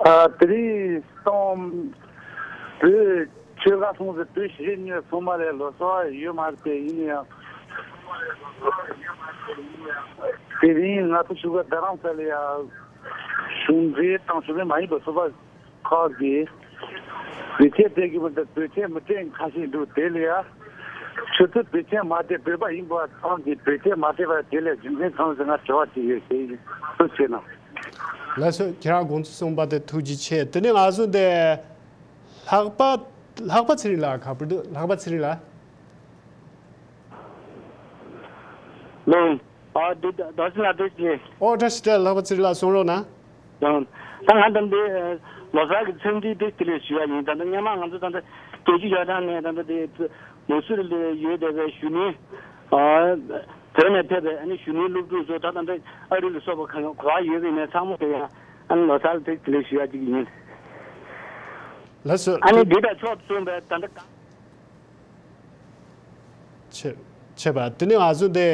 ཨ་དེ་རིང་སོང་བོད་ཆོལ་ཁ་གསུམ་ཟེར་བོད་གཞིས་བྱེས་གཉིས་ཚང་མ་ལ་ལོ་གསར་ཡོད་མ་རེད་དེ། ཡིན་ན་ཡང་དེ་རིང་ང་ཚོ་བཞུགས་སྒར་རྡ་རམ་ས་ལ་ཡ་གཞུང་འབྲེལ་དང་གཞུང་འབྲེལ་མ་ཡིན་པ་ཚོགས་པ་ཁག་གིས་ བེད་སྤྱད་སྤྲད་ཀྱི་མི་འདུག་བེད་སྤྱད་མི་སྤྲད་ཁ་ཤས་འདུག་དེ་ལ་ཡ། ཆུ་ཚོད་བེད་སྤྱད་མ་སྤྲད་བོད་པ་ཡིན་པ་ཚང་གིས་བེད་སྤྱད་མ་སྤྲད་པ་དེ་ལ་རྒྱུ་མཚན་ཚང་ཟེར་ང་དྲི་བ་ཅིག་ཡོད་ཞེས་སུ་བྱེད་ན། ལགས་སོ། ཁྱེད་རང་དགོངས་ཚུལ་གསུངས་པ་དེ་ཐུགས་རྗེ་ཆེ། དེ་ནས་ང་ཚོ་འདི་ལྷག་པ་ལྷག་པ་ཚེ་རིང་ལགས་ག་པར་འདུག་ལྷག་པ་ཚེ་རིང་ལགས། ལོ། ཨ་འདི་ད་ད་སི་ལ་འདི་ཞེས། ཨོ་བཀྲ་ཤིས་བདེ་ལེགས། ལྷག་པ་ཚེ་རིང་ལགས་གསུང་རོགས་གནང་། ད་ད་ང་ད་འདི་ལོ་གསར་གྱི་འཚམས་འདྲི་འདི་དེ་ལས་ཞུ་བ་ཡིན། ད་ལྟ་སྔོན་མ་ང་ཚོ་ད་ལྟ་རྒྱལ་སྤྱི་ཡར་ཐང་ནས་ད་ལྟ་དེ་མུ་སུ་རི་ལ་ཡོད་བསྡད་པའི་གཞོན་ནུ། ཨ་བོད་ནས་ཕེབས་པའི་ཨ་ནི་གཞོན་ནུའི་སློབ་ཕྲུག་ཚོ་ད་ད་ལྟ་ཨ་རི་ལ་སོགས་པ་གང་ག་ཡོད་པའི་ནས་ཚང་མ་དེ་ཡང་ཨ་ནི་ལོ་གསར་ལ་དེ་དེ་ལས་ཞུ་བ་ཅིག་ཡིན། ལགས་སོ། ཨ་ནི་འདི་དང་ཕྱོགས་སུ་སོང་བའི་ད་ལྟ་ག་བྱེད་བྱེད་པ། དེ་ནས་ང་ཚོ་འདི་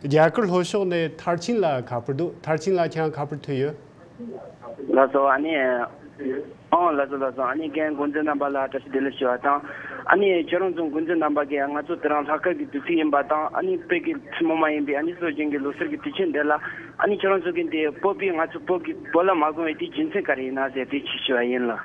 རྒྱ་གར་ལྷོ་ཕྱོགས་ནས་མཐར་ཕྱིན་ལ་ག་པར་འདུག་མཐར་ཕྱིན་ལ་ཁྱེད་རང་ག་པར་ཐུག་ཡོད། ལགས་སོ། ཨ་ནི། ཨང་། ལགས་སོ་ལགས་སོ། ཨ་ནི་རྒན་འགོ་འཛིན་རྣམ་པ་ལ་བཀྲ་ཤིས་བདེ་ལེགས་ཞུ་བ་དང་། ཨ་ནི་ཁྱེད་རང་ཚོ་འགོ་འཛིན་རྣམ་པ་གིས་ང་ཚོ་དེ་རིང་ལྷག་དཀར་གྱི་དུས་ཚིགས་ཡིན་པ་དང་། ཨ་ནི་བོད་ཀྱི་ཐུན་མོང་མ་ཡིན་པའི་ཨ་ནི་སྲོལ་རྒྱུན་གྱི་ལུགས་སྲོལ་གྱི་དུས་ཆེན་འདི་ལ། ཨ་ནི་ཁྱེད་རང་ཚོ་གིས་འདི་བོད་པའི་ང་ཚོ་བོད་ཀྱི་བོད་ལྭ་མ་གོན་པའི་དེའི་རྒྱུ་མཚན་ག་རེ་ཡིན་ན་ཟེར་དེ་ཅིག་ཞུ་བ་ཡིན་ལགས།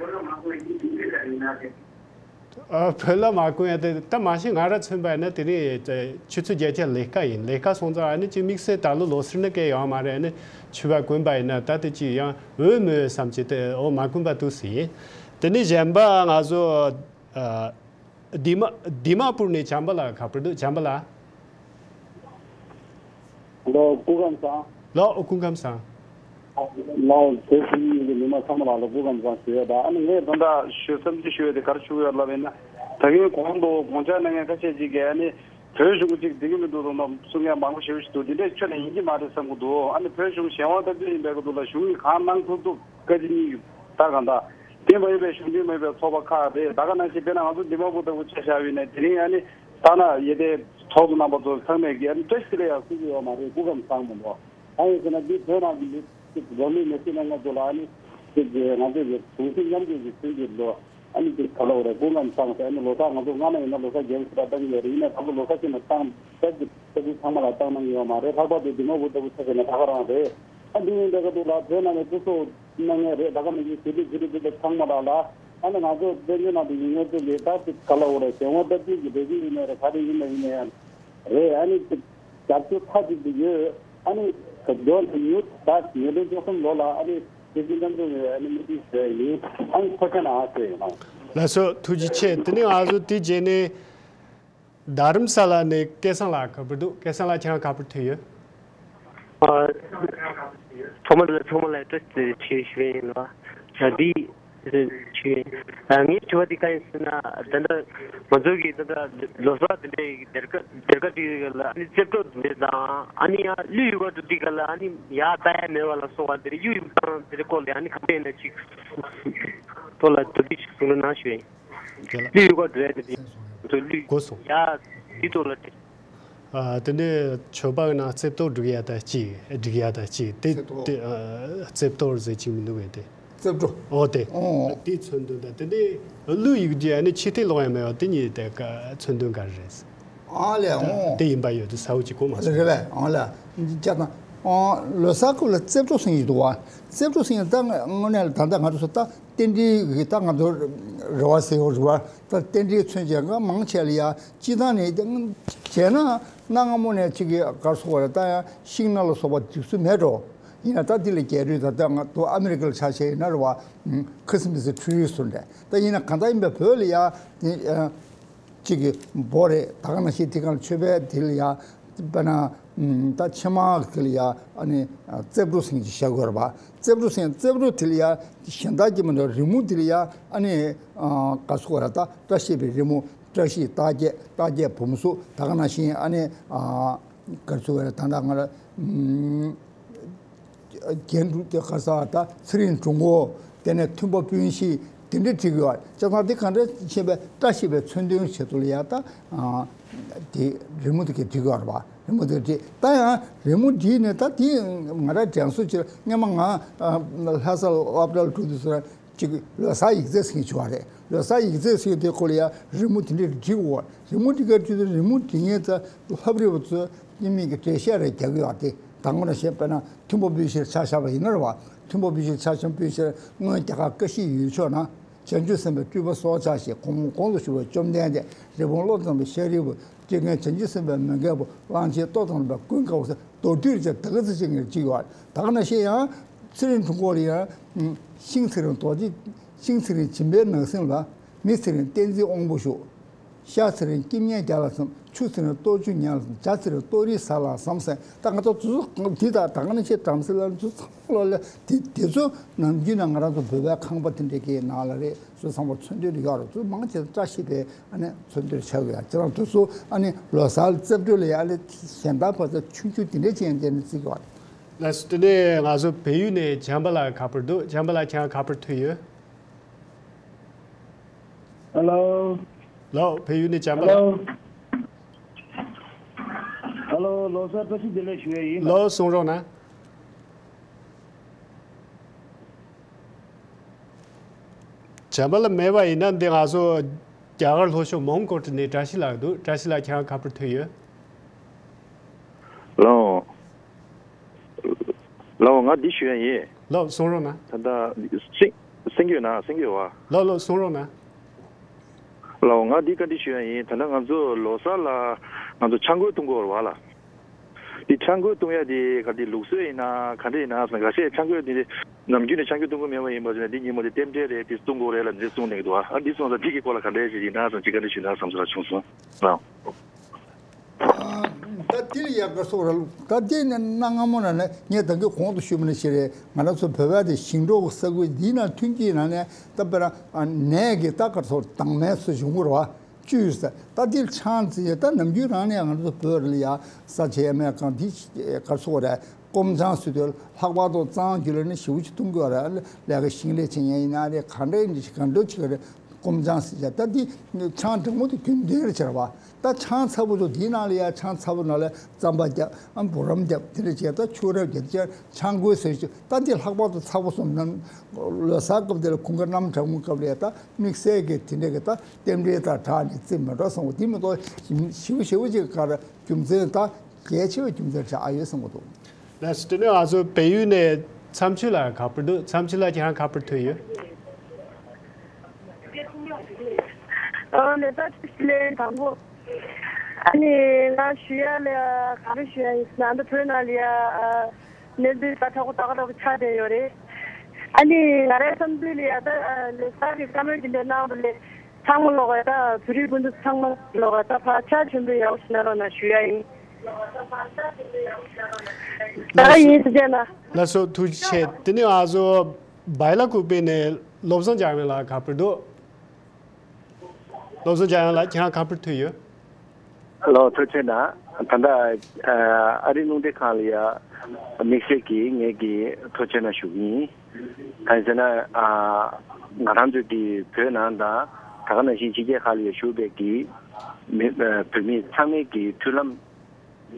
ཨ། བོད་ལྭ་མ་གོན་ཡ་དེ་ད་མ་གཞི་ང་རང་མཚོན་པ་ཡིན་ན་དེ་རིང་ཆུ་ཚོད་བརྒྱད་ཅུ་ལས་ཀ་ཡིན། ལས་ཀ་སོང་ཙང་ཨ་ནི་ཅིག་དམིགས་བསལ་ད་ལོ་ལོ་སར་ནི་སྐད་ཡོང་མ་རེད། ཨ་ནི་ཕྱུ་པ་གོན་པ་ཡིན་ན་ད་དེ་ཅིག་ཡང་འོས་མི་འོས་བསམ་གྱི་དེ་འོ་མ་གོན་པ་འདུག་ཟེར་ཡིན། དེ་ནས་གཞན་པ་ང་ཚོ་ཨ། དི་མ་དི་མ་པུར་ནས་བྱམས་པ་ལགས་ག་པར་འདུག་བྱམས་པ་ལགས། ལོ་སྐུ་ཁམས་བཟང་། ལོ་སྐུ་ཁམས་བཟང་། ལོ་བོད་ཁྱིམ་གཉིས་ཀྱི་མི་མང་ཚང་མ་ལ་ལོ་སྐུ་ཁམས་བཟང་ཞུ་ཡས་དང་། ཨ་ནི་ངས་ད་ལྟ་ཞུ་བསམ་ཚུལ་ཞུ་ཡས་དེ་ག་རེ་ཞུ་གི་ཡོད་ལབ་ཡིན་ན། ད་གིན་གོང་དུ་དགོངས་འཆར་གནང་མཁན་ཁ་ཤས་ཅིག་གིས་ཨ་ནི་བོད་གཞུང་གཅིག་བསྡད་ཀྱི་མི་འདུག་དང་གསུང་མཁན་མང་པོ་ཞེ་པོ་ཞིག་འདུག་དེ་འདྲས་ཁྱོན་ནས་ཡིན་གྱི་མ་རེད་བསམ་གྱི་འདུག་ཨ་ནི་བོད་གཞུང་གཞན་དབང་སྟབས་བདེ་ཡིན་པའི་སྐབས་དུ་ལ་གཞུང་གིས་གང་གནང་ཐུབ་ཐུབ་བཀའ་སྤྱི་གཉིས་ཀྱི་ད་གང་ལྟར། དེ་མ་ཡིན་པའི་གཞུང་འབྲེལ་མེད་པའི་ཚོགས་པ་ཁག་རེད། ད་ག་ནང་བཞིན་དཔེར་ན་ང་ཚོ་འདི་མ་བུ་ལྟ་བུ་ཆ་བཞག་པ་ཡིན་ན་དེ་རིང་ཨ་ནི་ཐ་ན་ཡེ་དེ་ཚོགས་གཙོ་རྣམ་པ་ཚོ་ཚང་མས་ཀྱི་ཨ་ནི་བཀྲ་ཤིས་བདེ་ལེགས་ཡང་གསུང་གི་ཡོད་མ་རེད། སྐུ་ཁམས་བཟང་མི་འདུག་གང་ཡིན་ཟེར་ན་འདི་བོད་ནང་གི་མི་རྒྱ་མི་མི་སེར་རྣམ་ཚོ་ལ་ཨ་ནི་ཅིག་གི་ང་ཚོ་གི་གུང་སེང་མཉམ་འབྲེལ་གྱི་ཚུལ་གྱི་ལོ་ཨ་ནི་ཅིག་ག་ལ་འོ་རེད། སྐུ་ཁམས་བཟང་ཟེར། ཨ་ནི་ལོ་གསར་ང་ཚོ་སྔ་མ་ཡིན་ན་ལོ་གསར་རྒྱལ་ཁབ་ད་བཏང་གི་ཡོད་རེད། ཡིན་ན་ད་ལོ་ལོ་གསར་ཅིག་ན་བཏང་ད་ཅིག་ད་ཅིག་ཚང་མ་ལ་བཏང་གནང་གི་ཡོད་མ་རེད། ལྷག་པར་དུ་འདི་མ་བུ་ལྟ་བུ་ཆ་བཞག་ན་ད་ག་རང་རེད། ཨ་འདི་ཡིན་ད་ག་འདུག་ལ་བོད་ནང་ནས་སྐུ་སྲོག་གནང་མཁན་རེད། ད་ག་ནང་བཞིན་དེ་དུས་དེ་དུས་དེ་དུས་ཚང་མ་ལ་ལ་ཨ་ནི་ང་ཚོ་བཙན་བྱོལ་ནང་དུ་ཡིན་མཁན་ཚོ་ལས་ད་ཅིག་ག་ལ་འོ་རེད། གཞན་དབང་སྟབས་བདེ་གི་རེ་གི་ཡིན་ནའི་རེད། ག་རེ་ཡིན་ན་ཡིན་ནའི་ཡང་རེད། ཨ་ནི་ཅིག་རྒྱབ་སྐྱོར་མཐའ་གཅིག་ཏུ་ཡོད། ཨ་ནི་ག་འདོན་དུ་ཡོད། ད་ཉིས་སྟོང་བཅུ་གསུམ་ལོ་ལ་ཨ་ནི་དེ་བཞིན་གནམ་གྲུ་ནས་ཨ་ནི་མི་ཏིས་ཟེར་ཡིན། ཨ་ནི་ཐོ་ཆ་ན་ཨ་ཟེར་ཡིན། ལགས་སོ། ཐུགས་རྗེ་ཆེ། དེ་ནས་ང་ཚོ་དེ་རྗེས་ནས་རྡ་རམ་ས་ལ་ནས་སྐལ་བཟང་ལགས་ག་པར་འདུག་སྐལ་བཟང་ལགས་ཁྱེད་རང་ག་པར་ཐུག་ཡོད། ཨ། ཚང་མ་ལ་ཚང་མ་ལ་བཀྲ་ཤིས་བདེ་ལེགས་ཞུ་ཡིན་ལ། ཨ་འདི་ཞུ་ཡིན། ཨ་ངའི་དྲི་བ་འདི་ག་ཡིན་ཟེར་ན། ད་ལྟ་ང་ཚོ་གི་ད་ལྟ་ལོ་གསར་འདི་འདྲའི་སྡེར་ཁ་སྡེར་ཁ་འདི་ལ་ཨ་ནི་རྩེབ་ཏོ་འདི་འདྲ་དང་། ཨ་ནི་ཡང་གླུ་ཡུལ་སྐོར་དུ་འདི་ག་ལ་ཨ་ནི་ཡར་ལྟ་ཡ་མེད་པ་ལ་སོགས་པ་འདི་རེད། གཡུ་ཡི་སྟངས་འདི་རེད། སྐོར་ལ་ཨ་ནི་ག་འདྲ་ཡིན་ན་ཅིག་ཐོག་ལ་དོ་སྣང་ཞིག་གསུང་རོགས་གནང་ཞུ་ཡིན། དེ་ལ་གླུ་ཡུལ་སྐོར་འགྲོ་ཡ་དེ་དེ་ཚོ་གླུ་གོ་སོང་། ཡ་དེ་ཐོག་ལ་དེ། ཨ་དེ་ནས་ཆོས་པ་ནང་རྩེབ་ཏོ་སྒྲིག་ཡ་ད་ཅིག་སྒྲིག་ཡ་ད་ཅིག་དེ་རྩེབ་ཏོ། དེ་ཨ་རྩེབ་ཏོ་ཟེར་ཅིག་མི་འདུག་གས་དེ། རྩེབ་ཏོ། ཨོ་དེ། ཨོ། དེ་མཚོན་དོན་ད་དེ་ནས་གླུ་ཡིག་རྒྱུ་ཨ་ནི་ཕྱི་ཐེ་ལོག་ཡ་མེད་པ་དེ་གཉིས་དེ་ཀ་མཚོན་དོན་ག་རེ་རེད། ཨ་ལས། ཨོ། དེ་ཡིན་པ་ཡོད་དུ་ས་འུ་ཅིག་གོ་མ་སོང་། རེད་པས། ཨོ་ལ་ཅག་དང་། ཨོ་ལོ་གསར་སྐབས་ལ་རྩེབ་ཏོ་སིང་ཡོད་འདུག་བ། རྩེབ་ཏོ་སིང་ཡོད་ད་དངོས་གནས་ལ་ད་ལྟ་ང་ཚོ་ད་རྟེན་འབྲེལ་གྱི་ད་ང་ཚོ་རེ་བ་ཟེར་བ་རེད་བ། ད་རྟེན་འབྲེལ་མཚོན་བྱེད་ང་མང་ཆེ་ལ་ཡ་སྤྱི་བཏང་ནས་བྱས་ན་གནའ་སྔ་མོ་ནས་ཅིག་གི་གར་སོགས་པ་རེད། ད་ཡང་ཤིང་སྣ་ལ་སོགས་པ་སྒྲིག་སྲོལ་མེད་འགྲོ། ཡིན་ན་ད་འདི་ལ་རྒྱལ་རུས་ད་ལྟ་ང་ཚོ་ཨ་མི་རི་ཀ་ལ་ཆ་བཞག་ཡིན་ན་རེད་བ། ཁི་སི་མི་སི་ཁྲུས་ཡུལ་སུ་འདྲ། ད་ཡིན་ན་གང་ལྟར་ཡིན་པའི་བོད་ལ་ཡ་དེ། གཅིག་གི་འབོ་རེད། ད་ག་ནང་བཞིན་དེ་ག་ལ་མཆོད་པའི་དེ་ལ་ཡ་དཔེར་ན་ད་ཕྱེ་མར་དེ་ལ་ཡ་ཨ་ནི་རྩེབ་རོ་སེང་ཅིག་བཞག་དགོས་རེད་པ། རྩེབ་རོ་སེང་རྩེབ་རོ་དེ་ལ་ཡ་གཞན་དག་གི་མི་འདུག་རི་མོ་དེ་ལ་ཡ་ཨ་ནི་ག་སོགས་ར་ད་བཀྲ་ཤིས་པའི་རི་མོ། བཀྲ་ཤིས་རྟགས་བརྒྱད། རྟགས་བརྒྱད་འབུམ་གཟུགས། ད་ག་ནང་བཞིན་ཨ་ནི་ག་སོགས་ར་ད་ད་ང་ལ། རྒྱན་དྲུག་དེ་ག་ས་ད་ཚེ་རིང་སྒྲུབ་སྐོར། དེ་ནས་མཐུན་པ་སྤུན་བཞི་དེ་འདྲ་བྲིས་ཡོད། ཅག་ཚང་དེ་གང་འདྲ་བྱས་པའི་བཀྲ་ཤིས་པའི་མཚོན་དོན་ཆེད་དུ་ལ་ཡ་ད་དེ་རི་མོ་དེ་གས་བྲིས་ཡོད་རེད་པ། རི་མོ་དེ་བྲིས་ད་ཡང་རི་མོ་བྲིས་ནས་ད་དེ་ང་རང་དྲན་གསོ་ཅིག་སྔོན་མ་ང་ལྷ་ས་སློབ་གྲྭ་ལ་འགྲོ་དུས་སུ་ཅིག་ལོ་གསར་ཡིག་ཚད་ཟིན་བྱུང་བ་རེད། ལོ་གསར་ཡིག་ཚད་ཟིན་དེ་ཁོ་ལ་ཡ་རི་མོ་དེ་འདྲ་བྲིས་དགོས། རི་མོ་བྲིས་ག་བྲིས་དུས་རི་མོ་བྲིས་མཁན་ད་ལྷ་བྲིས་པ་ཚོས་སྙིང་མིག་གི་འགྲེལ་བཤད་རེ་རྒྱག་གི་ཡོད་དེ། དང་པོ་ནས་བཤད་པ་ན་མཐུན་པ་སྤུན་བཞིར་ཆ་བཞག་པ་ཡིན་ན་རེད་བ། མཐུན་པ་སྤུན་བཞིར་ཆ་བཞག་སྤུན་བཞིར་སྔོན་རྒྱ་གར་ཀ་ཤི་ཡུལ་ཕྱོགས་ན་ བྱང་ཆུབ་སེམས་དཔའི་སྤྲུལ་པ་སྲོག་ཆགས་ཤིག། གོང་གོང་དུ་ཞུ་བའི་བཅོམ་ལྡན་འདས། རི་བོང་བློ་བཟང་པོ་ཤཱ་རིའི་བུ། སྤྲུལ་མཁན་བྱང་ཆུབ་སེམས་དཔའི་མོས་གུས་པ། གླང་ཆེན་ལྟོ་དང་ལྡན་པ་ཀུན་དགའ་བོ་ཟེར། མདོར་བསྡུས་ཀྱང་ད་ག་ཚོད་ཅིག་ངེར་གཅིག་ཡོད། ད་ག་ནང་བཞིན་ཡང་ཚེ་རིང་དྲུང་འཁོར་ལ་ཡང་། ཤིང་ཚེ་རིང་རྡོ་རྗེ། ཤིང་ཚེ་རིང་སྦྱིན་པའི་ནགས་སེང་ལ། མི་ཚེ་རིང་བསྟན་འཛིན་དབང་པོ་བཞུགས། ཤ་ཚེ་རིང་སྐྱིད་མཉེན་རྒྱ་ལ་བསམ། ཆུ་ཚེ་རིང་ལྟོ་ཆུ་ཉ་ལ་བསམ། བྱ་ཚེ་རིང་ལྟོ་རི་ས་ལ་བསམ་ཟེར། ད་ང་ཚོ་དེ་དག་ད་ག་ནང་བཞིན་བྲམ་ཟེ་ལ་ཚོ་ཚང་མ་ལོ་ལ་དེ་དེ་ཚོ་ནམ་རྒྱུན་ན་ང་རང་ཚོ་བོད་པའི་ཁང་པ་དེ་འདྲ་གི་ནང་ལ་རེད། ཚོ་ཚང་མ་མཚོན་དོན་ཡོད་རེད། ཚོ་མང་ཆེ་བཀྲ་ཤིས་པའི་ཨ་ནི་མཚོན་དོན་ཆགས་ཡོད། ཁྱེད་རང་དེ་ཚོ་ཨ་ནི་ལོ་གསར་རྩེ་གྲོལ་ལ་ཡ་ལས་གཞན་དག་ཕ་ཚ་ཆུང་ཆུང་དེ་འདྲ་ཅན་དེ་ནི་བརྩི་གི་ཡོད་རེད། ལགས་སོ། དེ་ནས་ང་ཚོ་བལ་ཡུལ་ནས་བྱམས་པ་ལགས་ཁ་པར་འདུག། བྱམས་པ་ལགས་ཁྱེད་རང་ཁ་པར་ཐོན་ཡོད། ཧེ་ལོ། ལོ། བལ་ཡུལ་ནས་བྱམས་པ་ལགས། ཧེ་ལོ། ཧེ་ལོ། ལོ་གསར་བཀྲ་ཤིས་བདེ་ལེགས་ཞུ་ཡ་ཡིན། ལོ། གསུང་རོགས་གནང་། བྱམས་པ་ལགས་མེད་པ་ཡིན་ན་འདི་ང་ཚོ་རྒྱ་གར་ལྷོ་ཕྱོགས་མོན་གྷོ་ཊི་ནས་བཀྲ་ཤིས་ལགས་འདུག། བཀྲ་ཤིས་ལགས་ཁྱེད་རང་ཁ་པར་ཐོན་ཡོད། ལོ། ལོ། ང་འདི་ཞུ་ཡ་ཡིན། ལོ། གསུང་རོགས་གནང་། ད་ལྟ་སེང་སེང་གེ་ཡོད་ན་སེང་གེ་ཡོད་བ། ལོ། ལོ། གསུང་རོགས་གནང་། ལོ། ང་འདི་བཀའ་འདྲི་ཞུ་ཡ་ཡིན། ད་ལྟ་ང་ཚོ་ལོ་གསར་ལ་ང་ཚོ་ཆང་གོས་བཏུང་གི་ཡོད་རེད་བ་ལ། འདི་ཆང་གོས་བཏུང་ཡ་འདི་ག་འདི་ལུགས་སྲོལ་ཡིན་ན་ག་འདྲ་ཡིན་ན་ཟེར་ན། འགའ་ཤས་ཆང་གོས་འདི་ནམ་རྒྱུན་ནས་ཆང་གོས་བཏུང་གི་མེད་པ་ཡིན་པ་ཟེར་ན། འདི་ཉིན་མོ་འདི་རྟེན་འབྲེལ་རེད། འདི་བཏུང་དགོས་རེད་ལབ་འདི་གསུངས་ནས་འདུག་ཨ། འདི་སོང་ཙང་འདི་གི་སྐོར་ལ་ག་འདྲ་ཞིག་ཡིན་ན་ཟེར་ཅིག་བཀའ་འདྲི་ཞུ་ན་བསམ་ས་ར་བྱུང་སོང་ཨ། ད་འདི་ལ་ཡ་ག་སོགས་ར་ལུགས་ད་འདི་ནས་གནའ་སྔ་མོ་ན་ནས་ངས་ད་གིན་གོང་དུ་ཞུས་པ་ནང་བཞིན་རེད། ང་རང་ཚོ་བོད་པ་དེ་ཞིང་འབྲོག་གི་ས་ཁུལ་འདིའི་ནང་ཐོན་སྐྱེད་ནང་ནས་ད་དཔེར་ན་ནས་ཀྱི་ད་ག་སོགས་དྭངས་མའི་ཚོ་བྱུང་གི་རེད་བ། བཅུད་ཟེར་ད་འདིར་ཆང་བརྩི་ཡ། ད་ནམ་རྒྱུན་རང་ནས་ང་ཚོ་བོད་ལ་ཡ་ས་ཆ་ཡ་མེད་གང་འདི་ག་སོགས་རེད། སྐོམ་ཆང་ཟེར་དུས་ལྷག་པར་དུ་གཙང་རྒྱུད་ལ་ནི་ཞེ་པོ་ཅིག་བཏུང་དགོས་རེད། ལས་ཀ་ཞིང་ལས་བྱེད་མཁན་ཡིན་ན་རེད། ག་འདྲ་ཡིན་ག་འདྲ་ཅིག་རེད། སྐོམ་ཆང་ཟེར་ཡ་ད་འདི་ཆང་འདྲ་མོ་དེ་རྒྱུན་ལྡན་རེད་བྱས་པ། ད་ཆང་ཚ་པོ་ཚོ་འདིའི་ནང་ལ་ཡ་ཆང་ཚ་པོ་ནང་ལ་རྩམ་པ་བརྒྱབ་ཨ་བུ་རམ་བརྒྱབ་དེ་འདྲ་བྱས། ད་ཆུ་རབ་བརྒྱབ་བྱས་ཆང་གོས་ཟེར་ཞིག་ད་འདི་ལྷག་པར་དུ་ཚ་པོ་སོང་ན་ལོ་གསར་སྐབས་དེ་ལ་ཁུངས་སྐར་གནམ་གྲང་མོ་སྐབས་ལ་ཡ་ད་དམིགས་བསལ་གྱི་དེ་འདྲ་གི་ད་རྟེན་འབྲེལ་དང་སྦྲགས་ནས་བརྩི་མི་འགྲོ་བསམ་གི་འདུག། དེ་མ་གཏོགས་ཞེ་པོ་ཞེ་པོ་ཅིག་གི་ཁར་རྒྱུ་མཚན་ད་གལ་ཆེ་བའི་རྒྱུ་མཚན་ཆགས་ཨ་ཡོད་བསམ་གི་འདུག། ལགས་སོ། དེ་ནས་ང་ཚོ་བལ་ཡུལ་ནས་མཚམས་ཆོས་ལགས་ཁ་པར་འདུག། མཚམས་ཆོས་ལགས་ཁྱེད་རང་ཁ་པར་ཐོན་ཡོད། ཨ་ནི་ད་ལན་དང་པོ། ཨ་ནི་ང་ཞུ་ཡ་ལ་ག་རེ་ཞུ་ཡ་ཡིན་ཟེར་ན། ད་བོད་ནང་ལ་ཡ་གནས་ཚུལ་ད་ཁག་པོ་ད་ག་ཁག་པོ་ཆགས་བསྡད་ཡོད་རེད། ཨ་ནི་ང་རའི་བསམ་ཚུལ་ལ་ཡ་ད་ལོ་གསར་གྱི་བཀའ་མོལ་འདི་འདྲ་གནང་བ་ལས། ཚང་མ་ལོག་ག་ད་བོད་རིགས་སྤུན་ཟླ་ཚང་མ་ལོག་ག་ད་ཕར་ཕྱག་མཆོད་འབུལ་ཡག་པོ་ཞིག་གནང་རོགས་གནང་ཞུ་ཡ་ཡིན། ད་ག་ཡིན་ཟེར་བྱས་ན། ལགས་སོ། ཐུགས་རྗེ་ཆེ། དེ་ནས་ང་ཚོ་སྦེ་ལ་ཀུ་པེ་ནས་བློ་བཟང་འཇམ་དབྱངས་ལགས་ཁ་པར་འདུག། བློ་བཟང་འཇམ་དབྱངས་ལགས་ཁྱེད་རང་ཁ་པར་ཐོན་ཡོད། ལགས་ཐུགས་རྗེ་ཆེ་གནང་། ད་ལྟ་ཨ་རི་རླུང་འཕྲིན་ཁང་ལ་ཡ་དམིགས་བསལ་གྱིས་ངེད་ཀྱིས་ཐུགས་རྗེ་ཆེ་གནང་ཞུ་གི་ཡིན། གང་ཡིན་ཟེར་ན་ཨ་ང་རང་ཚོ་གི་བོད་ནང་དང་ད་ག་ནང་བཞིན་ཕྱི་རྒྱལ་ཁག་ལ་ཡ་བཞུགས་པའི་གི་མི་ཨ་བོད་མི་ཚང་མའི་གི་མཐུན་ལམ་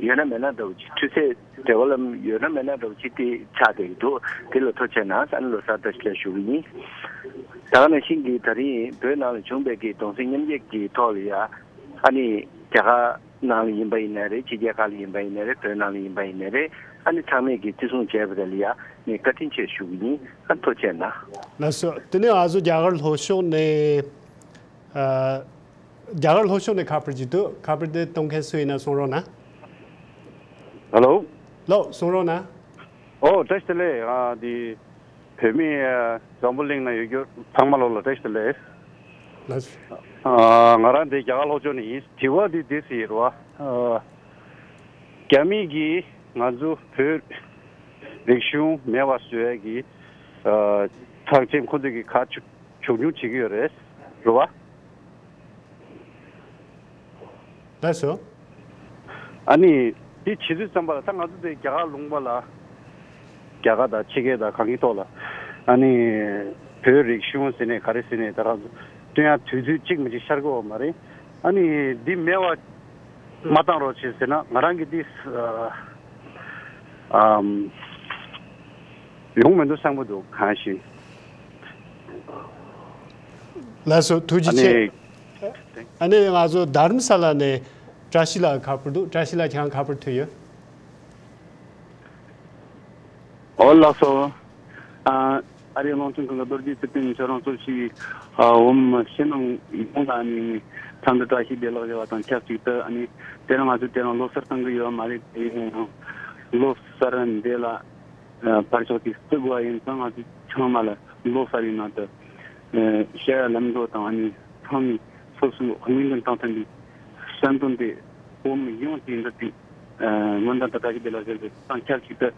ཡོད་ན་མེད་ན་འདྲ་བོ་ཅིག་མཐུན་གསལ་འབྲེལ་བ་ལམ་ཡོད་ན་མེད་ན་འདྲ་བོ་ཅིག་དེ་ཆགས་བསྡད་ཀྱི་འདུག། དེ་ལ་ཐུགས་རྗེ་ཆེ་གནང་། ཨ་ནི་ལོ་གསར་བཀྲ་ཤིས་བདེ་ལེགས་ཞུ་གི་ཡིན། ད་ག་ནང་བཞིན་གྱི་ད་རིང་བོད་ནང་ལ་བྱུང་བའི་གི་གདུང་སེམས་མཉམ་སྐྱེད་ཀྱི་ཐོག་ལ་ཡ་ཨ་ནི་རྒྱ་གར་ནང་ལ་ཡིན་པ་ཡིན་ནའི་རེད། ཕྱི་རྒྱལ་ཁག་ལ་ཡིན་པ་ཡིན་ནའི་རེད། བོད་ནང་ལ་ཡིན་པ་ཡིན་ནའི་རེད། ཨ་ནི་ཚང་མས་ཀྱིས་བརྩི་སྲུང་བྱས་པ་དེ་ལ་ཡ་ངས་བཀའ་དྲིན་ཆེ་ཞུ་གི་ཡིན། ཨ་ཐུགས་རྗེ་ཆེ་གནང་། ལགས་སོ། དེ་ནས་ང་ཚོ་རྒྱ་གར་ལྷོ་ཕྱོགས་ནས་ཨ་རྒྱ་གར་ལྷོ་ཕྱོགས་ནས་ཁ་པར་ཅིག་འདུག། ཁ་པར་དེ་གཏོང་མཁན་སུ་ཡིན་ན་གསུང་རོགས་གནང་། ཧེ་ལོ། ལོ། གསུང་རོགས་གནང་། ཨོ་བཀྲ་ཤིས་བདེ་ལེགས། ཨ་འདི་བོད་མི་ཨ་འཛམ་བུ་གླིང་ན་ཡོད་རྒྱུ་ཚང་མ་ལོ་ལ་བཀྲ་ཤིས་བདེ་ལེགས། ལགས་སོ། ཨ་ང་རང་འདི་རྒྱ་གར་ལྷོ་ཕྱོགས་ནས་ཡིན། དྲི་བ་འདི་འདི་ཟེར་རེད་བ། ཨ་རྒྱ་མི་གིས་ང་ཚོ་བོད་རིག་གཞུང་མེད་པ་བཟོ་ཡ་གི་ཨ་ཐག་ཆེན་ཁོ་ཚོས་ཀྱི་ག་ཆུ་ཆོག་མཆན་བྱེད་ཀྱི་ཡོད་རེད། རེད་བ། ལགས་སོ། ཨ་ནི་འདི་བྱེད་དུས་ཙམ་པ་ལ་ད་ང་ཚོ་འདི་རྒྱ་གར་ལུང་པ་ལ་རྒྱ་གར་དང་ཕྱི་རྒྱལ་དང་གང་གི་ཐོག་ལ་ཨ་ནི་བོད་རིག་གཞུང་ཟེར་ནས་ག་རེ་ཟེར་ནས་ད་རང་ཚོ་སྟོན་ཡ་དུས་ཚོད་གཅིག་མ་གཅིག་ཤར་གི་ཡོད་མ་རེད། ཨ་ནི་འདི་མེད་པ་མ་བཏང་རོགས་བྱེད་ཟེར་ན་ང་རང་གི་འདི་ཨ་ཨམ་ཡོང་མི་འདུག་བསམ་གི་འདུག་གང་ཞིག་ལགས་སོ། ཐུགས་རྗེ་ཆེ། ཨ་ནི་ང་ཚོ་དྷརམ་ས་ལ་ནས་བཀྲ་ཤིས་ལགས་ཁ་པར་འདུག། བཀྲ་ཤིས་ལགས་ཁྱེད་རང་ཁ་པར་ཐོན་ཡོད། ཨོ་ལགས་སོ། ཨ་ ཨ་རིའི་རླུང་འཕྲིན་ཁང་གི་རྡོ་རྗེ་ཚེ་བརྟན་ཁྱོད་རང་གཙོ་བྱས་ཨ་བོད་མི་ཕྱི་ནང་ཡོངས་ལ་ཨ་ནི་འཚམས་འདྲི་བཀྲ་ཤིས་བདེ་ལེགས་ཞུ་བ་དང་ཆབས་ཅིག་ཏུ། ཨ་ནི་དེ་རིང་ང་ཚོས་དེ་རིང་ལོ་གསར་གཏོང་གི་ཡོད་མ་རེད། དེ་ཡིན་ན་ཡང་ལོ་གསར་འདི་ལ་ཨ་ཕར་ཕྱོགས་ཀྱིས་བརྩི་དགོས་པ་ཡིན་ཙང་། ང་ཚོས་ཚང་མ་ལ་ལོ་གསར་བའི་ནང་དུ་ཨ་ཞལ་ལམ་འགྲོ་དང་། ཨ་ནི་ཚང་མས་སོ་སོའི་སྙིང་དོན་དང་མཐུན་པའི་བསམ་དོན་དེ་བོད་མི་ཡོངས་ཀྱིས་འགྲུབ་པའི་ཨ་སྨོན་འདུན་དང་བཀྲ་ཤིས་བདེ་ལེགས་ཞུ་རྒྱུ་དང་ཆབས་ཅིག་ཏུ།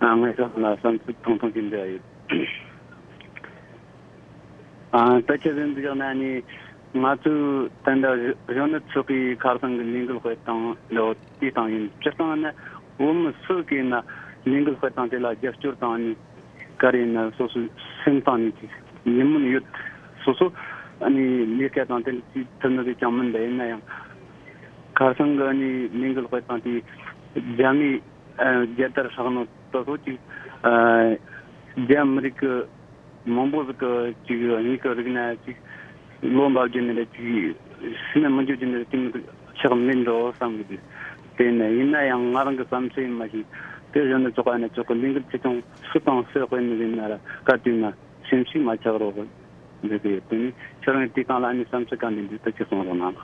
ཨ་ངས་ཁྱེད་ལ་བསམ་ཚུལ་ཐུང་ཐུང་ཞིག་འདྲི་ཡ་ཡོད། ཨ་ད་ཁྱེད་བཟོས་འདུག་ན་ནི་ང་ཚོས་ད་ལྟ་གཞོན་ནུ་ཚོགས་པའི་ཁ་སང་གི་ལས་འགུལ་སྤེལ་སྟངས་ལོ་དེ་སྟངས་ཡིན། སྤྱིར་བཏང་ནི་བོད་མི་སུ་གིས་ན་ལས་འགུལ་སྤེལ་སྟངས་དེ་ལ་རྒྱབ་སྐྱོར་དང་ནི་ག་རེ་ཡིན་ན་སོ་སོའི་སེམས་གཏིང་ནས་ཅིག་ཡིད་སྨོན་ཡོད། སོ་སོ་ཨ་ནི་ལས་ཀ་དང་དེ་འདྲ་ཅིག་ཐུབ་ནི་རེད་ཀྱང་མིན། ད་ཡིན་ན་ཡང་ཁ་སང་གི་ཨ་ནི་ལས་འགུལ་སྤེལ་སྟངས་དེ་རྒྱ་མིའི་ཨ་རྒྱལ་དར་ཧྲག་ནོ་དེ་ཚོ་ཅིག་ཨ་རྒྱ་མི་རིགས་ཀྱི་མང་པོ་ཟིག་གི་ཅིག་དངོས་ཀྱི་རིག་གནས་ཅིག་བློ་འབབ་རྒྱུ་མེད་ལ་ཅིག་ཤི་ན་མི་འགྱུར་རྒྱུ་མེད་ལ་དེ་མི་འདུག་ཆགས་མེད་འགྲོ་བསམ་གི་འདུག་དེ་ནས་ཡིན་ན་ཡང་ང་རང་གི་བསམ་ཚུལ་ཡིན་མ་ཞིག་དེ་གཞོན་ནུ་ཚོགས་པ་ཡིན་ན་ཆོག་གི། ལས་འགུལ་ཆེ་ཆུང་སུ་དང་སུ་སྤེལ་ནི་ཡིན་ན་ར་བཀའ་བསྟུན་ན་སེམས་ཤུགས་མ་ཆག་རོགས་འདུག་གི། དེ་ནས་ཁྱོད་རང་དེ་སྟེང་ལ་ནི་བསམ་ཚུལ་ག་འདྲ་འདུག་ད་ཅིག་གསུང་རོགས་གནང་།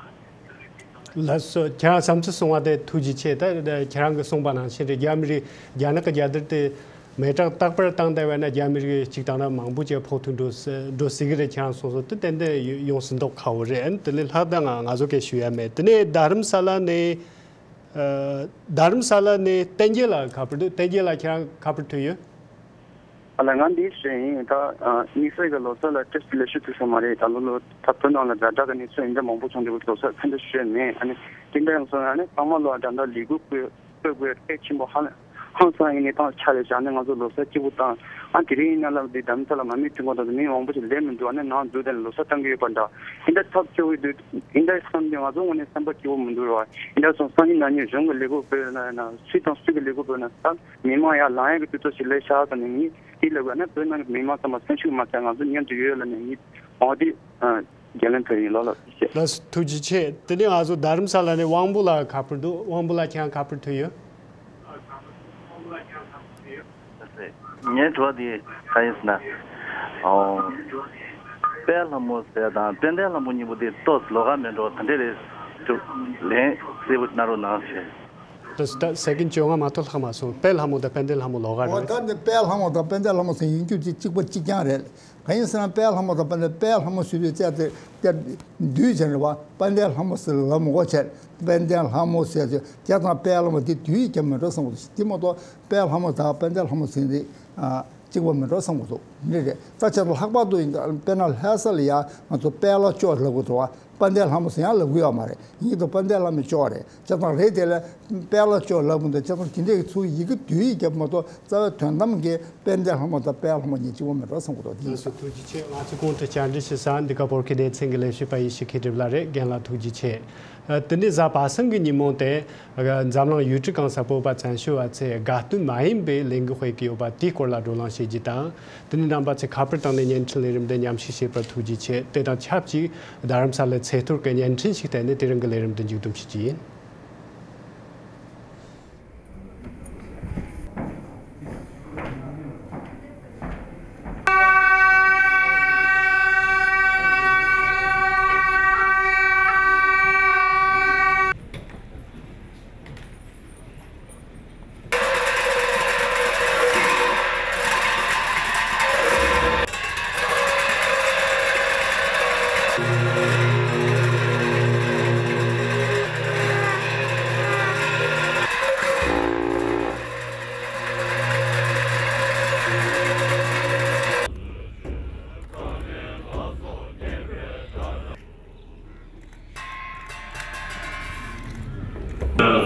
ལགས་སོ། ཁྱེད་རང་བསམ་ཚུལ་གསུང་བ་དེ་ཐུགས་རྗེ་ཆེ། ད་ཁྱེད་རང་གིས་གསུངས་པ་ནང་བཞིན་རེད། རྒྱ་མི་རིགས་རྒྱ་ནག་གི་རྒྱལ་དར་དེ་མེ་སྲེག་རྟག་པར་བཏང་བསྡད་པ་ན་རྒྱ་མི་རིགས་གཅིག་དང་ན་མང་པོ་ཅིག་ཕོག་ཐུག་འགྲོ་ས་འགྲོ་སྲིད་གི་རེད། ཁྱེད་རང་གསུངས་སོང་། དེ་ཏན་ཏན་ཡོང་སྲིད་མདོག་ཁ་པོ་རེད། དེ་ལས་ལྷག་ད་ང་ང་ཚོ་གས་ཞུ་ཡ་མེད། དེ་ནས་རྡ་རམ་ས་ལ་ནས་ཨ་རྡ་རམ་ས་ལ་ནས་བསྟན་རྒྱལ་ལགས་ཁ་པར་འདུག་བསྟན་རྒྱལ་ལགས་ཁྱེད་རང་ཁ་པར་ཐོན་ཡོད། ཨ་ལ་ང་འདི་ཞུ་ཡིན། ད་ཨ་དམིགས་བསལ་གྱི་ལོ་གསར་ལ་ཏོག་ཙམ་ལས་ཞུ་ཐུབ་སོང་མ་རེད། ད་ལོ་ལོ་ད་བོད་ནང་ལ་ཛ་དྲག་གི་གནས་ཚུལ་ཡིན་འདྲ་མང་པོ་བྱུང་འདུག་ལོ་གསར་ཕན་ཐོགས་ཞུ་ཡ་མེད། ཨ་ནི་དེ་འདྲ་ཡང་སོང་ཨ་ནི་ཚང་མ་ལོ་ཨ་ད་ལྟ་ལས་འགུལ་སྤེལ་སྤེལ་དགོས་གལ་ཆེན་པོ་ཧ་ལས་ཧང་སང་ཡིན་ནི་ཐང་ཆ་ལས་བཞག་ནས་ང་ཚོ་ལོ་གསར་སྐྱིད་པོ་དང་། ཨ་དེ་རིང་ཡིན་ན་ལ་འདི་རྡ་རམ་ས་ལ་མ་མི་ཐུན་གོང་དང་མི་མང་པོ་ཞིག་སླེབས་མི་འདུག་ཨ་ནི་ནང་འཛུལ་དེ་ལོ་གསར་བཏང་གི་ཡོད་པ་འདྲ། དེ་འདྲ་ཐབས་སྐྱོ་བོ་འདུག་དེ་འདྲ་བསམ་དུས་ང་ཚོ་ངོས་ནས་སེམས་པ་སྐྱིད་པོ་མི་འདུག་ར། དེ་འདྲ་སོང་སང་ཉིན་གནངས་ཉིན་གཞུང་གི་ལས་འགུལ་སྤེལ་ན་ཡིན་ན་སུས་དང་སུས་ཀྱི་ལས་འགུལ་སྤེལ་ན་ད། མི་མང་ཡར་ལངས་ཡག་གི་དུས་ཚོད་ཞིག་སླེབས་ཤག་ཟེར་ནས་ངས་དེ་ལབ་པ་ན་བོད་ནང་གི་མི་མང་ཚང་མ་སེམས་ཤུགས་མ་ཆག་ང་ཚོ་མཉམ་དུ་ཡོད་ལབ་ནས་ངས་འོ་དེ་ཨ་རྒྱ་ལན་ཕེབས་ཡིན། ལོ་ལ་བཤད། ལགས་སོ་ཐུགས་རྗེ་ཆེ། དེ་ནས་ང་ཚོ་རྡ་རམ་ས་ལ་ནས་དབང་པོ་ལགས་ཁ་པར་འདུག་དབང་པོ་ལགས་ཁྱེད་རང་ཁ་པར་ཐོན་ཡོད། ངའི་དྲི་བ་དེ་ག་ཡིན་ཟེར་ན། ཨོ། དཔལ་ལྷ་མོ་ཟེར་དང་དཔལ་ལྡན་ལྷ་མོ་གཉིས་པོ་དེ་ཏོག་ཙམ་ལོགས་ཀ་མེད་འགྲོ། ད་འདྲས་རེད་འདུག་ལན་གསལ་པོ་གནང་རོགས་གནང་ཞེས། ད་ད་སེ་ཀན་བཅོ་ལྔ་མ་གཏོགས་ལྷག་མ་སོང་། དཔལ་ལྷ་མོ་དང་དཔལ་ལྡན་ལྷ་མོ་ལོགས་ཀ་འོ་རེད། ད་འདི་དཔལ་ལྷ་མོ་དང་དཔལ་ལྡན་ལྷ་མོ་ཟེར་ཡིན་རྒྱུ་ཅིག་གཅིག་པ་གཅིག་རྐྱང་རེད། གང་ཡིན་ཟེར་ན་དཔལ་ལྷ་མོ་དང་དཔལ་ལྡན། དཔལ་ལྷ་མོ་ཟེར་དུས་ཅག་དེ་དེ་བདུད་ཅན་རེད་བ། དཔལ་ལྡན་ལྷ་མོ་ཟེར་ལ་མོ་གོ་ཆེར་དཔལ་ལྡན་ལྷ་མོ་ཟེར་དུས་དེ་དང་དཔལ་ལྷ་མོ་དེ་བདུད་ཀྱང་མི་འགྲོ་བསམ་གོ། དེ་མ་གཏོགས་དཔལ་ལྷ་མོ་དང་དཔལ་ལྡན་ལྷ་མོ་ཟེར་དེ་ཨ་གཅིག་པ་མི་འགྲོ་བསམ་གོ་འདུག་འདི་རེད། ད་ཆ་ལྷག་པར་དུ་དཔེར་ན་ལྷ་ས་ལ་ཡ་ང་ཚོ་དཔལ་ལྷ་ལྕོག་ལབ་གོ་འདུག་བ། དཔལ་ལྡན་ལྷ་མོ་ཟེར་ཡང་ལབ་གི་ཡོད་མ་རེད། ཡིན་གྱི་འདུག་དཔལ་ལྡན་ལྷ་མོ་ལྕོག་རེད། བྱས་ཙང་རེད་དེ་ལ་དཔལ་ལྷ་ལྕོག་ལབ་གི་འདུག་བྱས་ཙང་དེ་འདྲའི་ཚུར་ཡི་གེ་བསྡུས་ཡི་རྒྱབ་མ་གཏོགས་རྩ་བའི་དོན་དམ་གྱི་དཔལ་ལྡན་ལྷ་མོ་དང་དཔལ་ལྷ་མོ་གཉིས་གཅིག་པ་མི་འདྲ་བསམ་གྱི་འདུག་ལགས་སོ་ཐུགས་རྗེ་ཆེ། ང་ཚོ་གོང་དུ་བཅར་འདྲི་ཞུ་ས་འདི་ག་བོད་ཀྱི་སྡེ་ཚན་གྱི་ལས་བྱེད་པ་ཡེ་ཤེས་མཁས་གྲུབ་ལགས་རེད། རྒན་ལགས་ཐུགས་རྗེ་ཆེ། ཨ་དེ་ནས་གཟའ་པ་སངས་ཀྱི་ཉིན་མོ་དེ་འཛམ་གླིང་ཡུལ་གྲུ་གང་སར་བོད་པ་བཙན་བྱོལ་བ་ཚོས་དགའ་སྟོན་མ་ཡིན་པའི་ལས་འགུལ་སྤེལ་གྱི་ཡོད་པ་དེའི་སྐོར་ལ་བགྲོ་གླེང་བྱེད་རྒྱུ་དང་། དེ་ནས་རྣམ་པ་ཚོས་ཁ་པར་བཏང་ནས་བརྙན་འཕྲིན་ལས་རིམ་འདི་མཉམ་ཞུགས་བྱས་པར་ཐུགས་རྗེ་ཆེ། དེ་དང་ཆབས་ཅིག་རྡ་རམ་ས་ལའི་ཚེས་གཏོར་གྱི་བརྙན་འཕྲིན་ཞིག་བསྟན་ནས་དེ་རིང་གི་ལས་རིམ་འདི་མཇུག་བསྡོམས་བྱེད་རྒྱུ་ཡིན།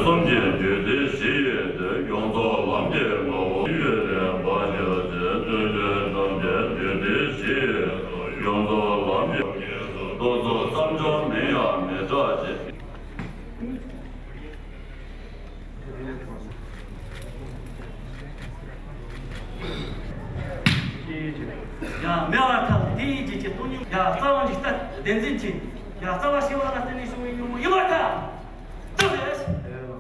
གསུམ་གྱི་འདུས་སྡེ་བཞི་ཡོད་དེ། ཡོངས་རྫོགས་ལམ་གྱི་ངོ་བོ་ཡོད་དེ། བ་ཡོད་དེ། སྟོན་ཀའི་ལམ་གྱི་འདུས་སྡེ་བཞི་ཡོད་དེ། ཡོངས་རྫོགས་ལམ་གྱི་རྟོག་ཚོགས་བསམ་བྱུང་མིན་ཡང་མི་སྐྲག་ཅིང་། ཡ་མེ་བར་ཐལ་དེ་ཡི་རྗེས་ཀྱི་སྟོང་ཉིད། ཡ་རྩ་བ་འཇིག་ལྟ་བདེན་འཛིན་གྱིས། ཡ་རྩ་བ་ཤེས་པ་ལ་བརྟེན་ནས་བྱུང་བའི་ཉོན་མོངས་ཡིན་པར་ཐལ།